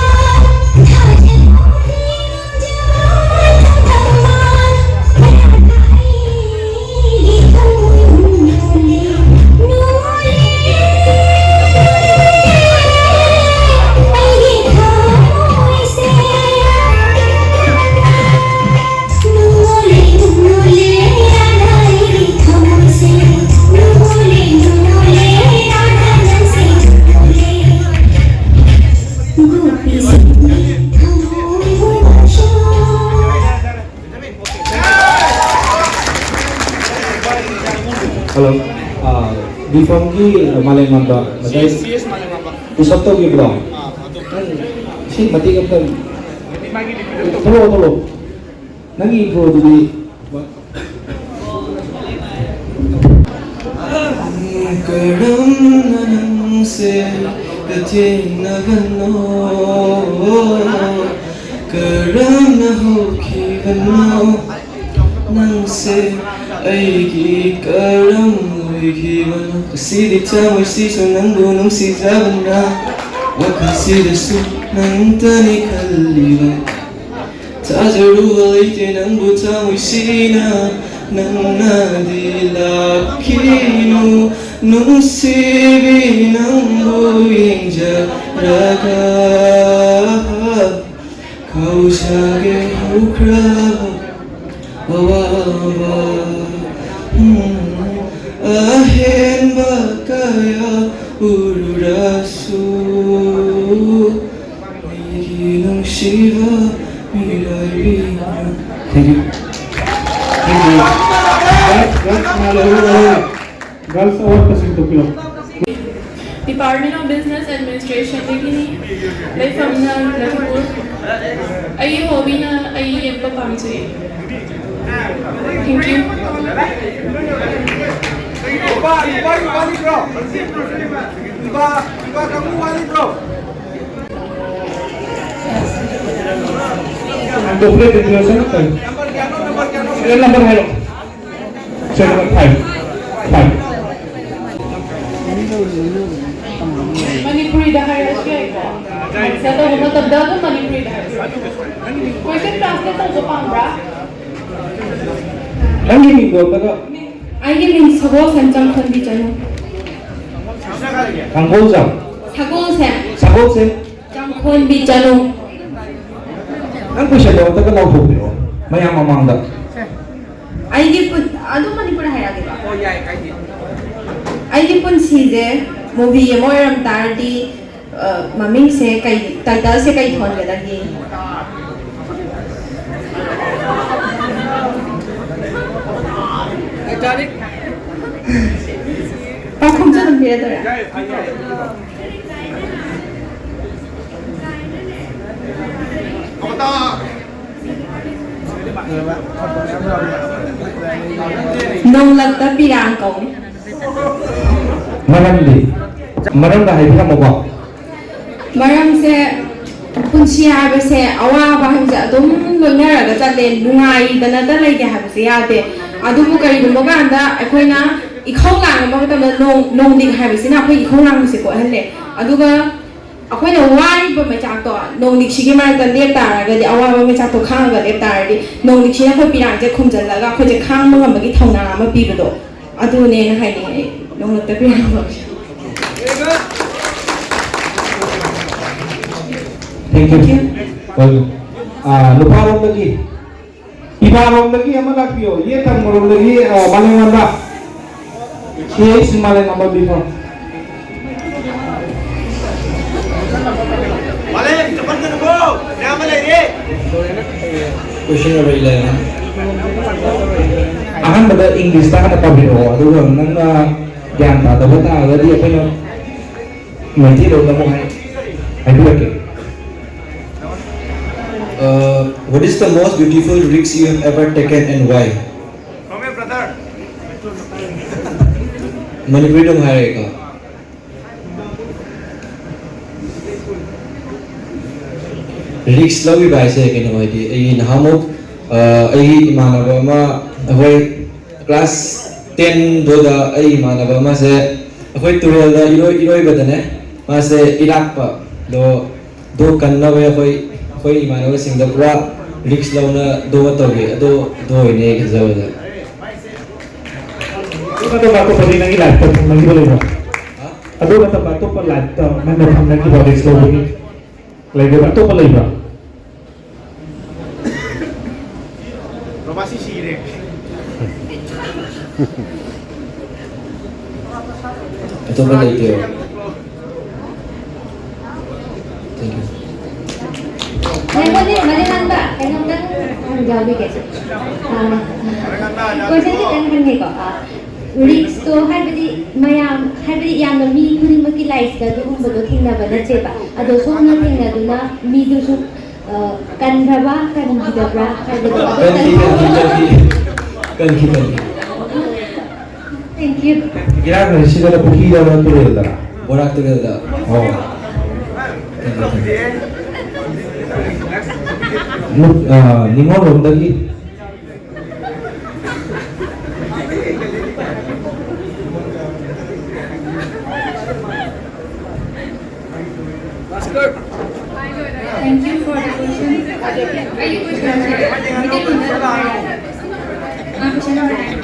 ꯏꯐꯝꯒꯤ ꯃꯥꯂꯦꯝꯉꯝꯕ ꯉꯁꯥꯏ ꯁꯤ ꯑꯦꯁ ꯃꯥꯂꯦꯝꯉꯝꯕ꯫ Push up ꯇꯧꯈꯤꯕꯗꯣ? ꯑꯥ, ꯑꯗꯨ꯫ ꯅꯪ ꯏꯁꯩ ꯃꯇꯦꯛ ꯑꯝꯇꯪ ꯊꯣꯛꯂꯛꯑꯣ, ꯊꯣꯛꯂꯛꯑꯣ꯫ ꯅꯪꯒꯤ introꯗꯨꯗꯤ? ꯀꯔꯝꯅ ꯅꯪꯁꯦ ꯊꯦꯡꯅꯕꯅꯣ? ꯀꯔꯝꯅ ꯍꯧꯈꯤꯕꯅꯣ? ꯅꯪꯁꯦ ꯑꯩꯒꯤ ꯀꯔꯝ ꯑꯣꯏꯈꯤꯕꯅꯣ? ꯉꯁꯤꯗꯤ ꯊꯃꯣꯏꯁꯤꯁꯨ ꯅꯪꯕꯨ ꯅꯨꯡꯁꯤꯖꯕꯅ, ꯋꯥꯈꯜꯁꯤꯗꯁꯨ ꯅꯪꯇꯅꯤ ꯈꯜꯂꯤꯕ꯫ ꯊꯥꯖꯔꯨꯕ ꯂꯩꯇꯦ ꯅꯪꯕꯨ ꯊꯃꯣꯏꯁꯤꯅ, ꯅꯪꯅꯗꯤ ꯂꯥꯛꯈꯤꯅꯨ ꯅꯨꯡꯁꯤꯕꯤ, ꯅꯪꯕꯨ ꯌꯦꯡꯖꯔꯒ ꯀꯥꯎꯖꯒꯦ ꯍꯧꯈ꯭ꯔꯕ ꯑꯋꯥꯕ꯫ ꯎꯝ, ꯑꯍꯦꯟꯕ ꯀꯌꯥ ꯎꯔꯨꯔꯁꯨ, ꯑꯩꯒꯤ ꯅꯨꯡꯁꯤꯕ ꯃꯤꯔꯥꯏꯕꯤꯅ꯫ Thank you. Thank you. Girls, girls, ꯃꯥ ꯂꯧꯔꯨ, ꯂꯧꯔꯨ꯫ Girls Award ꯀ ꯁꯤꯟꯗꯣꯛꯄꯤꯔꯣ꯫ Department of Business Administrationꯗꯒꯤꯅꯤ꯫ ꯂꯩꯐꯝꯅ ꯂꯈꯤꯄꯨꯔ꯫ ꯑꯩꯒꯤ hobbyꯅ ꯑꯩ ꯌꯦꯛꯄ ꯄꯥꯝꯖꯩ꯫ Thank you꯫ ꯅꯨꯄꯥ, ꯅꯨꯄꯥꯒꯤ ꯋꯥꯔꯤꯕ꯭ꯔꯣ? ꯅꯨꯄꯥ, ꯅꯨꯄꯥ ꯀꯥꯡꯕꯨ ꯋꯥꯔꯤꯕ꯭ꯔꯣ? Complete introduction. Serial number ꯍꯥꯏꯔꯣ꯫ Serial number five. Five. ꯃꯅꯤꯄꯨꯔꯤꯗ ꯍꯥꯏꯔꯁꯨ ꯌꯥꯏꯀꯣ? Answer ꯇꯧꯕ ꯃꯇꯝꯗ ꯑꯗꯨꯝ ꯃꯅꯤꯄꯨꯔꯤꯗ ꯍꯥꯏꯔꯁꯨ꯫ Question translate ꯇꯧꯕ ꯄꯥꯝꯕ꯭ꯔꯥ? ꯅꯪꯒꯤ ꯃꯤꯡꯗꯣ ꯑꯝꯇꯒ꯫ ꯑꯩꯒꯤ ꯃꯤꯡ ꯁꯒꯣꯜꯁꯦꯝ ꯆꯪꯈꯣꯟꯕꯤ ꯆꯅꯨ꯫ ꯁꯒꯣꯜꯁꯦꯝ꯫ ꯁꯒꯣꯜꯁꯦꯝ꯫ ꯁꯒꯣꯜꯁꯦꯝ꯫ ꯆꯪꯈꯣꯟꯕꯤ ꯆꯅꯨ꯫ ꯅꯪ questionꯗꯣ ꯑꯝꯇꯒ ꯂꯥꯎꯊꯣꯛꯄꯤꯔꯛꯑꯣ ꯃꯌꯥꯝ ꯃꯃꯥꯡꯗ꯫ ꯑꯩꯒꯤ ꯄꯨꯟ-, ꯑꯗꯨꯝ ꯃꯅꯤꯄꯨꯔ ꯍꯥꯏꯔꯛꯑꯒꯦꯀꯣ? ꯑꯩꯒꯤ ꯄꯨꯟꯁꯤꯁꯦ movie ꯑꯃ ꯑꯣꯏꯔꯝ ꯇꯥꯔꯗꯤ, ꯑ, ꯃꯃꯤꯡꯁꯦ ꯀꯩ, titleꯁꯦ ꯀꯩ ꯊꯣꯟꯒꯗꯒꯦ? Titanic꯫ ꯄꯥꯈꯪ ꯈꯣꯝꯖꯤꯜꯂꯝꯕꯤꯔꯗꯣꯏꯔꯥ? ꯅꯣꯡꯂꯛꯇ ꯄꯤꯔꯥꯡ ꯀꯧꯏ꯫ ꯃꯔꯝꯗꯤ? ꯃꯔꯝꯒ ꯍꯥꯏꯕꯤꯔꯝꯃꯣꯀꯣ꯫ ꯃꯔꯝꯁꯦ, ꯄꯨꯟꯁꯤ ꯍꯥꯏꯕꯁꯦ, ꯑꯋꯥꯕ ꯍꯥꯏꯕꯁꯦ ꯑꯗꯨꯝ ꯂꯣꯏꯅꯔꯒ ꯆꯠꯂꯦ, ꯅꯨꯡꯉꯥꯏꯗꯅꯇ ꯂꯩꯇꯦ ꯍꯥꯏꯕꯁꯦ ꯌꯥꯗꯦ꯫ ꯑꯗꯨꯕꯨ ꯀꯔꯤꯒꯨꯝꯕ ꯀꯥꯟꯗ ꯑꯩꯈꯣꯏꯅ ꯏꯈꯧ ꯂꯥꯡꯕ ꯃꯇꯝꯗ ꯅꯣꯡ-, ꯅꯣꯡꯂꯤꯛ ꯍꯥꯏꯕꯁꯤꯅ ꯑꯩꯈꯣꯏ ꯏꯈꯧ ꯂꯥꯡꯕꯁꯦ ꯀꯣꯛꯍꯜꯂꯦ꯫ ꯑꯗꯨꯒ ꯑꯩꯈꯣꯏꯅ ꯋꯥꯔꯤꯕ ꯃꯩꯆꯥꯛꯇꯣ ꯅꯣꯡꯂꯤꯛꯁꯤꯒꯤ ꯃꯔꯛꯇ ꯂꯦꯞ ꯇꯥꯔꯒꯗꯤ, ꯑꯋꯥꯕ ꯃꯩꯆꯥꯛꯇꯣ ꯈꯥꯡꯉꯒ ꯂꯦꯞ ꯇꯥꯔꯗꯤ, ꯅꯣꯡꯂꯤꯛꯁꯤꯅ ꯑꯩꯈꯣꯏ ꯄꯤꯔꯥꯡꯁꯦ ꯈꯨꯝꯖꯤꯜꯂꯒ ꯑꯩꯈꯣꯏꯁꯦ ꯈꯥꯡꯕ ꯉꯝꯕꯒꯤ ꯊꯧꯅꯥ ꯑꯃ ꯄꯤꯕꯗꯣ, ꯑꯗꯨꯅꯦꯅ ꯍꯥꯏꯅꯤꯡꯉꯦ ꯑꯩ ꯅꯣꯡꯂꯛꯇ ꯄꯤꯔꯥꯡ ꯐꯥꯎꯁꯦ꯫ Thank you. Thank you. Welcome. ꯑꯥ, ꯅꯨꯄꯥꯔꯣꯝꯗꯒꯤ, ꯏꯃꯥꯔꯣꯝꯗꯒꯤ ꯑꯃ ꯂꯥꯛꯄꯤꯌꯣ, ꯌꯦꯠ ꯊꯪꯕꯔꯣꯝꯗꯒꯤ, ꯑꯥ, ꯃꯥꯂꯦꯝꯉꯥꯟꯕ꯫ ꯁꯤ ꯑꯩ ꯁꯤ ꯃꯥꯂꯦꯝꯉꯥꯟꯕ ꯕꯤꯐꯣꯔ꯫ ꯃꯥꯂꯦꯝ, ꯆꯄꯟꯒꯅꯨꯀꯣ, ꯃꯌꯥꯝ ꯑꯃ ꯂꯩꯔꯦ꯫ Question ꯑꯃ ꯂꯩꯔꯦ꯫ ꯑꯍꯥꯟꯕꯗ ꯏꯪꯂꯤꯁꯇ ꯍꯥꯟꯅ ꯄꯥꯕꯤꯔꯛꯑꯣ, ꯑꯗꯨꯒ ꯅꯪꯅ ꯒ꯭ꯌꯥꯟ ꯇꯥꯗꯕ ꯇꯥꯔꯒꯗꯤ ꯑꯩꯈꯣꯏꯅ ꯃꯩꯇꯩꯂꯣꯟꯗ ꯑꯃꯨꯛ ꯍꯥꯏ-, ꯍꯥꯏꯕꯤꯔꯛꯀꯦ꯫ Uh, what is the most beautiful risk you have ever taken and why? ꯃꯅꯤꯄꯨꯔꯤꯗ ꯑꯃꯨꯛ ꯍꯥꯏꯔꯒꯦꯀꯣ꯫ ꯔꯤꯛꯁ ꯂꯧꯈꯤꯕ ꯍꯥꯏꯁꯦ ꯀꯩꯅꯣ ꯍꯥꯏꯗꯤ, ꯑꯩꯒꯤ ꯅꯍꯥꯟꯃꯨꯛ, ꯑ, ꯑꯩꯒꯤ ꯏꯃꯥꯟꯅꯕ ꯑꯃ, ꯑꯩꯈꯣꯏ ꯀ꯭ꯂꯥꯁ ꯇꯦꯟꯗꯨꯗ ꯑꯩ ꯏꯃꯥꯟꯅꯕ ꯑꯃꯁꯦ ꯑꯩꯈꯣꯏ ꯇꯨꯔꯦꯜꯗ ꯏꯔꯣꯏ-, ꯏꯔꯣꯏꯕꯗꯅꯦ, ꯃꯥꯁꯦ ꯏꯔꯥꯛꯄ꯫ ꯑꯗꯣ, ꯑꯗꯨ ꯀꯟꯅꯕ ꯑꯩꯈꯣꯏ, ꯑꯩꯈꯣꯏ ꯏꯃꯥꯟꯅꯕꯁꯤꯡꯗ ꯄꯨꯔꯥ ꯔꯤꯛꯁ ꯂꯧꯅ ꯑꯗꯨꯃ ꯇꯧꯈꯤ꯫ ꯑꯗꯨ, ꯑꯗꯨ ꯑꯣꯏꯅꯦ ꯑꯩ ꯈꯟꯖꯕꯗ꯫ ꯑꯗꯨ ꯅꯠꯇꯕ ꯑꯇꯣꯞꯄꯗꯤ ꯅꯪꯒꯤ ꯂꯥꯏꯐꯇ ꯊꯦꯡꯅꯈꯤꯕ ꯂꯩꯕ꯭ꯔꯥ? ꯍꯥ? ꯑꯗꯨ ꯅꯠꯇꯕ ꯑꯇꯣꯞꯄ ꯂꯥꯏꯐꯇ ꯅꯪꯅ ꯊꯦꯡꯅꯈꯤꯕ ꯔꯤꯛꯁ ꯂꯧꯕꯒꯤ ꯂꯩꯕ꯭ꯔꯥ? ꯑꯇꯣꯞꯄ ꯂꯩꯕ꯭ꯔꯥ? ꯔꯣꯃꯥꯁꯤ ꯁꯤꯔꯦ꯫ ꯑꯇꯣꯞꯄ ꯂꯩꯇꯦꯕ꯫ Thank you. ꯉꯥꯏꯈꯣꯅꯦ, ꯃꯅꯤꯃꯥꯟꯕ, ꯀꯩꯅꯣꯝꯇꯪ ꯍꯪꯖꯍꯧꯈꯤꯒꯦ꯫ ꯑꯥ, question ꯈꯤꯇꯪ ꯍꯪꯒꯦꯀꯣ꯫ ꯑꯥ, ꯔꯤꯛꯁꯇꯣ ꯍꯥꯏꯕꯗꯤ ꯃꯌꯥꯝ ꯍꯥꯏꯕꯗꯤ ꯌꯥꯝꯅ ꯃꯤ ꯈꯨꯗꯤꯡꯃꯛꯀꯤ ꯂꯥꯏꯐꯇ ꯑꯗꯨꯒꯨꯝꯕꯗꯣ ꯊꯦꯡꯅꯕ ꯅꯠꯇꯦꯕ꯫ ꯑꯗꯣ ꯁꯣꯝꯅ ꯊꯦꯡꯅꯗꯨꯅ ꯃꯤꯗꯨꯁꯨ ꯑ, ꯀꯟꯈ꯭ꯔꯕ ꯀꯟꯈꯤꯗꯕ꯭ꯔꯥ ꯍꯥꯏꯕꯗꯣ ꯑꯗꯨ ꯀꯟꯈꯤ, ꯀꯟꯈꯤ, ꯀꯟꯈꯤ, ꯀꯟꯈꯤ, ꯀꯟꯈꯤ꯫ Thank you. ꯏꯔꯥꯡ ꯍꯥꯏꯁꯤꯗꯅ ꯄꯨꯈ꯭ꯔꯤꯗ ꯅꯠꯇ꯭ꯔꯣ ꯇꯨꯔꯦꯜꯗ? ꯕꯣꯔꯥꯛ ꯇꯨꯔꯦꯜꯗ꯫ ꯑꯣ꯫ ꯀꯟꯈꯤ, ꯀꯟꯈꯤ꯫ ꯅꯨꯞ-, ꯑ, ꯅꯤꯉꯣꯜꯂꯣꯝꯗꯒꯤ꯫ Thank you for the question. ꯑꯩꯒꯤ question ꯁꯦ ꯃꯩꯇꯩꯂꯣꯟꯗ ꯑꯗꯨꯝ ꯍꯥꯏꯔꯛꯑꯒꯦ꯫ ꯑ, question number nine.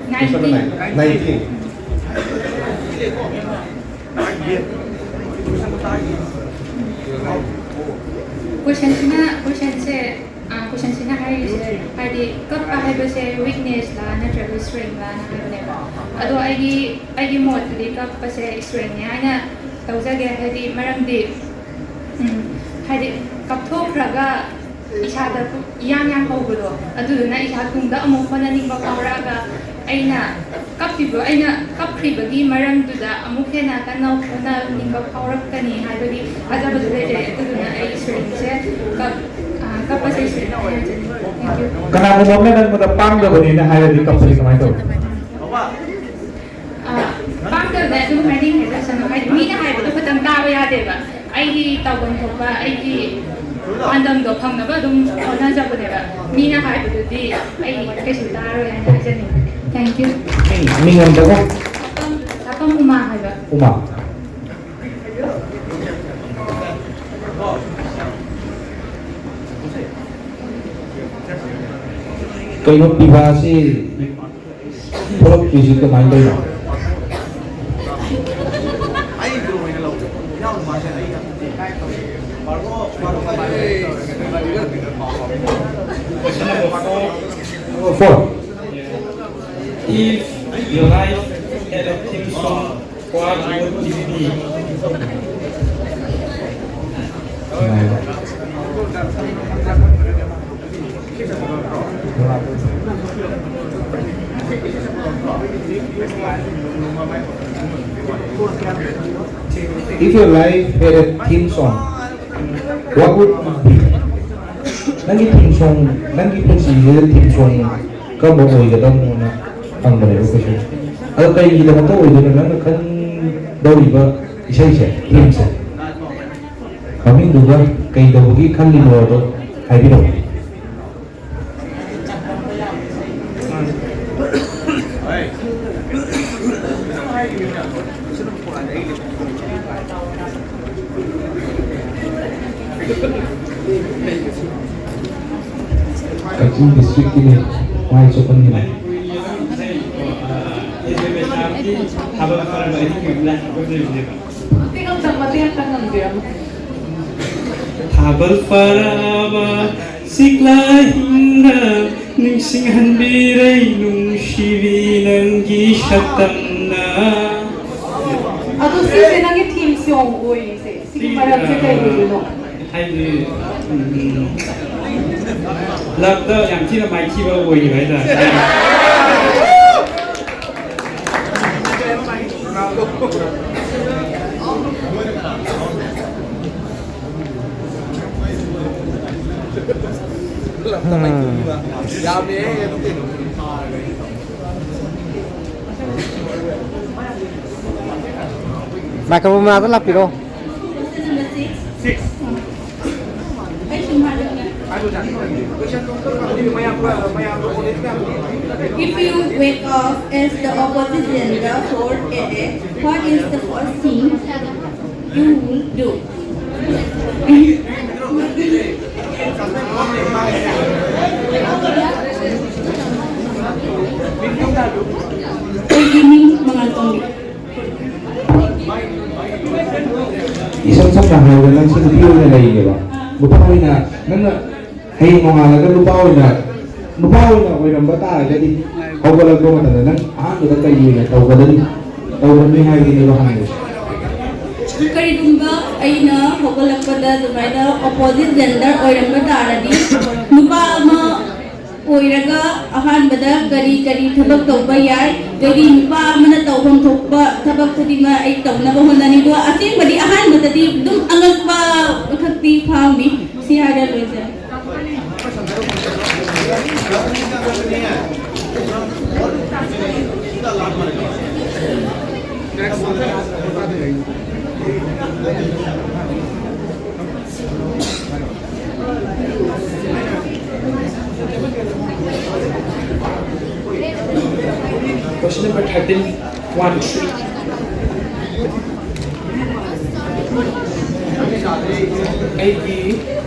Nineteen. Nineteen. Question ꯁꯤꯅ, question ꯁꯦ, ꯑ, question ꯁꯤꯅ ꯍꯥꯏꯔꯤꯁꯦ, ꯍꯥꯏꯗꯤ ꯀꯞꯄ ꯍꯥꯏꯕꯁꯦ weakness ꯂꯥ ꯅꯠꯇ꯭ꯔꯒ strength ꯂꯥꯅ ꯍꯥꯏꯕꯅꯦꯕ꯫ ꯑꯗꯣ ꯑꯩꯒꯤ, ꯑꯩꯒꯤ ꯃꯣꯠꯇꯗꯤ ꯀꯞꯄꯁꯦ strength ꯅꯦ ꯍꯥꯏꯅ ꯂꯧꯖꯒꯦ꯫ ꯍꯥꯏꯗꯤ ꯃꯔꯝꯗꯤ, ꯎꯝ, ꯍꯥꯏꯗꯤ ꯀꯞꯊꯣꯛꯈ꯭ꯔꯒ ꯏꯁꯥꯗ ꯌꯥꯡ ꯌꯥꯡ ꯍꯧꯕꯗꯣ, ꯑꯗꯨꯗꯨꯅ ꯏꯁꯥ ꯇꯨꯡꯗ ꯑꯃꯨꯛ ꯍꯣꯠꯅꯅꯤꯡꯕ ꯐꯥꯎꯔꯛꯑꯒ ꯑꯩꯅ ꯀꯞꯄꯤꯕ, ꯑꯩꯅ ꯀꯞꯈ꯭ꯔꯤꯕꯒꯤ ꯃꯔꯝꯗꯨꯗ ꯑꯃꯨꯛ ꯍꯦꯟꯅ ꯀꯟꯅ ꯍꯣꯠꯅꯅꯤꯡꯕ ꯐꯥꯎꯔꯛꯀꯅꯤ ꯍꯥꯏꯕꯒꯤ ꯊꯥꯖꯕꯁꯨ ꯂꯩꯖꯩ꯫ ꯑꯗꯨꯗꯨꯅ ꯑꯩ ꯏꯁꯣꯔꯁꯦ ꯀꯞ-, ꯑ, ꯀꯞꯄꯁꯦ ꯏꯁꯣꯔꯅ ꯍꯥꯏꯖꯅꯤꯡꯉꯤ꯫ Thank you. ꯀꯅꯥꯒꯨꯝꯕ ꯑꯃꯅ ꯅꯪꯉꯣꯟꯗ ꯄꯥꯡꯗꯕꯅꯤꯅ ꯍꯥꯏꯔꯗꯤ ꯀꯞꯄꯗꯤ ꯀꯃꯥꯏꯅ ꯇꯧꯅꯤ? ꯑ, ꯄꯥꯡꯗꯕꯅꯦ ꯑꯗꯨꯝ ꯍꯥꯏꯅꯤꯡꯉꯦ ꯁꯅꯣ, ꯍꯥꯏꯗꯤ ꯃꯤꯅ ꯍꯥꯏꯕꯗꯣ ꯈꯛꯇꯪ ꯇꯥꯕ ꯌꯥꯗꯦꯕ꯫ ꯑꯩꯒꯤ ꯇꯧꯐꯝ ꯊꯣꯛꯄ, ꯑꯩꯒꯤ ꯄꯥꯟꯗꯝꯗꯣ ꯐꯪꯅꯕ ꯑꯗꯨꯝ ꯍꯣꯠꯅꯖꯕꯅꯦꯕ꯫ ꯃꯤꯅ ꯍꯥꯏꯕꯗꯨꯗꯤ ꯑꯩ ꯀꯩꯁꯨ ꯇꯥꯔꯣꯏ ꯍꯥꯏꯅ ꯍꯥꯏꯖꯅꯤꯡꯉꯤ꯫ Thank you. ꯃꯤꯡ, ꯃꯤꯡ ꯑꯝꯇꯀꯣ? ꯁꯥꯄꯝ, ꯁꯥꯄꯝ ꯎꯃꯥ ꯍꯥꯏꯕ꯫ ꯎꯃꯥ꯫ ꯀꯩꯅꯣ ꯄꯤꯕꯥꯁꯤ ꯊꯣꯛꯂꯛꯇ꯭ꯔꯤꯁꯤ ꯀꯃꯥꯏꯅ ꯇꯧꯔꯤꯅꯣ? Four. If your life had a theme song, what would it be? If your life had a theme song, what would it be? ꯅꯪꯒꯤ ꯊꯤꯝ ꯁꯣꯡ, ꯅꯪꯒꯤ ꯄꯨꯟꯁꯤꯁꯤꯗ ꯊꯤꯝ ꯁꯣꯡ ꯀꯔꯝꯕ ꯑꯣꯏꯒꯗꯕꯅꯣꯅ ꯍꯪꯕꯅꯦꯕ ꯀꯣꯏꯁꯟ꯫ ꯑꯗꯣ ꯀꯩꯒꯤꯗꯃꯛꯇ ꯑꯣꯏꯗꯣꯏꯅꯣ ꯅꯪꯅ ꯈꯟꯗꯧꯔꯤꯕ ꯏꯁꯩꯁꯦ, ꯊꯤꯝꯁꯦ? ꯃꯃꯤꯡꯗꯨꯒ ꯀꯩꯗꯧꯕꯒꯤ ꯈꯜꯂꯤꯅꯣꯗꯣ ꯍꯥꯏꯕꯤꯔꯛꯑꯣ꯫ ꯀꯛꯆꯤꯡ ꯗꯤꯁꯇ꯭ꯔꯤꯛꯀꯤꯅꯦ, ꯃꯥꯏ ꯆꯣꯞꯄꯟꯒꯤꯅꯦ꯫ ꯃꯇꯦꯛ ꯑꯝꯇꯪ, ꯃꯇꯦꯛ ꯑꯝꯇꯪ ꯉꯪꯕꯤꯔꯝꯃꯨ꯫ ꯊꯥꯕꯜ ꯐꯔꯕ ꯁꯤꯛꯂꯥ ꯍꯤꯡꯅ ꯅꯤꯡꯁꯤꯡꯍꯟꯕꯤꯔꯩ ꯅꯨꯡꯁꯤꯕꯤ ꯅꯪꯒꯤ ꯁꯛꯇꯝꯅ꯫ ꯑꯗꯣ ꯁꯤꯁꯦ ꯅꯪꯒꯤ ꯊꯤꯝ ꯁꯣꯡ ꯑꯣꯏꯔꯤꯁꯦ, ꯁꯤꯒꯤ ꯃꯔꯝꯁꯦ ꯀꯩ ꯑꯣꯏꯗꯣꯏꯅꯣ? ꯍꯥꯏꯗꯤ, ꯎꯝ, ꯂꯞꯇ ꯌꯥꯝ ꯊꯤꯅ ꯃꯥꯏꯊꯤꯕ ꯑꯣꯏꯈꯤꯕ ꯍꯥꯏꯇꯥꯔꯦ꯫ ꯃꯥꯏꯀ꯭ꯔꯣꯐꯣꯟ ꯃꯅꯥꯛꯇ ꯂꯥꯛꯄꯤꯔꯣ꯫ If you wake up as the opposite gender for a day, what is the first thing you will do? ꯑꯩꯒꯤ ꯃꯤꯡ ꯃꯉꯥꯜꯇꯣꯝꯕꯤ꯫ ꯏꯁꯝ ꯁꯝꯅ ꯍꯥꯏꯔꯕꯗ ꯅꯪꯁꯦ ꯅꯨꯄꯤ ꯑꯣꯏꯅ ꯂꯩꯔꯤꯅꯦꯕ꯫ ꯅꯨꯄꯥ ꯑꯣꯏꯅ ꯅꯪꯅ ꯍꯌꯦꯡ ꯅꯣꯡꯉꯥꯜꯂꯒ ꯅꯨꯄꯥ ꯑꯣꯏꯅ, ꯅꯨꯄꯥ ꯑꯣꯏꯅ ꯑꯣꯏꯔꯝꯕ ꯇꯥꯔꯒꯗꯤ ꯍꯧꯒꯠꯂꯛꯄ ꯃꯇꯝꯗ ꯅꯪ ꯑꯍꯥꯟꯕꯗ ꯀꯔꯤ ꯑꯣꯏꯅ ꯇꯧꯒꯗꯅꯤ, ꯇꯧꯔꯝꯃꯤ ꯍꯥꯏꯕꯗꯨꯅꯦꯕ ꯍꯪꯉꯤꯁꯦ꯫ ꯀꯔꯤꯒꯨꯝꯕ ꯑꯩꯅ ꯍꯧꯒꯠꯂꯛꯄꯗ ꯑꯗꯨꯃꯥꯏꯅ opposite gender ꯑꯣꯏꯔꯝꯕ ꯇꯥꯔꯗꯤ, ꯅꯨꯄꯥ ꯑꯃ ꯑꯣꯏꯔꯒ ꯑꯍꯥꯟꯕꯗ ꯀꯔꯤ ꯀꯔꯤ ꯊꯕꯛ ꯇꯧꯕ ꯌꯥꯏ? ꯀꯔꯤ ꯅꯨꯄꯥ ꯑꯃꯅ ꯇꯧꯐꯝ ꯊꯣꯛꯄ ꯊꯕꯛ ꯈꯨꯗꯤꯡꯃꯛ ꯑꯩ ꯇꯧꯅꯕ ꯍꯣꯠꯅꯅꯤ꯫ ꯑꯗꯣ ꯑꯁꯦꯡꯕꯗꯤ ꯑꯍꯥꯟꯕꯗꯗꯤ ꯑꯗꯨꯝ ꯑꯉꯛꯄ ꯈꯛꯇꯤ ꯐꯥꯎꯅꯤ꯫ ꯁꯤ ꯍꯥꯏꯔ ꯂꯣꯏꯖꯔꯦ꯫ Question number thirteen, one three. ꯑꯩꯒꯤ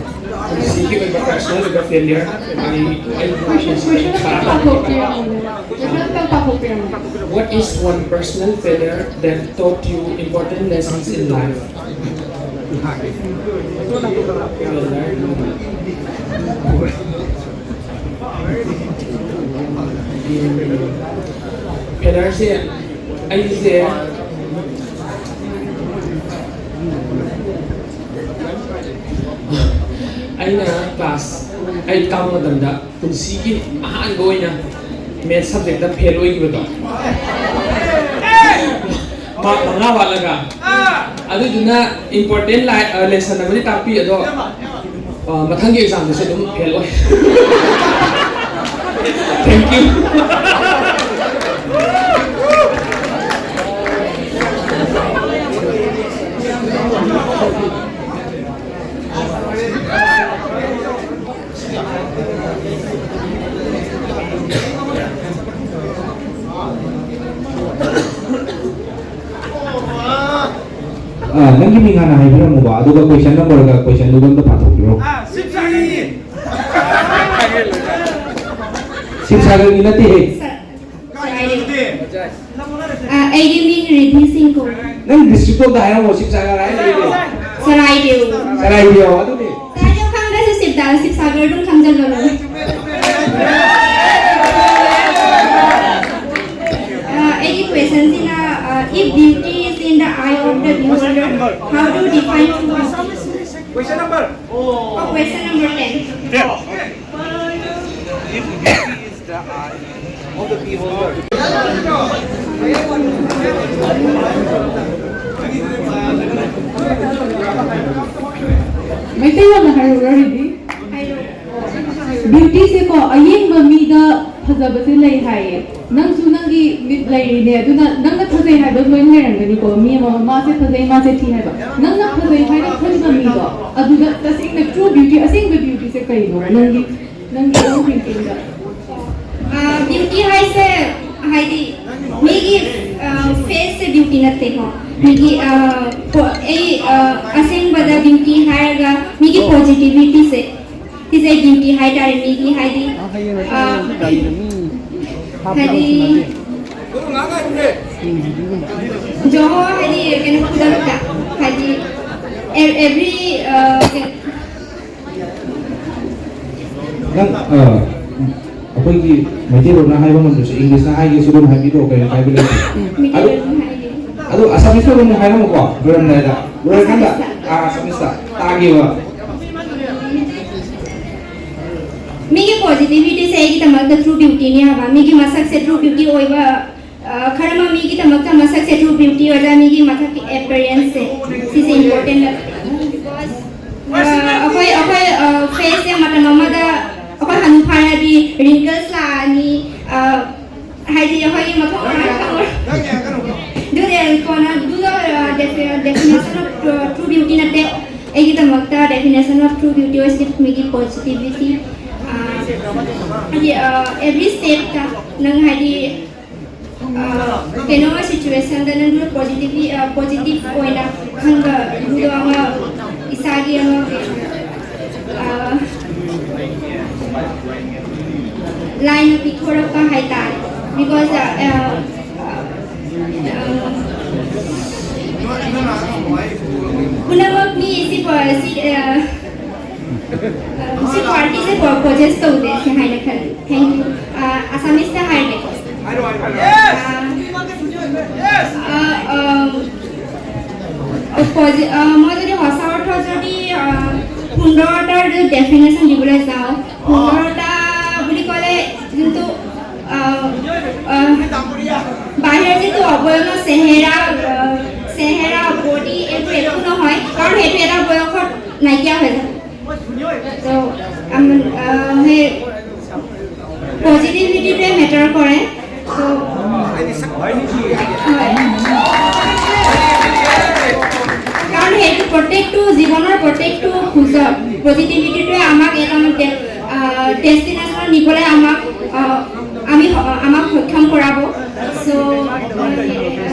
ꯄꯨꯟꯁꯤꯒꯤ ꯑꯣꯏꯕ personal ꯑꯣꯏꯕ failure, ꯑꯩ, ꯑꯩꯒꯤ ꯄꯨꯟꯁꯤꯁꯤꯗ ꯑꯩ ꯈꯥ-, What is one personal failure that taught you important lessons in life? Failureꯁꯦ ꯑꯩꯁꯦ ꯑꯩꯅ class eight ꯀꯥꯕ ꯃꯇꯝꯗ ꯄꯨꯟꯁꯤꯒꯤ ꯑꯍꯥꯟꯕ ꯑꯣꯏꯅ maths subjectꯇ fail ꯑꯣꯏꯈꯤꯕꯗꯣ, mark ꯃꯉꯥ ꯋꯥꯠꯂꯒ꯫ ꯑꯗꯨꯗꯨꯅ important li-, ꯑ, lesson ꯑꯃꯗꯤ ꯇꯥꯛꯄꯤ, ꯑꯗꯣ, ꯑ, ꯃꯊꯪꯒꯤ examꯗꯁꯨ ꯑꯗꯨꯝ fail ꯑꯣꯏ꯫ Thank you. ꯑꯥ, ꯅꯪꯒꯤ ꯃꯤꯡ ꯍꯥꯟꯅ ꯍꯥꯏꯕꯤꯔꯝꯃꯨꯕ, ꯑꯗꯨꯒ question numberꯒ questionꯗꯨꯒ ꯑꯝꯇ ꯄꯥꯊꯣꯛꯄꯤꯔꯣ꯫ ꯑꯥ, ꯁꯤꯞ ꯁꯥꯒꯔꯅꯤ꯫ ꯁꯤꯞ ꯁꯥꯒꯔꯒꯤ ꯅꯠꯇꯦꯍꯦ꯫ ꯀꯥꯏꯗꯅꯣ ꯑꯗꯨꯗꯤ? ꯑꯥ, ꯑꯩꯒꯤ ꯃꯤꯡ ꯔꯤꯙꯤ ꯁꯤꯡ ꯀꯧꯏ꯫ ꯅꯪ districtꯇꯣ ꯑꯝꯇ ꯍꯥꯏꯔꯝꯃꯣ, ꯁꯤꯞ ꯁꯥꯒꯔ ꯍꯥꯏꯔ ꯂꯩꯔꯦ꯫ ꯁꯔꯥꯏꯗꯦꯎ꯫ ꯁꯔꯥꯏꯗꯦꯎ, ꯑꯗꯨꯅꯦ꯫ ꯁꯔꯥꯏꯗꯦꯎ ꯈꯪꯗ꯭ꯔꯁꯨ ꯁꯤꯞ ꯇꯥꯔ ꯁꯤꯞ ꯁꯥꯒꯔ ꯑꯗꯨꯝ ꯈꯪꯖꯜꯂꯣ꯫ ꯑꯥ, ꯑꯩꯒꯤ questionꯁꯤꯅ, ꯑꯥ, if beauty is in the eye of the beholder, how do you define true beauty? Question number. Oh, question number ten. If ꯃꯩꯇꯩꯂꯣꯟꯗ ꯍꯥꯏꯔꯛꯎꯔꯥ, ꯔꯤꯗꯤ? ꯕ꯭ꯌꯨꯇꯤꯁꯦꯀꯣ, ꯑꯌꯦꯡꯕ ꯃꯤꯗ ꯐꯖꯕꯁꯦ ꯂꯩ ꯍꯥꯏꯌꯦ꯫ ꯅꯪꯁꯨ ꯅꯪꯒꯤ ꯃꯤꯠ ꯂꯩꯔꯤꯅꯦ, ꯑꯗꯨꯅ ꯅꯪꯅ ꯐꯖꯩ ꯍꯥꯏꯕ ꯂꯣꯏꯅ ꯂꯩꯔꯝꯒꯅꯤꯀꯣ꯫ ꯃꯤ ꯑꯃ, "ꯃꯥꯁꯦ ꯐꯖꯩ, ꯃꯥꯁꯦ ꯊꯤ" ꯍꯥꯏꯕ꯫ ꯅꯪꯅ ꯐꯖꯩ ꯍꯥꯏꯅ ꯈꯟꯕ ꯃꯤꯗꯣ, ꯑꯗꯨꯗ ꯇꯁꯦꯡꯅ ꯇ꯭ꯔꯨ ꯕ꯭ꯌꯨꯇꯤ, ꯑꯁꯦꯡꯕ ꯕ꯭ꯌꯨꯇꯤꯁꯦ ꯀꯩꯅꯣ? ꯅꯪꯒꯤ, ꯅꯪꯒꯤ own thinking ꯗ꯫ ꯕ꯭ꯌꯨꯇꯤ ꯍꯥꯏꯁꯦ, ꯍꯥꯏꯗꯤ, ꯃꯤꯒꯤ ꯐꯦꯁꯁꯦ ꯕ꯭ꯌꯨꯇꯤ ꯅꯠꯇꯦꯀꯣ꯫ ꯃꯤꯒꯤ, ꯑ, ꯄꯣ-, ꯑꯩ, ꯑ, ꯑꯁꯦꯡꯕꯗ ꯕ꯭ꯌꯨꯇꯤ ꯍꯥꯏꯔꯒ ꯃꯤꯒꯤ ꯄꯣꯖꯤꯇꯤꯚꯤꯇꯤꯁꯦ, ꯁꯤꯁꯦ ꯕ꯭ꯌꯨꯇꯤ ꯍꯥꯏꯇꯥꯔꯦ꯫ ꯃꯤꯒꯤ, ꯍꯥꯏꯗꯤ, ꯑ, ꯍꯥꯏꯗꯤ, ꯖꯣꯍꯣ, ꯍꯥꯏꯗꯤ, ꯀꯩꯅꯣ, ꯈꯨꯗꯛꯇ, ꯍꯥꯏꯗꯤ, ꯑꯦ-, ꯑꯦꯚ꯭ꯔꯤ, ꯑ, ꯀꯩ-, ꯅꯪ, ꯑ, ꯑꯩꯈꯣꯏꯒꯤ ꯃꯩꯇꯩꯂꯣꯟꯅ ꯍꯥꯏꯕ ꯉꯝꯗ꯭ꯔꯁꯨ, ꯏꯪꯂꯤꯁꯇ ꯍꯥꯏꯒꯦꯁꯨ ꯑꯗꯨꯝ ꯍꯥꯏꯕꯤꯔꯛꯑꯣ, ꯀꯩꯝ ꯀꯥꯏꯕ ꯂꯩꯇꯦ꯫ ꯑꯗꯨ, ꯃꯩꯇꯩꯂꯣꯟ ꯑꯗꯨꯝ ꯍꯥꯏꯒꯦ꯫ ꯑꯗꯨ ꯑꯁꯥꯃꯤꯁꯇ ꯑꯃꯨꯛ ꯍꯥꯏꯔꯝꯃꯨꯀꯣ, ꯂꯣꯏꯔꯝꯗꯥꯏꯗ꯫ ꯂꯣꯏꯔꯀꯥꯟꯗ, ꯑꯥ, ꯑꯁꯥꯃꯤꯁꯇ ꯇꯥꯒꯦꯕ꯫ ꯃꯤꯒꯤ ꯄꯣꯖꯤꯇꯤꯚꯤꯇꯤꯁꯦ ꯑꯩꯒꯤꯗꯃꯛꯇ ꯇ꯭ꯔꯨ ꯕ꯭ꯌꯨꯇꯤꯅꯤ ꯍꯥꯏꯕ꯫ ꯃꯤꯒꯤ ꯃꯁꯛꯁꯦ ꯇ꯭ꯔꯨ ꯕ꯭ꯌꯨꯇꯤ ꯑꯣꯏꯕ, ꯑ, ꯈꯔ ꯑꯃ ꯃꯤꯒꯤꯗꯃꯛꯇ ꯃꯁꯛꯁꯦ ꯇ꯭ꯔꯨ ꯕ꯭ꯌꯨꯇꯤ ꯑꯣꯏꯔꯒ ꯃꯤꯒꯤ ꯃꯊꯛꯀꯤ ꯑꯦꯄꯤꯌꯔꯦꯟꯁꯁꯦ, ꯁꯤꯁꯦ ꯏꯝꯄꯣꯔꯇꯦꯟ ꯅꯠꯇꯦ꯫ ꯑ, ꯑꯩꯈꯣꯏ, ꯑꯩꯈꯣꯏ, ꯑ, ꯐꯦꯁꯁꯦ ꯃꯇꯝ ꯑꯃꯗ ꯑꯩꯈꯣꯏ ꯍꯅꯨ ꯐꯥꯔꯗꯤ ꯔꯤꯡꯀꯜꯁ ꯂꯥꯛꯑꯅꯤ, ꯑ, ꯍꯥꯏꯗꯤ ꯑꯩꯈꯣꯏꯒꯤ ꯃꯊꯣꯡ ꯃꯔꯝ ꯈꯪꯉꯣꯏ꯫ ꯑꯗꯨꯅꯦ ꯀꯣꯟꯅ ꯑꯗꯨꯒ, ꯑ, ꯗꯦꯐꯤ-, definition of true beauty ꯅꯠꯇꯦ꯫ ꯑꯩꯒꯤꯗꯃꯛꯇ definition of true beauty ꯑꯣꯏꯁꯤ ꯃꯤꯒꯤ ꯄꯣꯖꯤꯇꯤꯚꯤꯇꯤ꯫ ꯑ, ꯍꯥꯏꯗꯤ, ꯑ, ꯑꯦꯚ꯭ꯔꯤ ꯁ꯭ꯇꯦꯞꯇ ꯅꯪ ꯍꯥꯏꯗꯤ, ꯑ, ꯀꯩꯅꯣꯝꯃ ꯁꯤꯆꯨꯋꯦꯁꯟꯗ ꯅꯪꯅ ꯄꯣꯖꯤꯇꯤꯚꯤ-, ꯑ, ꯄꯣꯖꯤꯇꯤꯚ ꯑꯣꯏꯅ ꯈꯟꯕ ꯑꯗꯨꯗꯣ ꯑꯃ ꯏꯁꯥꯒꯤ ꯑꯃ, ꯑ, ꯂꯥꯏꯅ ꯄꯤꯊꯣꯔꯛꯄ ꯍꯥꯏꯇꯥꯔꯦ꯫ Because, ꯑ, ꯑ, ꯑ, ꯄꯨꯝꯅꯃꯛ ꯃꯤ ꯁꯤ ꯄ-, ꯁꯤ, ꯑ, ꯁꯤ ꯄꯥꯔꯇꯤꯁꯦ ꯄ꯭ꯔꯣ-, ꯄ꯭ꯔꯣꯇꯦꯁ ꯇꯧꯗꯦ ꯁꯤ ꯍꯥꯏꯅ ꯈꯜꯂꯤ꯫ Thank you꯫ ꯑ, ꯑꯁꯥꯃꯤꯁꯇ ꯍꯥꯏꯔꯒꯦꯀꯣ꯫ ꯑ, ꯑ, ꯑ, অপজি-, আহ, মই যদি সঁচা অৰ্থত যদি, আহ, সুন্দৰতাৰ যদি ডেফিনেশ্যন দিবলৈ যাওঁ, সুন্দৰতা বুলি ক'লে যোনটো, আহ, বয়সৰ চেহেৰা, আহ, চেহেৰা, বডি এইবোৰ একো নহয়, কাৰণ সেইটো এটা বয়সত নাইকিয়া হৈ যায়। তো, আম, আহ, সেই পজিটিভিটিটোৱে মেটাৰ কৰে। তো, হয়। কাৰণ সেইটো প্ৰত্যেকটো, জীৱনৰ প্ৰত্যেকটো খোজত পজিটিভিটিটোৱে আমাক এটা ডে-, আহ, ডেষ্টিনেশ্যনত নিবলৈ আমাক, আহ, আমি স-, আমাক সক্ষম কৰাব। চ'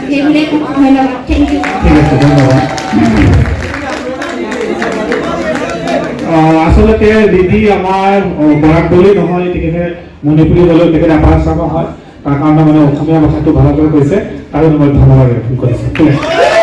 সেইবুলিয়ে কওঁ। ধন্যবাদ। Thank you. ঠিক আছে, ধন্যবাদ। আহ, আচলতে ৰিধি আমাৰ, আহ, বৰাক বুলি নহয়, তেখেতে মণিপুৰী হ'লেও তেখেতে আপাৰ আছামৰ হয়, তাৰ কাৰণে মানে অসমীয়া ভাষাটো ভালকৈ কৈছে, তাৰ কাৰণে মই ধন্যবাদ জ্ঞাপন কৰিছোঁ। ঠিক আছে।